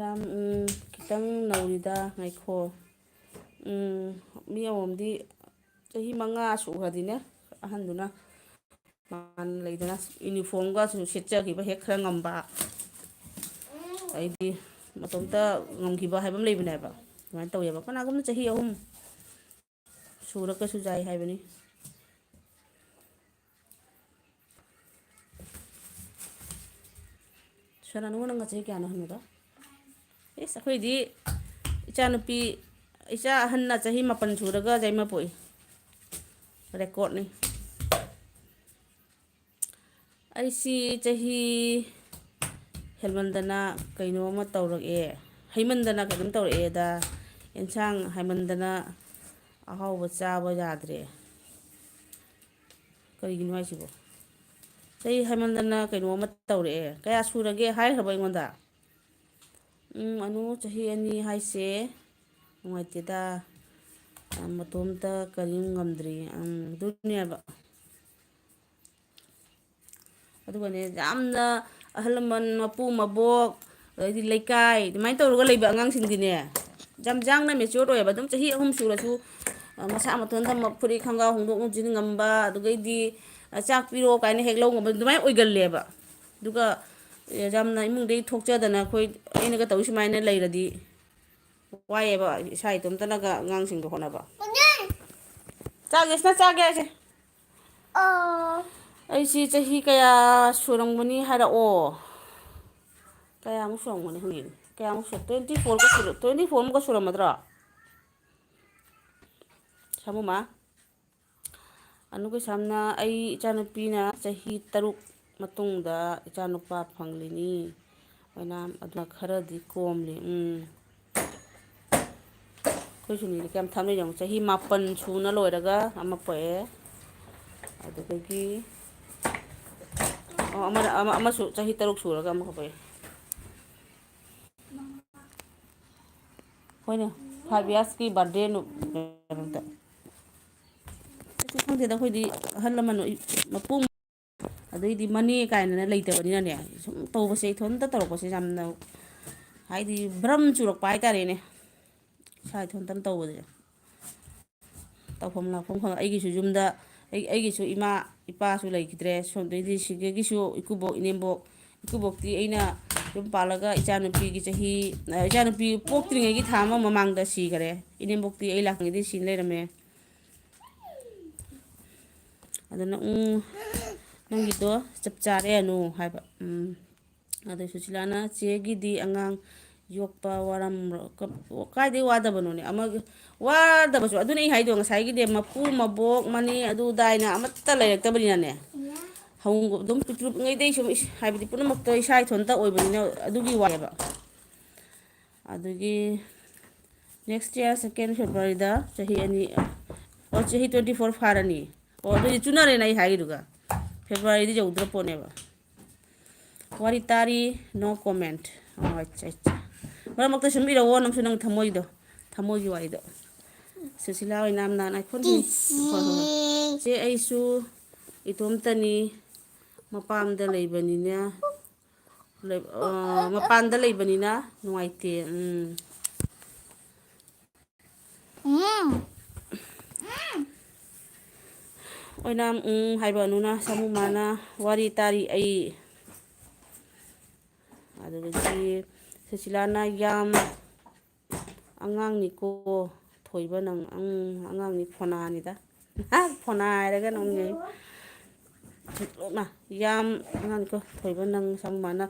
ꯌꯥꯝ, ꯎꯝ, ꯈꯤꯇꯪ ꯅꯧꯔꯤꯗ, ꯉꯥꯏꯈꯣ꯫ ꯎꯝ, ꯃꯤ ꯑꯃꯃꯝꯗꯤ ꯆꯍꯤ ꯃꯉꯥ ꯁꯨꯈ꯭ꯔꯗꯤꯅꯦ, ꯑꯍꯟꯗꯨꯅ꯫ ꯃꯥꯅ ꯂꯩꯗꯅ, ꯌꯨꯅꯤꯐꯣꯔꯝꯒꯁꯨ ꯁꯦꯠꯆꯈꯤꯕ ꯍꯦꯛ ꯈꯔ ꯉꯝꯕ, ꯑꯩꯗꯤ ꯃꯇꯣꯝꯇ ꯉꯝꯈꯤꯕ ꯍꯥꯏꯕ ꯑꯃ ꯂꯩꯕꯅꯦꯕ꯫ ꯑꯗꯨꯃꯥꯏꯅ ꯇꯧꯋꯦꯕ꯫ ꯀꯅꯥꯒꯨꯝꯕꯅ ꯆꯍꯤ ꯑꯍꯨꯝ ꯁꯨꯔꯒꯁꯨ ꯌꯥꯏ ꯍꯥꯏꯕꯅꯤ꯫ ꯁꯣꯅꯥ, ꯅꯉꯣꯟꯗ ꯆꯍꯤ ꯀꯌꯥꯅꯣ ꯍꯟꯕꯗꯣ? ꯏꯁ, ꯑꯩꯈꯣꯏꯗꯤ ꯏꯆꯥꯅꯨꯄꯤ, ꯏꯆꯥ ꯑꯍꯟꯅ ꯆꯍꯤ ꯃꯥꯄꯟ ꯁꯨꯔꯒ ꯌꯥꯏꯃ ꯄꯣꯛꯏ꯫ ꯔꯦꯀꯣꯔꯠꯅꯤ꯫ ꯑꯩꯁꯤ ꯆꯍꯤ ꯍꯦꯟꯃꯟꯗꯅ ꯀꯩꯅꯣ ꯑꯃ ꯇꯧꯔꯛꯑꯦ, ꯍꯩꯃꯟꯗꯅ ꯀꯩꯅꯣꯝ ꯇꯧꯔꯛꯑꯦꯗ, ꯑꯦꯟꯁꯥꯡ ꯍꯥꯏꯃꯟꯗꯅ ꯑꯍꯥꯎꯕ ꯆꯥꯕ ꯌꯥꯗ꯭ꯔꯦ꯫ ꯀꯔꯤꯒꯤꯅꯣ ꯍꯥꯏꯁꯤꯕꯣ? ꯆꯍꯤ ꯍꯥꯏꯃꯟꯗꯅ ꯀꯩꯅꯣ ꯑꯃ ꯇꯧꯔꯛꯑꯦ꯫ ꯀꯌꯥ ꯁꯨꯔꯒꯦ ꯍꯥꯏꯈ꯭ꯔꯕ ꯑꯩꯉꯣꯟꯗ? ꯎꯝ, ꯑꯅꯨ ꯆꯍꯤ ꯑꯅꯤ ꯍꯥꯏꯁꯦ ꯅꯨꯡꯉꯥꯏꯇꯦꯗ꯫ ꯃꯇꯣꯝꯇ ꯀꯔꯤꯝ ꯉꯝꯗ꯭ꯔꯤ꯫ ꯎꯝ, ꯑꯗꯨꯅꯦꯕ꯫ ꯑꯗꯨꯒꯅꯦ, ꯌꯥꯝꯅ ꯑꯍꯜ ꯂꯃꯟ, ꯃꯄꯨ ꯃꯕꯣꯛ, ꯑꯗꯩꯗꯤ ꯂꯩꯀꯥꯏ, ꯑꯗꯨꯃꯥꯏꯅ ꯇꯧꯔꯒ ꯂꯩꯕ ꯑꯉꯥꯡꯁꯤꯡꯗꯤꯅꯦ, ꯌꯥꯝ ꯌꯥꯡꯅ ꯃꯦꯆ꯭ꯌꯣꯔ ꯑꯣꯏꯌꯦꯕ꯫ ꯑꯗꯨꯝ ꯆꯍꯤ ꯑꯍꯨꯝ ꯁꯨꯔꯁꯨ, ꯑ, ꯃꯁꯥ ꯃꯊꯟꯇ ꯃ-, ꯐꯨꯔꯤꯠ ꯈꯣꯡꯒ꯭ꯔꯥꯎ ꯍꯣꯡꯗꯣꯛ ꯍꯣꯡꯖꯤꯟ ꯉꯝꯕ, ꯑꯗꯨꯗꯩꯗꯤ, ꯑ, ꯆꯥꯛ ꯄꯤꯔꯣ ꯀꯥꯏꯅ ꯍꯦꯛ ꯂꯧ ꯉꯝꯕ, ꯑꯗꯨꯃꯥꯏꯅ ꯑꯣꯏꯒꯜꯂꯦꯕ꯫ ꯑꯗꯨꯒ, ꯑ, ꯌꯥꯝꯅ ꯏꯃꯨꯡꯗꯒꯤ ꯊꯣꯛꯆꯗꯅ ꯑꯩꯈꯣꯏ, ꯑꯩꯅꯒ ꯇꯧꯔꯤ ꯁꯨꯃꯥꯏꯅ ꯂꯩꯔꯗꯤ ꯋꯥꯏꯌꯦꯕ, ꯏꯁꯥ ꯏꯇꯣꯝꯇꯅꯒ ꯑꯉꯥꯡꯁꯤꯡꯗꯣ ꯍꯣꯠꯅꯕ꯫ ꯆꯥꯒꯦꯁꯤꯅ ꯆꯥꯒꯦ ꯍꯥꯏꯁꯦ꯫ ꯑꯩꯁꯤ ꯆꯍꯤ ꯀꯌꯥ ꯁꯨꯔꯝꯒꯅꯤ ꯍꯥꯏꯔꯛꯑꯣ꯫ ꯀꯌꯥꯃꯨꯛ ꯁꯨꯔꯝꯒꯅꯤ ꯈꯪꯗꯦꯅꯦ꯫ ꯀꯌꯥꯃꯨꯛ ꯁꯨꯔ-, twenty fourꯒ ꯁꯨꯔ-, twenty fourꯃꯨꯛꯀ ꯁꯨꯔꯝꯃꯗ꯭ꯔꯣ? ꯁꯥꯃꯨꯃ? ꯑꯅꯨ ꯀꯩꯁꯥꯝꯅ, "ꯑꯩ ꯏꯆꯥꯅꯨꯄꯤꯅ ꯆꯍꯤ ꯇꯔꯨꯛ ꯃꯇꯨꯡꯗ ꯏꯆꯥꯅꯨꯄꯥ ꯐꯪꯂꯤꯅꯤ꯫ ꯑꯣꯏꯅꯥꯝ ꯑꯗꯨꯅ ꯈꯔꯗꯤ ꯀꯣꯝꯂꯤ꯫" ꯎꯝ꯫ ꯑꯩꯈꯣꯏ ꯁꯨꯅꯤꯗꯤ ꯀꯌꯥꯝ ꯊꯥꯞꯅ ꯌꯦꯡꯉꯨ꯫ ꯆꯍꯤ ꯃꯥꯄꯟ ꯁꯨꯅ ꯂꯣꯏꯔꯒ ꯑꯃ ꯄꯣꯛꯑꯦ꯫ ꯑꯗꯨꯗꯒꯤ, ꯑꯣ, ꯑꯃꯅ, ꯑꯃ, ꯑꯃꯁꯨ ꯆꯍꯤ ꯇꯔꯨꯛ ꯁꯨꯔꯒ ꯑꯃꯈꯛ ꯄꯣꯛꯑꯦ꯫ ꯍꯣꯏꯅꯦ, five yearsꯀꯤ birthday ꯅꯨ-, ꯀꯩꯅꯣꯗ꯫ ꯑꯩꯁꯨ ꯈꯪꯗꯦꯗ, ꯑꯩꯈꯣꯏꯗꯤ ꯑꯍꯜ ꯂꯃꯟ ꯃꯄꯨꯡ ꯑꯗꯩꯗꯤ ꯃꯅꯦ ꯀꯥꯏꯅꯅ ꯂꯩꯇꯕꯅꯤꯅꯅꯦ, ꯁꯨꯝ ꯇꯧꯕꯁꯦ, ꯏꯊꯣꯟꯇ ꯇꯧꯔꯛꯄꯁꯦ ꯌꯥꯝꯅ ꯍꯥꯏꯗꯤ ꯕ꯭ꯔꯝ ꯆꯨꯔꯛꯄ ꯍꯥꯏꯇꯥꯔꯦꯅꯦ, ꯏꯁꯥ ꯏꯊꯟꯇꯅ ꯇꯧꯕꯁꯦ꯫ ꯇꯧꯐꯝ ꯂꯥꯛꯐꯝ ꯈꯪ-, ꯑꯩꯒꯤꯁꯨ ꯌꯨꯝꯗ ꯑꯩ, ꯑꯩꯒꯤꯁꯨ ꯏꯃꯥ ꯏꯄꯥꯁꯨ ꯂꯩꯈꯤꯗ꯭ꯔꯦ꯫ ꯁꯣꯝꯗꯩꯗꯤ ꯁꯤꯗꯒꯤꯁꯨ ꯏꯀꯨꯕꯣꯛ, ꯏꯅꯦꯝꯕꯣꯛ, ꯏꯀꯨꯕꯣꯛꯇꯤ ꯑꯩꯅ ꯌꯨꯝ ꯄꯥꯜꯂꯒ ꯏꯆꯥꯅꯨꯄꯤꯒꯤ ꯆꯍꯤ, ꯑ, ꯏꯆꯥꯅꯨꯄꯤ ꯄꯣꯛꯇ꯭ꯔꯤꯉꯩꯒꯤ ꯊꯥ ꯑꯃ ꯃꯃꯥꯡꯗ ꯁꯤꯈꯔꯦ꯫ ꯏꯅꯦꯝꯕꯣꯛꯇꯤ ꯑꯩ ꯂꯥꯛꯇ꯭ꯔꯤꯉꯩꯗꯤ ꯁꯤ ꯂꯩꯔꯝꯃꯦ꯫ ꯑꯗꯨꯅ, "ꯎꯝ, ꯅꯪꯒꯤꯗꯣ ꯆꯞ ꯆꯥꯔꯦ ꯑꯅꯨ" ꯍꯥꯏꯕ꯫ ꯎꯝ꯫ ꯑꯗꯩ ꯁꯨꯁꯤꯂꯥꯅ, "ꯆꯦꯒꯤꯗꯤ ꯑꯉꯥꯡ ꯌꯣꯛꯄ ꯋꯥꯔꯝꯕ꯭ꯔꯣ?" ꯀꯞ-, ꯀꯥꯏꯗꯩ ꯋꯥꯗꯕꯅꯣꯅꯦ? ꯑꯃꯒꯤ ꯋꯥꯗꯕꯁꯨ, ꯑꯗꯨꯅ ꯑꯩ ꯍꯥꯏꯗꯣ, ꯉꯁꯥꯏꯒꯤꯗꯤ ꯃꯄꯨ ꯃꯕꯣꯛ ꯃꯅꯦ ꯑꯗꯨ ꯑꯗꯥꯏꯅ ꯑꯃꯠꯇ ꯂꯩꯔꯛꯇꯕꯅꯤꯅꯅꯦ, ꯍꯧ-, ꯑꯗꯨꯝ ꯄꯤꯛꯇ꯭ꯔꯨ ꯄꯤꯛꯉꯩꯗꯩ ꯁꯨꯝ ꯏꯁ-, ꯍꯥꯏꯕꯗꯤ ꯄꯨꯝꯅꯃꯛꯇꯣ ꯏꯁꯥ ꯏꯊꯣꯟꯇ ꯑꯣꯏꯕꯅꯤꯅ ꯑꯗꯨꯒꯤ ꯋꯥꯏꯌꯦꯕ꯫ ꯑꯗꯒꯤ next year second Februaryꯗ ꯆꯍꯤ ꯑꯅꯤ, ꯑꯣ, ꯆꯍꯤ twenty four ꯐꯥꯔꯅꯤ꯫ ꯑꯣ, ꯑꯗꯨꯗꯤ ꯆꯨꯅꯔꯦꯅ ꯑꯩ ꯍꯥꯏꯒꯤꯗꯨꯒ꯫ Februaryꯗꯤ ꯌꯧꯗ꯭ꯔ ꯄꯣꯠꯅꯦꯕ꯫ ꯋꯥꯔꯤ ꯇꯥꯔꯤ, no comment꯫ ꯑꯣ, ꯑꯠꯆꯥ, ꯑꯠꯆꯥ꯫ ꯃꯔꯛ ꯃꯔꯛꯇ ꯁꯨꯝ ꯏꯔꯛꯑꯣ, ꯅꯪꯁꯨ ꯅꯪ ꯊꯃꯣꯏꯗꯣ, ꯊꯃꯣꯏꯒꯤ ꯋꯥꯔꯤꯗꯣ꯫ ꯁꯨꯁꯤꯂꯥ ꯑꯣꯏꯅ ꯌꯥꯝ ꯅꯥꯟ ꯑꯩꯈꯣꯟ-, ꯍꯣꯏ, ꯍꯣꯏ, ꯍꯣꯏ꯫ ꯆꯦ, ꯑꯩꯁꯨ ꯏꯇꯣꯝꯇꯅꯤ, ꯃꯄꯥꯝꯗ ꯂꯩꯕꯅꯤꯅ, ꯂꯩ-, ꯑ, ꯃꯄꯥꯟꯗ ꯂꯩꯕꯅꯤꯅ ꯅꯨꯡꯉꯥꯏꯇꯦ꯫ ꯎꯝ꯫ ꯎꯝ꯫ ꯑꯣꯏꯅꯥꯝ, ꯎꯝ ꯍꯥꯏꯕ ꯑꯅꯨꯅ, ꯁꯥꯃꯨ ꯃꯥꯅ ꯋꯥꯔꯤ ꯇꯥꯔꯤ ꯑꯩ꯫ ꯑꯗꯨꯗꯒꯤ ꯁꯨꯁꯤꯂꯥꯅ, "ꯌꯥꯝ ꯑꯉꯥꯡꯅꯤꯀꯣ ꯊꯣꯏꯕ ꯅꯪ", ꯎꯝ, ꯑꯉꯥꯡꯅꯤ, ꯐꯣꯅꯥꯅꯤꯗ꯫ ꯐꯣꯅꯥ ꯍꯥꯏꯔꯒ ꯅꯣꯡꯉꯩ꯫ ꯌꯥꯝ ꯑꯉꯥꯡꯅꯤꯀꯣ ꯊꯣꯏꯕ ꯅꯪ, ꯁꯥꯃꯨ ꯃꯥꯅ꯫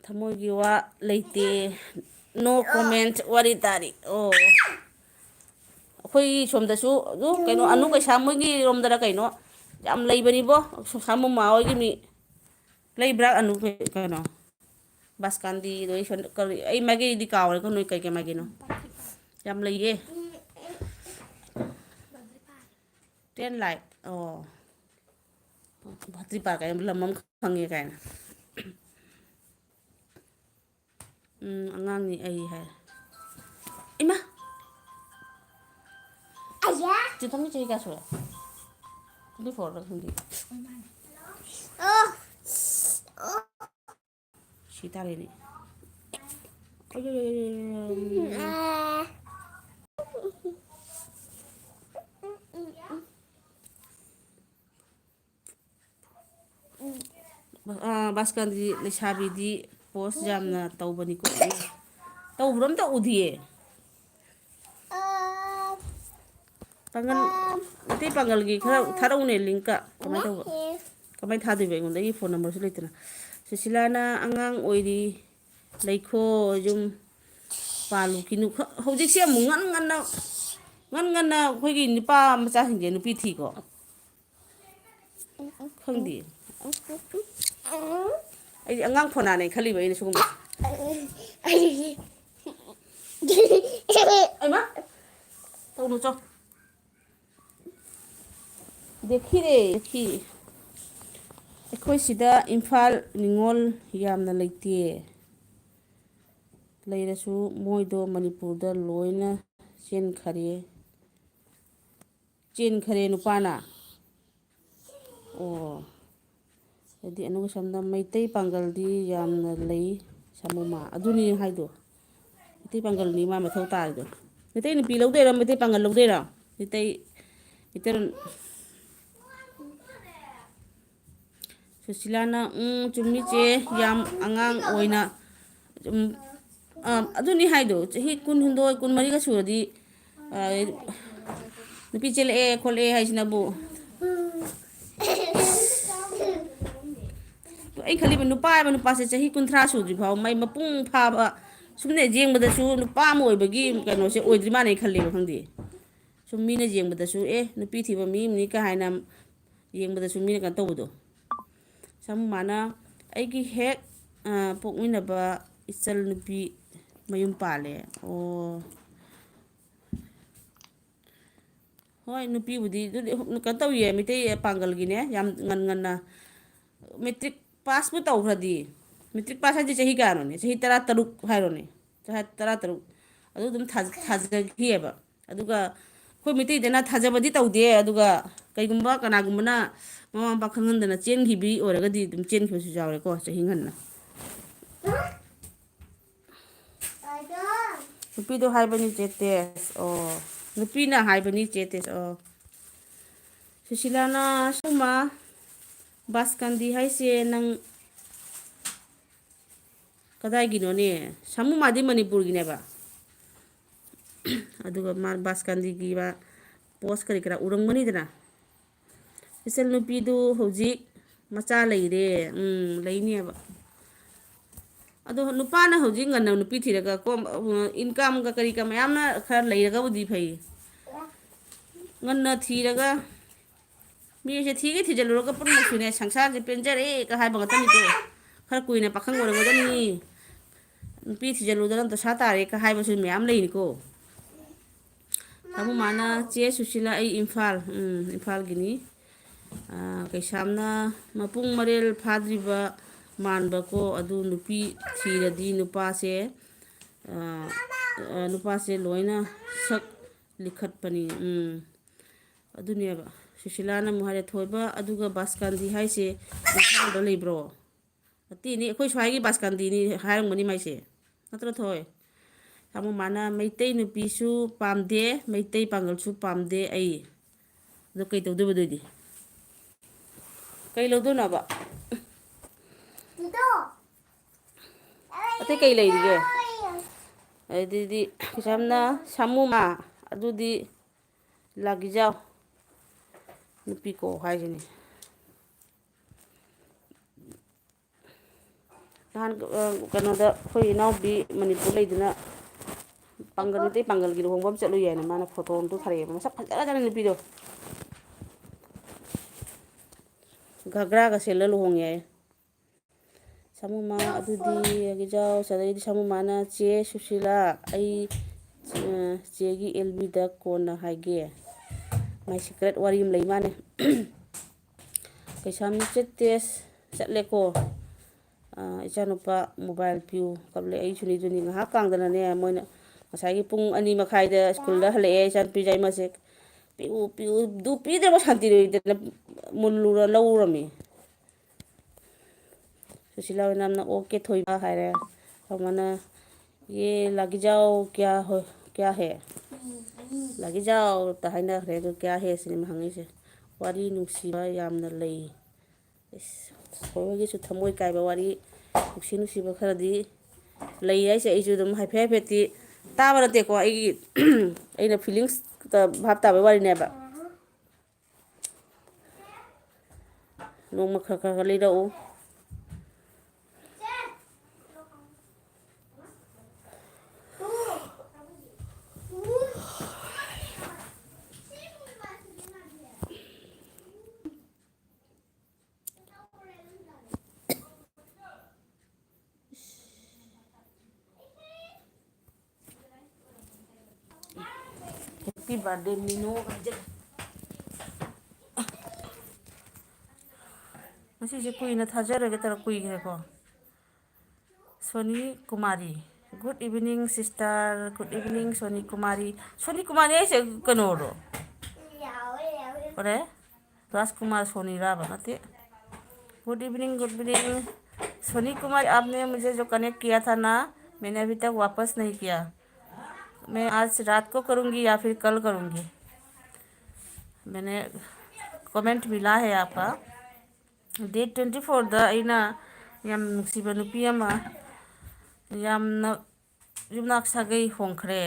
ꯊꯃꯣꯏꯒꯤ ꯋꯥ ꯂꯩꯇꯦ꯫ No comment, ꯋꯥꯔꯤ ꯇꯥꯔꯤ꯫ ꯑꯣ꯫ ꯑꯩꯈꯣꯏ ꯁꯣꯝꯗꯁꯨ ꯑꯗꯨ ꯀꯩꯅꯣ, ꯑꯅꯨ ꯀꯩꯁꯥ ꯃꯣꯏꯒꯤ ꯔꯣꯝꯗꯔ ꯀꯩꯅꯣ ꯌꯥꯝ ꯂꯩꯕꯅꯤꯕꯣ꯫ ꯁꯥꯃꯨꯃꯥ ꯍꯣꯏꯒꯤ ꯃꯤ ꯂꯩꯕ꯭ꯔꯥ? ꯑꯅꯨ ꯀꯩ-, ꯀꯩꯅꯣ? ꯕꯥꯁꯀꯥꯟꯗꯤꯗꯣ ꯑꯩ ꯁꯣꯝ-, ꯀꯔꯤ, ꯑꯩ ꯃꯥꯏꯀꯩꯗꯤ ꯀꯥꯎꯔꯦꯀꯣ, ꯅꯣꯏ ꯀꯩ ꯀꯩ ꯃꯥꯏꯀꯩꯅꯣ? ꯌꯥꯝ ꯂꯩꯌꯦ꯫ Ten light꯫ ꯑꯣ꯫ ꯕꯥꯇ꯭ꯔꯤ ꯄꯥꯔꯛ ꯀꯥꯏꯅ ꯂꯝ ꯑꯃ ꯈꯪꯉꯦ ꯀꯥꯏꯅ꯫ ꯎꯝ, ꯑꯉꯥꯡꯅꯤ ꯑꯩ ꯍꯥꯏ꯫ ꯏꯃꯥ! ꯑꯌꯥ! ꯆꯦꯇꯟꯒꯤ ꯆꯍꯤ ꯀꯌꯥ ꯁꯨꯔꯦ? Twenty fourꯔ ꯈꯪꯗꯦ꯫ ꯑꯣ! ꯁꯤ ꯇꯥꯔꯦꯅꯦ꯫ ꯑꯥ, ꯕꯥꯁꯀꯥꯟꯗꯤ ꯂꯩꯁꯥꯕꯤꯗꯤ ꯄꯣꯁ ꯌꯥꯝꯅ ꯇꯧꯕꯅꯤꯀꯣ꯫ ꯇꯧꯕ꯭ꯔꯣ? ꯑꯝꯇ ꯎꯗꯤꯌꯦ꯫ ꯄꯥꯡꯒꯜ, ꯃꯩꯇꯩ ꯄꯥꯡꯒꯜꯒꯤ ꯈꯔ ꯊꯥꯔꯛꯎꯅꯦ, ꯂꯤꯡꯀ꯫ ꯀꯃꯥꯏꯅ ꯇꯧꯕ? ꯀꯃꯥꯏꯅ ꯊꯥꯗꯣꯏꯕ? ꯑꯩꯉꯣꯟꯗ ꯑꯩꯒꯤ ꯐꯣꯟ ꯅꯝꯕꯔꯁꯨ ꯂꯩꯇꯅ꯫ ꯁꯨꯁꯤꯂꯥꯅ ꯑꯉꯥꯡ ꯑꯣꯏꯔꯤ, ꯂꯩꯈꯣ ꯌꯨꯝ ꯄꯥꯜꯂꯨꯈꯤꯅꯨ꯫ ꯈ-, ꯍꯧꯖꯤꯛꯁꯦ ꯑꯃꯨꯛ ꯉꯟ ꯉꯟꯅ, ꯉꯟ ꯉꯟꯅ ꯑꯩꯈꯣꯏꯒꯤ ꯅꯨꯄꯥ ꯃꯆꯥꯁꯤꯡꯁꯦ ꯅꯨꯄꯤ ꯊꯤꯀꯣ꯫ ꯈꯪꯗꯦ꯫ ꯑꯩꯗꯤ ꯑꯉꯥꯡ ꯐꯣꯅꯥꯅꯦ ꯈꯜꯂꯤꯕ ꯑꯩꯅ ꯁꯤꯒꯨꯝꯕ꯫ ꯑꯩꯃ! ꯇꯧꯅꯨ ꯆꯣ꯫ ꯗꯦꯈꯤꯔꯦ, ꯗꯦꯈꯤ꯫ ꯑꯩꯈꯣꯏ ꯁꯤꯗ ꯏꯝꯐꯥꯜ ꯅꯤꯉꯣꯜ ꯌꯥꯝꯅ ꯂꯩꯇꯦ꯫ ꯂꯩꯔꯁꯨ ꯃꯣꯏꯗꯣ ꯃꯅꯤꯄꯨꯔꯗ ꯂꯣꯏꯅ ꯆꯦꯟꯈꯔꯦ꯫ ꯆꯦꯟꯈꯔꯦ ꯅꯨꯄꯥꯅ꯫ ꯑꯣ꯫ ꯑꯗꯨꯗꯤ ꯑꯅꯨꯒ ꯁꯝꯅ ꯃꯩꯇꯩ ꯄꯥꯡꯒꯜꯗꯤ ꯌꯥꯝꯅ ꯂꯩ, ꯁꯥꯃꯨꯃ꯫ ꯑꯗꯨꯅꯤ ꯍꯥꯏꯗꯣ꯫ ꯃꯩꯇꯩ ꯄꯥꯡꯒꯜꯅꯤ ꯃꯥ ꯃꯊꯧ ꯇꯥꯔꯤꯗꯣ꯫ ꯃꯩꯇꯩ ꯅꯨꯄꯤ ꯂꯧꯗꯣꯏꯔꯣ? ꯃꯩꯇꯩ ꯄꯥꯡꯒꯜ ꯂꯧꯗꯣꯏꯔꯣ? ꯃꯩꯇꯩ, ꯃꯩꯇꯩ ꯁꯨꯁꯤꯂꯥꯅ, "ꯎꯝ, ꯆꯨꯝꯃꯤ ꯆꯦ, ꯌꯥꯝ ꯑꯉꯥꯡ ꯑꯣꯏꯅ", ꯎꯝ, ꯑ, ꯑꯗꯨꯅꯤ ꯍꯥꯏꯗꯣ, ꯆꯍꯤ ꯀꯨꯟꯍꯨꯝꯗꯣꯏ, ꯀꯨꯟꯃꯔꯤꯒ ꯁꯨꯔꯗꯤ, ꯑ, ꯅꯨꯄꯤ ꯆꯦꯜꯂꯛꯑꯦ ꯈꯣꯠꯂꯛꯑꯦ ꯍꯥꯏꯁꯤꯅꯕꯨ꯫ ꯑꯩ ꯈꯜꯂꯤꯕ ꯅꯨꯄꯥ ꯍꯥꯏꯕ ꯅꯨꯄꯥꯁꯦ ꯆꯍꯤ ꯀꯨꯟꯊ꯭ꯔꯥ ꯁꯨꯗ꯭ꯔꯤ ꯐꯥꯎ ꯃꯩ ꯃꯄꯨꯡ ꯐꯥꯕ, ꯁꯨꯝꯅꯦ ꯌꯦꯡꯕꯗꯁꯨ ꯅꯨꯄꯥ ꯑꯃ ꯑꯣꯏꯕꯒꯤ ꯀꯩꯅꯣꯁꯦ ꯑꯣꯏꯗ꯭ꯔꯤ ꯃꯥꯜꯂꯦ ꯈꯜꯂꯦꯕ, ꯈꯪꯗꯦ꯫ ꯁꯨꯝ ꯃꯤꯅ ꯌꯦꯡꯕꯗꯁꯨ, "ꯑꯦ, ꯅꯨꯄꯤ ꯊꯤꯕ ꯃꯤ ꯑꯃꯅꯤ" ꯀꯥꯏꯅ ꯌꯦꯡꯕꯗꯁꯨ ꯃꯤꯅ ꯀꯩꯅꯣ ꯇꯧꯕꯗꯣ꯫ ꯁꯥꯃꯨ ꯃꯥꯅ, "ꯑꯩꯒꯤ ꯍꯦꯛ, ꯑ, ꯄꯣꯛꯃꯤꯟꯅꯕ ꯏꯆꯜ ꯅꯨꯄꯤ ꯃꯌꯨꯝ ꯄꯥꯜꯂꯦ"꯫ ꯑꯣ꯫ ꯍꯣꯏ, ꯅꯨꯄꯤꯕꯨꯗꯤ ꯑꯗꯨꯗꯤ ꯀꯩꯅꯣ ꯇꯧꯏꯌꯦ, ꯃꯩꯇꯩ ꯄꯥꯡꯒꯜꯒꯤꯅꯦ, ꯌꯥꯝ ꯉꯟ ꯉꯟꯅ ꯃꯦꯇ꯭ꯔꯤꯛ ꯄꯥꯁꯄꯨ ꯇꯧꯈ꯭ꯔꯗꯤ, ꯃꯦꯇ꯭ꯔꯤꯛ ꯄꯥꯁ ꯍꯥꯏꯁꯦ ꯆꯍꯤ ꯀꯌꯥꯅꯣꯅꯦ? ꯆꯍꯤ ꯇꯔꯥ ꯇꯔꯨꯛ ꯍꯥꯏꯔꯣꯅꯦ, ꯆꯍꯤ ꯇꯔꯥ ꯇꯔꯨꯛ꯫ ꯑꯗꯨ ꯑꯗꯨꯝ ꯊꯥ-, ꯊꯥꯖꯈꯤꯑꯕ꯫ ꯑꯗꯨꯒ ꯑꯩꯈꯣꯏ ꯃꯩꯇꯩꯗꯅ ꯊꯥꯖꯕꯗꯤ ꯇꯧꯗꯦ, ꯑꯗꯨꯒ ꯀꯩꯒꯨꯝꯕ ꯀꯅꯥꯒꯨꯝꯕꯅ ꯃꯃꯥ ꯃꯄꯥ ꯈꯪꯍꯟꯗꯅ ꯆꯦꯟꯈꯤꯕꯤ ꯑꯣꯏꯔꯒꯗꯤ ꯑꯗꯨꯝ ꯆꯦꯟꯈꯤꯕꯁꯨ ꯌꯥꯎꯔꯦꯀꯣ, ꯆꯍꯤ ꯉꯟꯅ꯫ ꯅꯨꯄꯤꯗꯣ ꯍꯥꯏꯕꯅꯤ ꯆꯦ ꯇꯦꯁ꯫ ꯑꯣ, ꯅꯨꯄꯤꯅ ꯍꯥꯏꯕꯅꯤ ꯆꯦ ꯇꯦꯁ꯫ ꯑꯣ, ꯁꯨꯁꯤꯂꯥꯅ, "ꯁꯨꯃ, ꯕꯥꯁꯀꯟꯗꯤ ꯍꯥꯏꯁꯦ ꯅꯪ ꯀꯗꯥꯏꯒꯤꯅꯣꯅꯦ?" ꯁꯥꯃꯨ ꯃꯥꯗꯤ ꯃꯅꯤꯄꯨꯔꯒꯤꯅꯦꯕ꯫ ꯑꯗꯨꯒ ꯃꯥ ꯕꯥꯁꯀꯟꯗꯤꯒꯤ ꯃꯥ ꯄꯣꯁ ꯀꯔꯤ ꯀꯔꯥ ꯎꯔꯝꯒꯅꯤꯗꯅ꯫ ꯏꯆꯟ ꯅꯨꯄꯤꯗꯨ ꯍꯧꯖꯤꯛ ꯃꯆꯥ ꯂꯩꯔꯦ꯫ ꯎꯝ, ꯂꯩꯅꯦꯕ꯫ ꯑꯗꯣ ꯅꯨꯄꯥꯅ ꯍꯧꯖꯤꯛ ꯉꯟꯅ ꯅꯨꯄꯤ ꯊꯤꯔꯒ ꯀꯣꯝ-, ꯏꯟꯀꯝꯒ ꯀꯔꯤ ꯀ ꯃꯌꯥꯝꯅ ꯈꯔ ꯂꯩꯔꯒꯕꯨꯗꯤ ꯐꯩ꯫ ꯉꯟꯅ ꯊꯤꯔꯒ ꯃꯤꯁꯦ ꯊꯤꯒꯩ ꯊꯤꯖꯤꯜꯂꯨꯔꯒ ꯄꯨꯝꯅꯃꯛꯁꯨꯅꯦ, "ꯁꯪꯁꯥꯔꯁꯦ ꯄꯦꯟꯖꯔꯦꯒ" ꯍꯥꯏꯕ ꯉꯥꯛꯇꯅꯤꯀꯣ꯫ ꯈꯔ ꯀꯨꯏꯅ ꯄꯥꯈꯪ ꯑꯣꯏꯔꯝꯒꯗꯕꯅꯤ, ꯅꯨꯄꯤ ꯊꯤꯖꯤꯜꯂꯨꯗꯅ ꯗꯁꯥ ꯇꯥꯔꯦꯒ ꯍꯥꯏꯕꯁꯨ ꯃꯌꯥꯝ ꯂꯩꯅꯤꯀꯣ꯫ ꯇꯥꯃꯣ ꯃꯥꯅ, "ꯆꯦ ꯁꯨꯁꯤꯂꯥ, ꯑꯩ ꯏꯝꯐꯥꯜ꯫" ꯎꯝ, ꯏꯝꯐꯥꯜꯒꯤꯅꯤ꯫ ꯑꯥ, ꯀꯩꯁꯥꯝꯅ, "ꯃꯄꯨꯡ ꯃꯔꯦꯜ ꯐꯥꯗ꯭ꯔꯤꯕ ꯃꯥꯟꯕꯀꯣ, ꯑꯗꯨ ꯅꯨꯄꯤ ꯊꯤꯔꯗꯤ ꯅꯨꯄꯥꯁꯦ, ꯑꯥ, ꯑꯥ, ꯅꯨꯄꯥꯁꯦ ꯂꯣꯏꯅ ꯁꯛ ꯂꯤꯈꯠꯄꯅꯤ꯫" ꯎꯝ, ꯑꯗꯨꯅꯦꯕ꯫ ꯁꯨꯁꯤꯂꯥꯅ ꯑꯃꯨꯛ ꯍꯥꯏꯔꯦ, "ꯊꯣꯏꯕ, ꯑꯗꯨꯒ ꯕꯥꯁꯀꯥꯟꯗꯤ ꯍꯥꯏꯁꯦ ꯏꯝꯐꯥꯜꯗ ꯂꯩꯕ꯭ꯔꯣ?" ꯅꯠꯇꯦꯅꯦ, ꯑꯩꯈꯣꯏ ꯁ꯭ꯋꯥꯏꯒꯤ ꯕꯥꯁꯀꯥꯟꯗꯤꯅꯤ ꯍꯥꯏꯔꯝꯒꯅꯤ ꯃꯥꯏꯁꯦ꯫ ꯅꯠꯇ꯭ꯔꯣ, ꯊꯣꯏ? ꯇꯥꯃꯣ ꯃꯥꯅ, "ꯃꯩꯇꯩ ꯅꯨꯄꯤꯁꯨ ꯄꯥꯝꯗꯦ, ꯃꯩꯇꯩ ꯄꯥꯡꯒꯜꯁꯨ ꯄꯥꯝꯗꯦ ꯑꯩ꯫" ꯑꯗꯣ ꯀꯩ ꯇꯧꯗꯣꯏꯕ ꯑꯗꯨꯏꯗꯤ? ꯀꯩ ꯂꯧꯗꯣꯏꯅꯣꯕ? ꯑꯇꯩ ꯀꯩ ꯂꯩꯔꯤꯒꯦ? ꯑꯗꯩꯗꯤ ꯀꯩꯁꯥꯝꯅ ꯁꯥꯃꯨ ꯃꯥ, ꯑꯗꯨꯗꯤ ꯂꯥꯒꯤꯖꯥꯎ꯫ ꯅꯨꯄꯤ ꯀꯣ ꯍꯥꯏꯁꯤꯅꯤ꯫ ꯅꯍꯥꯟ, ꯑ, ꯀꯩꯅꯣꯗ ꯑꯩꯈꯣꯏ ꯏꯅꯥꯎꯄꯤ ꯃꯅꯤꯄꯨꯔ ꯂꯩꯗꯅ ꯄꯥꯡꯒꯜ, ꯃꯩꯇꯩ ꯄꯥꯡꯒꯜꯒꯤ ꯂꯨꯍꯣꯡꯕ ꯑꯃ ꯆꯠꯂꯨꯏ ꯍꯥꯏꯅ ꯃꯥꯅ ꯐꯣꯇꯣ ꯑꯃ ꯊꯥꯔꯛꯑꯦꯕ꯫ ꯃꯁꯛ ꯐꯖꯈ꯭ꯔꯖꯥꯠꯅꯤ ꯅꯨꯄꯤꯗꯣ꯫ ꯘꯒ꯭ꯔꯥꯒ ꯁꯦꯠꯂ ꯂꯨꯍꯣꯡꯉꯦ ꯍꯥꯏ꯫ ꯁꯥꯃꯨꯃꯥ, ꯑꯗꯨꯗꯤ ꯂꯥꯒꯤꯖꯥꯎ꯫ ꯑꯗꯩꯗꯤ ꯁꯥꯃꯨꯃꯥꯅ, "ꯆꯦ ꯁꯨꯁꯤꯂꯥ, ꯑꯩ, ꯑ, ꯆꯦꯒꯤ ꯑꯦꯜ ꯕꯤꯗ ꯀꯣꯟꯅ ꯍꯥꯏꯒꯦ꯫ My secret ꯋꯥꯔꯤ ꯑꯃ ꯂꯩ ꯃꯥꯅꯦ꯫" ꯀꯩꯁꯥꯝ ꯆꯠꯇꯦ, ꯆꯠꯂꯦꯀꯣ꯫ ꯑ, "ꯏꯆꯥꯅꯨꯄꯥ ꯃꯣꯕꯥꯏꯜ ꯄꯤꯌꯨ" ꯀꯞꯂꯦ꯫ ꯑꯩ ꯁꯨꯅꯤꯗꯨꯅꯤ ꯉꯥꯏꯍꯥꯛ ꯀꯥꯡꯗꯅꯅꯦ, ꯃꯣꯏꯅ ꯉꯁꯥꯏꯒꯤ ꯄꯨꯡ ꯑꯅꯤ ꯃꯈꯥꯏꯗ ꯁ꯭ꯀꯨꯜꯗ ꯍꯜꯂꯛꯑꯦ꯫ ꯏꯆꯥꯅꯨꯄꯤ ꯌꯥꯏꯃꯁꯦ, "ꯄꯤꯌꯨ, ꯄꯤꯌꯨ, ꯑꯗꯨ ꯄꯤꯗ꯭ꯔꯕ ꯁꯥꯟꯇꯤ ꯂꯩꯇꯅ ꯃꯨꯜꯂꯨꯔ ꯂꯧꯔꯝꯃꯤ꯫" ꯁꯨꯁꯤꯂꯥ ꯑꯣꯏꯅ ꯌꯥꯝꯅ, "ꯑꯣꯀꯦ ꯊꯣꯏꯕ" ꯍꯥꯏꯔꯦ꯫ ꯑꯃꯅ, ꯌꯦ ꯂꯥꯒꯤꯖꯥꯎ ꯀꯌꯥ ꯍꯣ-, ꯀꯌꯥ ꯍꯦ? ꯂꯥꯒꯤꯖꯥꯎ ꯇ ꯍꯥꯏꯅꯈ꯭ꯔꯦ, ꯑꯗꯨ ꯀꯌꯥ ꯍꯦ ꯁꯤꯅꯦ ꯃꯥ ꯍꯪꯉꯤꯁꯦ꯫ ꯋꯥꯔꯤ ꯅꯨꯡꯁꯤꯕ ꯌꯥꯝꯅ ꯂꯩ꯫ ꯏꯁ, ꯊꯣꯏꯒꯤꯁꯨ ꯊꯃꯣꯏ ꯀꯥꯏꯕ ꯋꯥꯔꯤ, ꯅꯨꯡꯁꯤ ꯅꯨꯡꯁꯤꯕ ꯈꯔꯗꯤ ꯂꯩ ꯍꯥꯏꯁꯦ꯫ ꯑꯩꯁꯨ ꯑꯗꯨꯝ ꯍꯥꯏꯐꯦꯠ ꯍꯥꯏꯐꯦꯠꯇꯤ ꯇꯥꯕ ꯅꯠꯇꯦꯀꯣ, ꯑꯩꯒꯤ, ꯑꯩꯅ ꯐꯤꯂꯤꯡꯁꯇ ꯚꯥꯞ ꯇꯥꯕꯒꯤ ꯋꯥꯔꯤꯅꯦꯕ꯫ ꯅꯣꯡꯃ ꯈꯔ ꯈꯔ ꯈꯔ ꯂꯤꯔꯛꯎ꯫ Happy birthday, ꯃꯤꯅꯨ꯫ ꯉꯁꯤꯁꯦ ꯀꯨꯏꯅ ꯊꯥꯖꯔꯒꯦ ꯇꯧꯔ ꯀꯨꯏꯈ꯭ꯔꯦꯀꯣ꯫ Soni Kumari. Good evening, sister. Good evening, Soni Kumari. Soni Kumari ꯍꯥꯏꯁꯦ ꯀꯩꯅꯣꯔꯣ? ꯌꯥꯎꯋꯦ, ꯌꯥꯎꯋꯦ꯫ ꯀꯔꯤ? ꯔꯥꯖꯀꯨꯃꯥꯔ ꯁꯣꯅꯤꯔꯥꯕ? ꯅꯠꯇꯦ꯫ Good evening, good evening. Soni Kumari, आपने मुझे जो कनेक्ट किया था ना, मैंने अभी तक वापस नहीं किया। मैं आज रात को करूँगी या फिर कल करूँगी। मैंने कमेंट मिला है आपका। Date twenty fourꯗ ꯑꯩꯅ ꯌꯥꯝ ꯅꯨꯡꯁꯤꯕ ꯅꯨꯄꯤ ꯑꯃ ꯌꯥꯝꯅ ꯌꯨꯝꯅꯥꯛ ꯁꯥꯒꯩ ꯍꯣꯡꯈ꯭ꯔꯦ꯫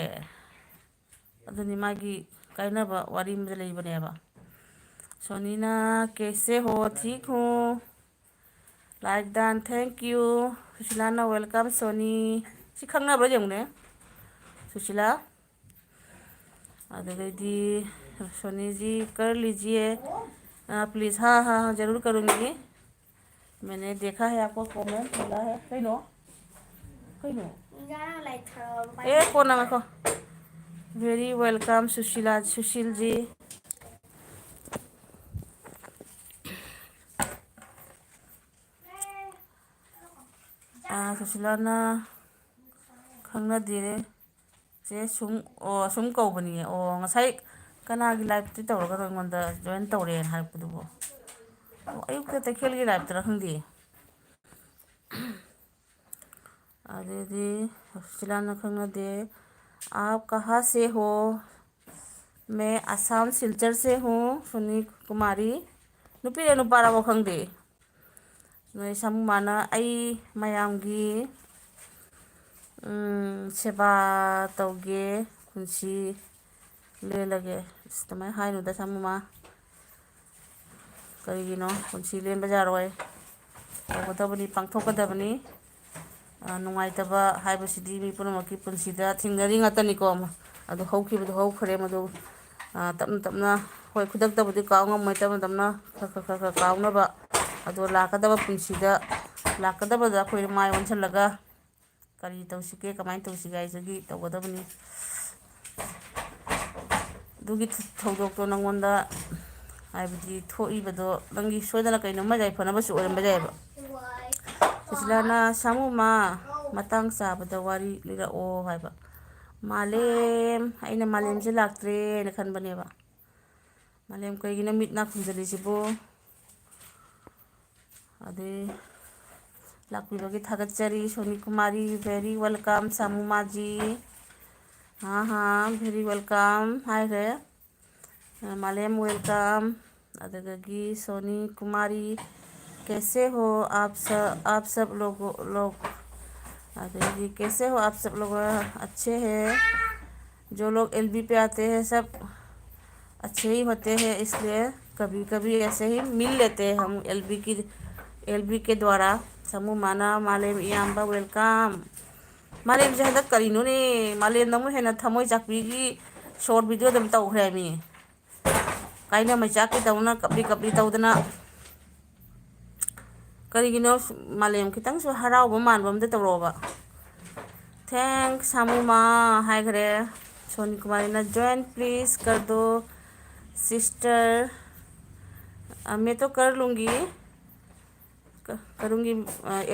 ꯑꯗꯨꯅꯤ ꯃꯥꯒꯤ ꯀꯥꯏꯅꯕ ꯋꯥꯔꯤ ꯑꯃꯗ ꯂꯩꯕꯅꯦꯕ꯫ ꯁꯣꯅꯤꯅ, कैसे हो? ठीक हूँ। Like done, thank you꯫ ꯁꯨꯁꯤꯂꯥꯅ, welcome ꯁꯣꯅꯤ꯫ ꯁꯤ ꯈꯪꯅꯕ꯭ꯔꯥ ꯌꯦꯡꯉꯨꯅꯦ, ꯁꯨꯁꯤꯂꯥ꯫ ꯑꯗꯨꯗꯩꯗꯤ सोनी जी कर लीजिए, आ, please। हाँ, हाँ, हाँ, जरूर करूँगी। मैंने देखा है आपको कमेंट मिला है। ꯀꯩꯅꯣ? ꯀꯩꯅꯣ? ꯏꯟꯖꯥꯡ ꯂꯩꯊꯔꯕ ꯑꯦ, ꯀꯣꯟꯅ ꯉꯥꯏꯈꯣ꯫ Very welcome, Sushila, Sushil ji. ꯑꯥ, ꯁꯨꯁꯤꯂꯥꯅ ꯈꯪꯅꯗꯦ꯫ ꯆꯦ ꯁꯨꯝ, ꯑꯣ, ꯁꯨꯝ ꯀꯧꯕꯅꯤ꯫ ꯑꯣ, ꯉꯁꯥꯏ ꯀꯅꯥꯒꯤ ꯂꯥꯏꯞꯇꯤ ꯇꯧꯔꯒ ꯑꯩꯉꯣꯟꯗ ꯖꯣꯏꯟ ꯇꯧꯔꯦꯅ ꯍꯥꯏꯔꯛꯄꯗꯨꯕꯨ? ꯑꯣ, ꯑꯌꯨꯛꯇ ꯇꯈꯦꯜꯒꯤ ꯂꯥꯏꯞꯇꯔ ꯈꯪꯗꯦ꯫ ꯑꯗꯩꯗꯤ ꯁꯨꯁꯤꯂꯥꯅ ꯈꯪꯅꯗꯦ꯫ "आप कहाँ से हो?" "मैं असम सिलचर से हूँ, सोनी कुमारी"꯫ ꯅꯨꯄꯤꯔ ꯅꯨꯄꯥꯔꯕꯣ ꯈꯪꯗꯦ꯫ ꯅꯣꯏ ꯁꯥꯃꯨꯃꯥꯅ "ꯑꯩ ꯃꯌꯥꯝꯒꯤ, ꯎꯝ, ꯁꯦꯕꯥ ꯇꯧꯒꯦ, ꯄꯨꯟꯁꯤ ꯂꯦꯜꯂꯒꯦ"꯫ ꯑꯁ, ꯑꯗꯨꯃꯥꯏꯅ ꯍꯥꯏꯅꯨꯗ ꯁꯥꯃꯨꯃꯥ꯫ ꯀꯔꯤꯒꯤꯅꯣ? ꯄꯨꯟꯁꯤ ꯂꯦꯟꯕ ꯌꯥꯔꯣꯏ꯫ ꯇꯧꯒꯗꯕꯅꯤ, ꯄꯥꯡꯊꯣꯛꯀꯗꯕꯅꯤ꯫ ꯑ, ꯅꯨꯡꯉꯥꯏꯇꯕ ꯍꯥꯏꯕꯁꯤꯗꯤ ꯃꯤ ꯄꯨꯝꯅꯃꯛꯀꯤ ꯄꯨꯟꯁꯤꯗ ꯊꯦꯡꯅꯔꯤ ꯉꯥꯛꯇꯅꯤꯀꯣ꯫ ꯑꯗꯨ ꯍꯧꯈꯤꯕꯗꯣ ꯍꯧꯈ꯭ꯔꯦ꯫ ꯃꯗꯨ, ꯑ, ꯇꯞꯅ ꯇꯞꯅ, ꯍꯣꯏ, ꯈꯨꯗꯛꯇꯕꯨꯗꯤ ꯀꯥꯎ ꯉꯝꯃꯣꯏ, ꯇꯞꯅ ꯇꯞꯅ ꯈꯔ ꯈꯔ ꯈꯔ ꯈꯔ ꯀꯥꯎꯅꯕ꯫ ꯑꯗꯣ ꯂꯥꯛꯀꯗꯕ ꯄꯨꯟꯁꯤꯗ, ꯂꯥꯛꯀꯗꯕꯗ ꯑꯩꯈꯣꯏꯅ ꯃꯥꯏ ꯑꯣꯟꯁꯤꯜꯂꯒ ꯀꯔꯤ ꯇꯧꯁꯤꯒꯦ, ꯀꯃꯥꯏꯅ ꯇꯧꯁꯤꯒꯦ ꯍꯥꯏꯁꯤꯒꯤ ꯇꯧꯒꯗꯕꯅꯤ꯫ ꯑꯗꯨꯒꯤ ꯊꯧꯗꯣꯛꯇꯣ ꯅꯪꯉꯣꯟꯗ, ꯍꯥꯏꯕꯗꯤ ꯊꯣꯛꯏꯕꯗꯣ ꯅꯪꯒꯤ ꯁꯣꯏꯗꯅ ꯀꯩꯅꯣꯝꯃ ꯌꯥꯏꯐꯅꯕꯁꯨ ꯑꯣꯏꯔꯝꯕ ꯌꯥꯏꯑꯕ꯫ ꯁꯨꯁꯤꯂꯥꯅ "ꯁꯥꯃꯨꯃꯥ, ꯃꯇꯥꯡ ꯆꯥꯕꯗ ꯋꯥꯔꯤ ꯂꯤꯔꯛꯑꯣ" ꯍꯥꯏꯕ꯫ "ꯃꯥꯂꯦꯝ", ꯑꯩꯅ ꯃꯥꯂꯦꯝꯁꯦ ꯂꯥꯛꯇ꯭ꯔꯦꯅ ꯈꯟꯕꯅꯦꯕ꯫ "ꯃꯥꯂꯦꯝ, ꯀꯩꯒꯤꯅꯣ ꯃꯤꯠ ꯅꯥ ꯈꯨꯝꯖꯤꯜꯂꯤꯁꯤꯕꯨ?" ꯑꯗꯩ ꯂꯥꯛꯄꯤꯕꯒꯤ ꯊꯥꯒꯠꯆꯔꯤ, ꯁꯣꯅꯤ ꯀꯨꯃꯥꯔꯤ, very welcome, ꯁꯥꯃꯨꯃꯥꯖꯤ꯫ ꯍꯥ ꯍꯥ, very welcome ꯍꯥꯏꯈ꯭ꯔꯦ꯫ ꯃꯥꯂꯦꯝ, welcome꯫ ꯑꯗꯨꯗꯒꯤ ꯁꯣꯅꯤ ꯀꯨꯃꯥꯔꯤ, "कैसे हो आप स-, आप सब लोग, लोग?" अरे जी, "कैसे हो आप सब लोग?" "अच्छे हैं।" "जो लोग एलबी पे आते हैं, सब अच्छे ही होते हैं, इसलिए कभी कभी ऐसे ही मिल लेते हैं हम एलबी की, एलबी के द्वारा।" ꯁꯥꯃꯨꯃꯥꯅ "ꯃꯥꯂꯦꯝ ꯏꯌꯥꯝꯕ, welcome"꯫ ꯃꯥꯂꯦꯝꯁꯦ ꯍꯟꯗꯛ ꯀꯔꯤꯅꯣꯅꯦ, ꯃꯥꯂꯦꯝꯅ ꯑꯃꯨꯛ ꯍꯦꯟꯅ ꯊꯃꯣꯏ ꯆꯥꯛꯄꯤꯒꯤ ꯁꯣꯔꯠ ꯚꯤꯗꯤꯑꯣ ꯑꯗꯨꯝ ꯇꯧꯈ꯭ꯔꯦ ꯃꯤ꯫ ꯀꯥꯏꯅ ꯃꯩꯆꯥꯛꯀꯤ ꯇꯧꯅ ꯀꯞꯂꯤ ꯀꯞꯂꯤ ꯇꯧꯗꯅ꯫ ꯀꯔꯤꯒꯤꯅꯣ? ꯃꯥꯂꯦꯝ, ꯈꯤꯇꯪꯁꯨ ꯍꯔꯥꯎꯕ ꯃꯥꯟꯕ ꯑꯝꯇ ꯇꯧꯔꯛꯑꯣꯕ꯫ "Thanks, ꯁꯥꯃꯨꯃꯥ" ꯍꯥꯏꯈ꯭ꯔꯦ꯫ ꯁꯣꯅꯤ ꯀꯨꯃꯥꯔꯤꯅ "ज्वाइन प्लीज कर दो सिस्टर।" "मैं तो कर लूँगी, करूँगी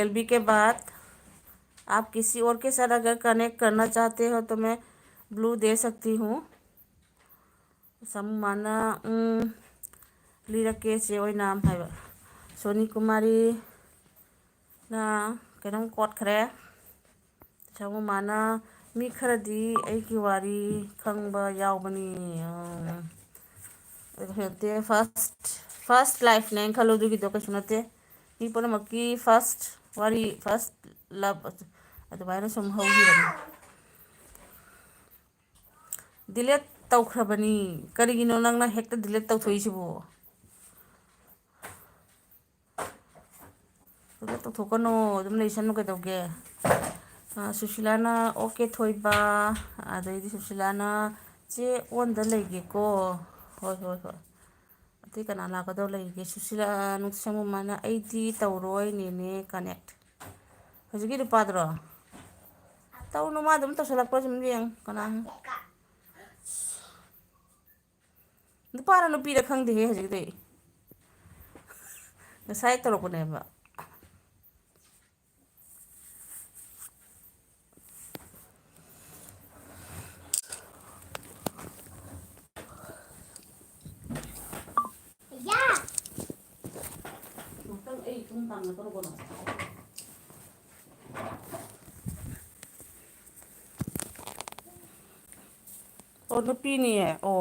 एलबी के बाद। आप किसी और के साथ अगर कनेक्ट करना चाहते हो तो मैं ब्लू दे सकती हूँ।" ꯁꯥꯃꯨꯃꯥꯅ, "ꯎꯝ, ꯂꯤꯔꯛꯀꯦ ꯆꯦ ꯑꯣꯏꯅꯥꯝ" ꯍꯥꯏꯕ꯫ ꯁꯣꯅꯤ ꯀꯨꯃꯥꯔꯤꯅ ꯀꯩꯅꯣꯝ ꯀꯣꯠꯈ꯭ꯔꯦ꯫ ꯃꯃꯥꯅ, "ꯃꯤ ꯈꯔꯗꯤ ꯑꯩꯒꯤ ꯋꯥꯔꯤ ꯈꯪꯕ ꯌꯥꯎꯕꯅꯤ"꯫ ꯑ, ꯑꯗꯨ ꯅꯠꯇꯦ, first, first lifeꯅꯦ ꯍꯥꯏꯅ ꯈꯜꯂꯨ, ꯑꯗꯨꯒꯤꯗꯣ ꯀꯩꯁꯨ ꯅꯠꯇꯦ꯫ ꯃꯤ ꯄꯨꯝꯅꯃꯛꯀꯤ first ꯋꯥꯔꯤ, first love ꯑꯗꯨꯃꯥꯏꯅ ꯁꯨꯝ ꯍꯧꯈꯤꯕꯅꯤ꯫ Delete ꯇꯧꯈ꯭ꯔꯕꯅꯤ꯫ ꯀꯔꯤꯒꯤꯅꯣ ꯅꯪꯅ ꯍꯦꯛꯇ delete ꯇꯧꯊꯣꯛꯏꯁꯤꯕꯣ? Delete ꯇꯧꯊꯣꯛꯀꯅꯣ, ꯑꯗꯨꯝ ꯂꯩꯁꯟꯅꯨ ꯀꯩꯗꯧꯒꯦ? ꯑ, ꯁꯨꯁꯤꯂꯥꯅ, "ꯑꯣꯀꯦ ꯊꯣꯏꯕ", ꯑꯗꯩꯗꯤ ꯁꯨꯁꯤꯂꯥꯅ, "ꯆꯦ ꯑꯣꯟꯗ ꯂꯩꯒꯦꯀꯣ"꯫ ꯍꯣꯏ, ꯍꯣꯏ, ꯍꯣꯏ꯫ ꯑꯇꯩ ꯀꯅꯥ ꯂꯥꯛꯀꯗꯧ ꯂꯩꯔꯤꯒꯦ? ꯁꯨꯁꯤꯂꯥ, ꯅꯨꯡꯁꯪ ꯃꯃꯥꯅ, "ꯑꯩꯗꯤ ꯇꯧꯔꯣꯏ ꯅꯦꯅꯦ connect"꯫ ꯍꯧꯖꯤꯛꯀꯤ ꯅꯨꯄꯥꯗꯨꯔꯣ? ꯇꯧꯅꯨ, ꯃꯥ ꯑꯗꯨꯝ ꯇꯧꯁꯜꯂꯛꯄ꯭ꯔꯥ ꯁꯨꯝ ꯌꯦꯡꯉꯨ꯫ ꯀꯅꯥ? ꯅꯨꯄꯥꯔ ꯅꯨꯄꯤꯔ ꯈꯪꯗꯦꯍꯦ ꯍꯧꯖꯤꯛꯇꯤ꯫ ꯉꯁꯥꯏ ꯇꯧꯔꯛꯄꯅꯦꯕ꯫ ꯑꯣ, ꯅꯨꯄꯤꯅꯤꯌꯦ꯫ ꯑꯣ꯫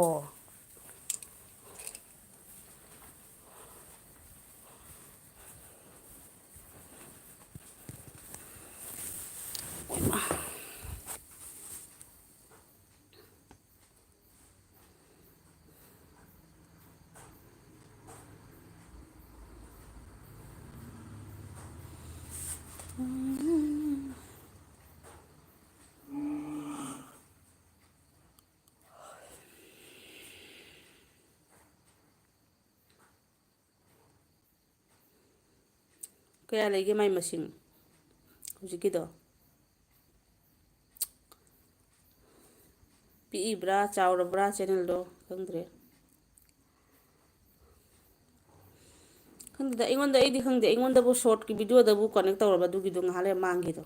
ꯀꯌꯥ ꯂꯩꯒꯦ ꯃꯥꯏ ꯃꯁꯤꯡ ꯍꯧꯖꯤꯛꯀꯤꯗꯣ? ꯄꯤꯛꯏꯕ꯭ꯔꯥ, ꯆꯥꯎꯔꯕ꯭ꯔꯥ channelꯗꯣ? ꯈꯪꯗ꯭ꯔꯦ꯫ ꯈꯪꯗꯦꯗ, ꯑꯩꯉꯣꯟꯗ, ꯑꯩꯗꯤ ꯈꯪꯗꯦ, ꯑꯩꯉꯣꯟꯗꯕꯨ shortꯀꯤ videoꯗꯕꯨ connect ꯇꯧꯔꯕ ꯑꯗꯨꯒꯤꯗꯣ ꯉꯥꯏꯍꯥꯛ ꯂꯩꯔ ꯃꯥꯡꯈꯤꯗꯣ꯫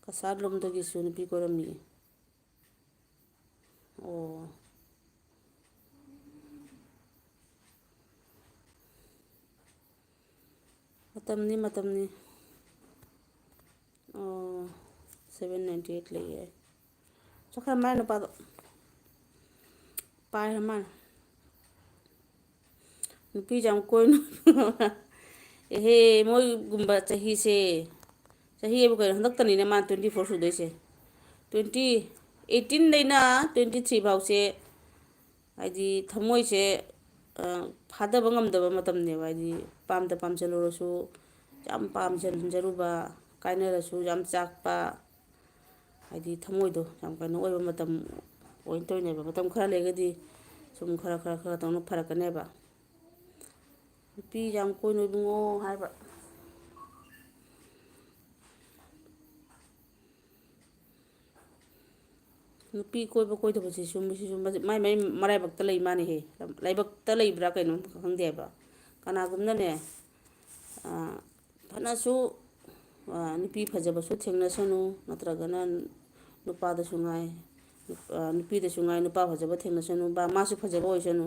ꯀꯁꯥꯔ ꯂꯣꯝꯗꯒꯤꯁꯨ ꯅꯨꯄꯤ ꯀꯣꯏꯔꯝꯃꯤ꯫ ꯑꯣ꯫ ꯃꯇꯝꯅꯤ, ꯃꯇꯝꯅꯤ꯫ ꯑꯣ, seven ninety eight ꯂꯩꯌꯦ꯫ ꯆꯠꯈ꯭ꯔ ꯃꯥꯜꯂꯦ ꯅꯨꯄꯥꯗꯣ꯫ ꯄꯥꯏꯈ꯭ꯔ ꯃꯥꯜꯂꯦ꯫ ꯅꯨꯄꯤꯁꯦ ꯌꯥꯝ ꯀꯣꯏꯅ꯫ ꯑꯦꯍꯦ, ꯃꯣꯏꯒꯨꯝꯕ ꯆꯍꯤꯁꯦ, ꯆꯍꯤ ꯍꯥꯏꯕꯨ ꯀꯩꯅꯣ, ꯍꯟꯗꯛꯇꯅꯤꯅꯦ ꯃꯥꯅ twenty four ꯁꯨꯗꯣꯏꯁꯦ꯫ Twenty, eighteen ꯗꯩꯅ twenty three ꯐꯥꯎꯁꯦ, ꯍꯥꯏꯗꯤ ꯊꯃꯣꯏꯁꯦ, ꯑ, ꯐꯥꯗꯕ ꯉꯝꯗꯕ ꯃꯇꯝꯅꯦꯕ꯫ ꯍꯥꯏꯗꯤ ꯄꯥꯝꯗ ꯄꯥꯝꯖꯜꯂꯨꯔꯁꯨ, ꯌꯥꯝ ꯄꯥꯝꯖꯟꯖꯔꯨꯕ, ꯀꯥꯏꯅꯔꯁꯨ ꯌꯥꯝ ꯆꯥꯛꯄ, ꯍꯥꯏꯗꯤ ꯊꯃꯣꯏꯗꯣ ꯌꯥꯝ ꯀꯩꯅꯣ ꯑꯣꯏꯕ ꯃꯇꯝ ꯑꯣꯏꯅ ꯇꯧꯔꯤꯅꯦꯕ꯫ ꯃꯇꯝ ꯈꯔ ꯂꯩꯔꯒꯗꯤ ꯁꯨꯝ ꯈꯔ, ꯈꯔ, ꯈꯔ ꯇꯧꯅ ꯐꯔꯛꯀꯅꯦꯕ꯫ "ꯅꯨꯄꯤ ꯌꯥꯝ ꯀꯣꯏꯅꯨ ꯏꯕꯨꯡꯉꯣ" ꯍꯥꯏꯕ꯫ ꯅꯨꯄꯤ ꯀꯣꯏꯕ ꯀꯣꯏꯗꯕꯁꯤꯁꯨ, ꯃꯁꯤꯁꯨ ꯃꯥꯏ ꯃꯥꯏ ꯃꯔꯥꯏꯕꯛꯇ ꯂꯩ ꯃꯥꯅꯤꯍꯦ꯫ ꯂꯥꯏꯕꯛꯇ ꯂꯩꯕ꯭ꯔꯥ ꯀꯩꯅꯣꯝ ꯈꯪꯗꯦ ꯍꯥꯏꯕ꯫ ꯀꯅꯥꯒꯨꯝꯅꯅꯦ, ꯑ, ꯐꯅꯁꯨ, ꯑ, ꯅꯨꯄꯤ ꯐꯖꯕꯁꯨ ꯊꯦꯡꯅꯁꯅꯨ, ꯅꯠꯇ꯭ꯔꯒꯅ ꯅꯨꯄꯥꯗꯁꯨ ꯉꯥꯏ, ꯅꯨꯞ-, ꯑ, ꯅꯨꯄꯤꯗꯁꯨ ꯉꯥꯏ, ꯅꯨꯄꯥ ꯐꯖꯕ ꯊꯦꯡꯅꯁꯅꯨ, ꯕꯥ-, ꯃꯥꯁꯨ ꯐꯖꯕ ꯑꯣꯏꯁꯅꯨ,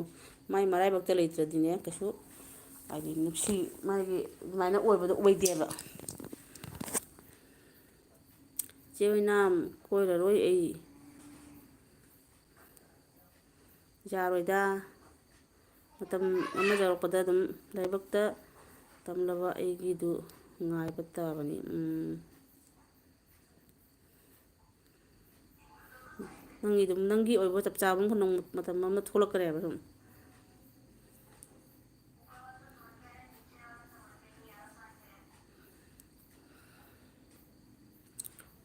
ꯃꯥꯏ ꯃꯔꯥꯏꯕꯛꯇ ꯂꯩꯇ꯭ꯔꯗꯤꯅꯦ, ꯀꯩꯁꯨ, ꯍꯥꯏꯗꯤ, ꯅꯨꯡꯁꯤ, ꯃꯥꯒꯤ ꯑꯗꯨꯃꯥꯏꯅ ꯑꯣꯏꯕꯗꯣ ꯑꯣꯏꯗꯦꯕ꯫ ꯆꯦ ꯑꯣꯏꯅꯥꯝ, ꯀꯣꯏꯔꯔꯣꯏ ꯑꯩ꯫ ꯌꯥꯔꯣꯏꯗ꯫ ꯃꯇꯝ ꯑꯃ ꯌꯧꯔꯛꯄꯗ ꯑꯗꯨꯝ ꯂꯥꯏꯕꯛꯇ ꯇꯝꯂꯕ ꯑꯩꯒꯤꯗꯨ ꯉꯥꯏꯕ ꯇꯥꯕꯅꯤ꯫ ꯎꯝ꯫ ꯅꯪꯒꯤ ꯑꯗꯨꯝ, ꯅꯪꯒꯤ ꯑꯣꯏꯕ ꯆꯞ ꯆꯥꯕ ꯑꯃ ꯅꯣꯡꯃ ꯃꯇꯝ ꯑꯃ ꯊꯣꯛꯂꯛꯀꯅꯦꯕ ꯁꯨꯝ꯫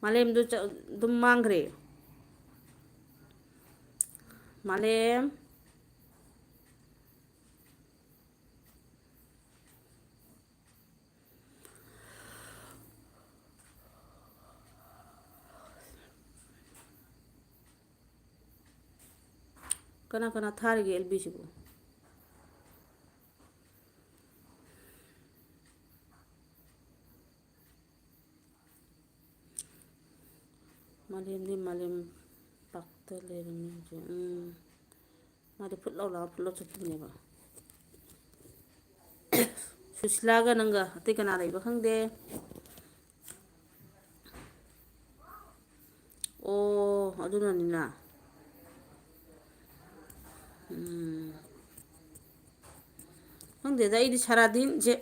ꯃꯥꯂꯦꯝꯗꯨ ꯆ-, ꯑꯗꯨꯝ ꯃꯥꯡꯈ꯭ꯔꯦ꯫ ꯃꯥꯂꯦꯝ꯫ ꯀꯅꯥ ꯀꯅꯥ ꯊꯥꯔꯤꯒꯦ ꯑꯦꯜ ꯕꯤꯁꯤꯕꯨ? ꯃꯥꯂꯦꯝꯗꯤ ꯃꯥꯂꯦꯝ ꯄꯥꯛꯇ ꯂꯩꯔꯝꯃꯤ ꯍꯧꯖꯤꯛ꯫ ꯎꯝ꯫ ꯃꯥꯗꯤ ꯐꯨꯠ ꯂꯥꯎ ꯂꯥꯎ ꯐꯨꯠ ꯂꯥꯎ ꯆꯠꯈꯤꯕꯅꯦꯕ꯫ ꯁꯨꯁꯤꯂꯥꯒ ꯅꯪꯒ, ꯑꯇꯩ ꯀꯅꯥ ꯂꯩꯕ ꯈꯪꯗꯦ꯫ ꯑꯣ, ꯑꯗꯨꯅꯅꯤꯅ꯫ ꯎꯝ꯫ ꯈꯪꯗꯦꯗ, ꯑꯩꯗꯤ ꯁꯥꯔꯥꯗꯤꯟꯁꯦ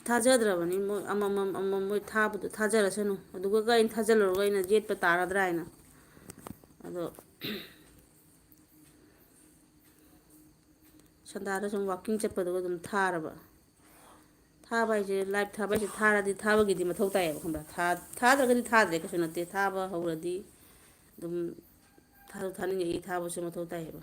ꯊꯥꯖꯗ꯭ꯔꯕꯅꯤ꯫ ꯃꯣꯏ ꯑꯃꯃꯝ ꯑꯃꯃꯝ ꯃꯣꯏ ꯊꯥꯕꯗꯣ ꯊꯥꯖꯔꯁꯅꯨ꯫ ꯑꯗꯨꯒ ꯑꯩꯅ ꯊꯥꯖꯜꯂꯨꯔꯒ ꯑꯩꯅ ꯌꯦꯠꯄ ꯇꯥꯔꯗ꯭ꯔꯥ ꯍꯥꯏꯅ꯫ ꯑꯗꯣ ꯁꯟꯗꯥꯗ ꯁꯨꯝ walking ꯆꯠꯄꯗꯨꯒ ꯑꯗꯨꯝ ꯊꯥꯔꯕ꯫ ꯊꯥꯕ ꯍꯥꯏꯁꯦ, live ꯊꯥꯕ ꯍꯥꯏꯁꯦ, ꯊꯥꯔꯗꯤ ꯊꯥꯕꯒꯤꯗꯤ ꯃꯊꯧ ꯇꯥꯏꯌꯦꯕ, ꯈꯪꯕ꯭ꯔꯥ? ꯊꯥ-, ꯊꯥꯗ꯭ꯔꯒꯗꯤ ꯊꯥꯗ꯭ꯔꯦ, ꯀꯩꯁꯨ ꯅꯠꯇꯦ꯫ ꯊꯥꯕ ꯍꯧꯔꯗꯤ ꯑꯗꯨꯝ ꯊꯥꯁꯨ ꯊꯥꯅꯤꯡꯉꯛꯏ, ꯊꯥꯕꯁꯨ ꯃꯊꯧ ꯇꯥꯏꯌꯦꯕ꯫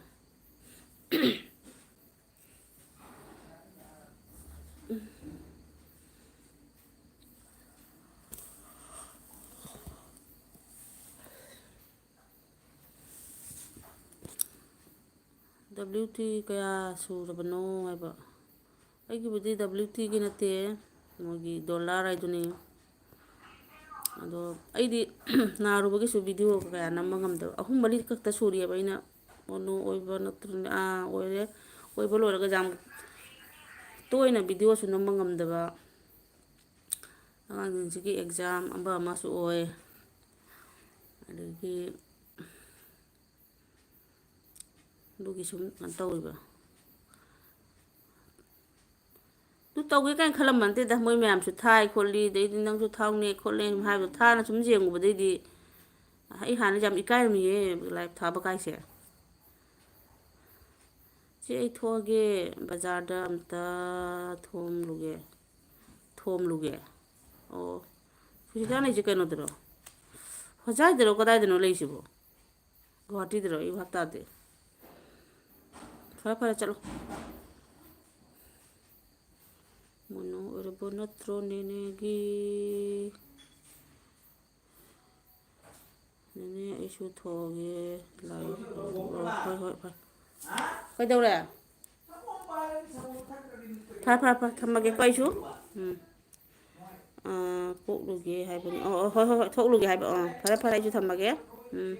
W T ꯀꯌꯥ ꯁꯨꯔꯕꯅꯣ ꯍꯥꯏꯕ꯫ ꯑꯩꯒꯤꯕꯨꯗꯤ W T ꯒꯤ ꯅꯠꯇꯦ, ꯃꯣꯏꯒꯤ dollar ꯍꯥꯏꯗꯨꯅꯤ꯫ ꯑꯗꯣ ꯑꯩꯗꯤ ꯅꯥꯔꯨꯕꯒꯤꯁꯨ video ꯀꯌꯥ ꯅꯝꯕ ꯉꯝꯗꯕ, ꯑꯍꯨꯝ ꯃꯔꯤ ꯈꯛꯇ ꯁꯨꯔꯤꯑꯕ ꯑꯩꯅ mono ꯑꯣꯏꯕ ꯅꯠꯇ꯭ꯔꯅꯦ, ꯑꯥ, ꯑꯣꯏꯔꯦ꯫ ꯑꯣꯏꯕ ꯂꯣꯏꯔꯒ ꯌꯥꯝ ꯇꯣꯏꯅ videoꯁꯨ ꯅꯝꯕ ꯉꯝꯗꯕ, ꯑꯉꯥꯡꯁꯤꯡꯁꯤꯒꯤ exam ꯑꯃ ꯑꯃꯁꯨ ꯑꯣꯏ, ꯑꯗꯒꯤ ꯑꯗꯨꯒꯤ ꯁꯨꯝ ꯀꯩꯅꯣ ꯇꯧꯔꯤꯕ꯫ ꯑꯗꯨ ꯇꯧꯒꯦ ꯀꯥꯏꯅ ꯈꯜꯂꯝꯕ ꯅꯠꯇꯦꯗ, ꯃꯣꯏ ꯃꯌꯥꯝꯁꯨ ꯊꯥꯏ ꯈꯣꯠꯂꯤ, ꯑꯗꯩꯗꯤ ꯅꯪꯁꯨ ꯊꯥꯎꯅꯦ ꯈꯣꯠꯂꯦ ꯁꯨꯝ ꯍꯥꯏꯕꯗꯣ, ꯊꯥꯅ ꯁꯨꯝ ꯌꯦꯡꯉꯨꯕꯗꯩꯗꯤ ꯑꯩ ꯍꯥꯟꯅ ꯌꯥꯝ ꯏꯀꯥꯏꯔꯝꯃꯤꯌꯦ live ꯊꯥꯕ ꯀꯥꯏꯁꯦ꯫ ꯆꯦ, ꯑꯩ ꯊꯣꯛꯑꯒꯦ, ꯕꯖꯥꯔꯗ ꯑꯝꯇ ꯊꯣꯝꯂꯨꯒꯦ꯫ ꯊꯣꯝꯂꯨꯒꯦ꯫ ꯑꯣ, ꯁꯨꯁꯤꯂꯥ ꯂꯩꯁꯦ ꯀꯩꯅꯣꯗꯔꯣ? ꯍꯣꯖꯥꯏꯗꯔꯣ? ꯀꯗꯥꯏꯗꯅꯣ ꯂꯩꯁꯤꯕꯣ? ꯒꯨꯍꯥꯇꯤꯗꯔꯣ? ꯑꯩ ꯚꯥꯞ ꯇꯥꯗꯦ꯫ ꯐꯔꯦ, ꯐꯔꯦ, ꯆꯠꯂꯣ꯫ ꯃꯣꯅꯣ ꯑꯣꯏꯔꯕ ꯅꯠꯇ꯭ꯔꯣ ꯅꯦꯅꯦꯒꯤ? ꯅꯦꯅꯦ, ꯑꯩꯁꯨ ꯊꯣꯛꯑꯒꯦ꯫ ꯂꯥꯏ-, ꯍꯣꯏ, ꯍꯣꯏ, ꯐꯔꯦ꯫ ꯀꯩꯗꯧꯔꯦ? ꯐꯔꯦ, ꯐꯔꯦ, ꯐꯔꯦ, ꯊꯝꯃꯒꯦꯀꯣ ꯑꯩꯁꯨ꯫ ꯎꯝ꯫ ꯑꯥ, ꯀꯣꯛꯂꯨꯒꯦ ꯍꯥꯏꯕꯅꯤ꯫ ꯑꯣ, ꯑꯣ, ꯍꯣꯏ, ꯍꯣꯏ, ꯍꯣꯏ, ꯊꯣꯛꯂꯨꯒꯦ ꯍꯥꯏꯕ꯫ ꯑꯣ, ꯐꯔꯦ, ꯐꯔꯦ, ꯑꯩꯁꯨ ꯊꯝꯃꯒꯦ꯫ ꯎꯝ꯫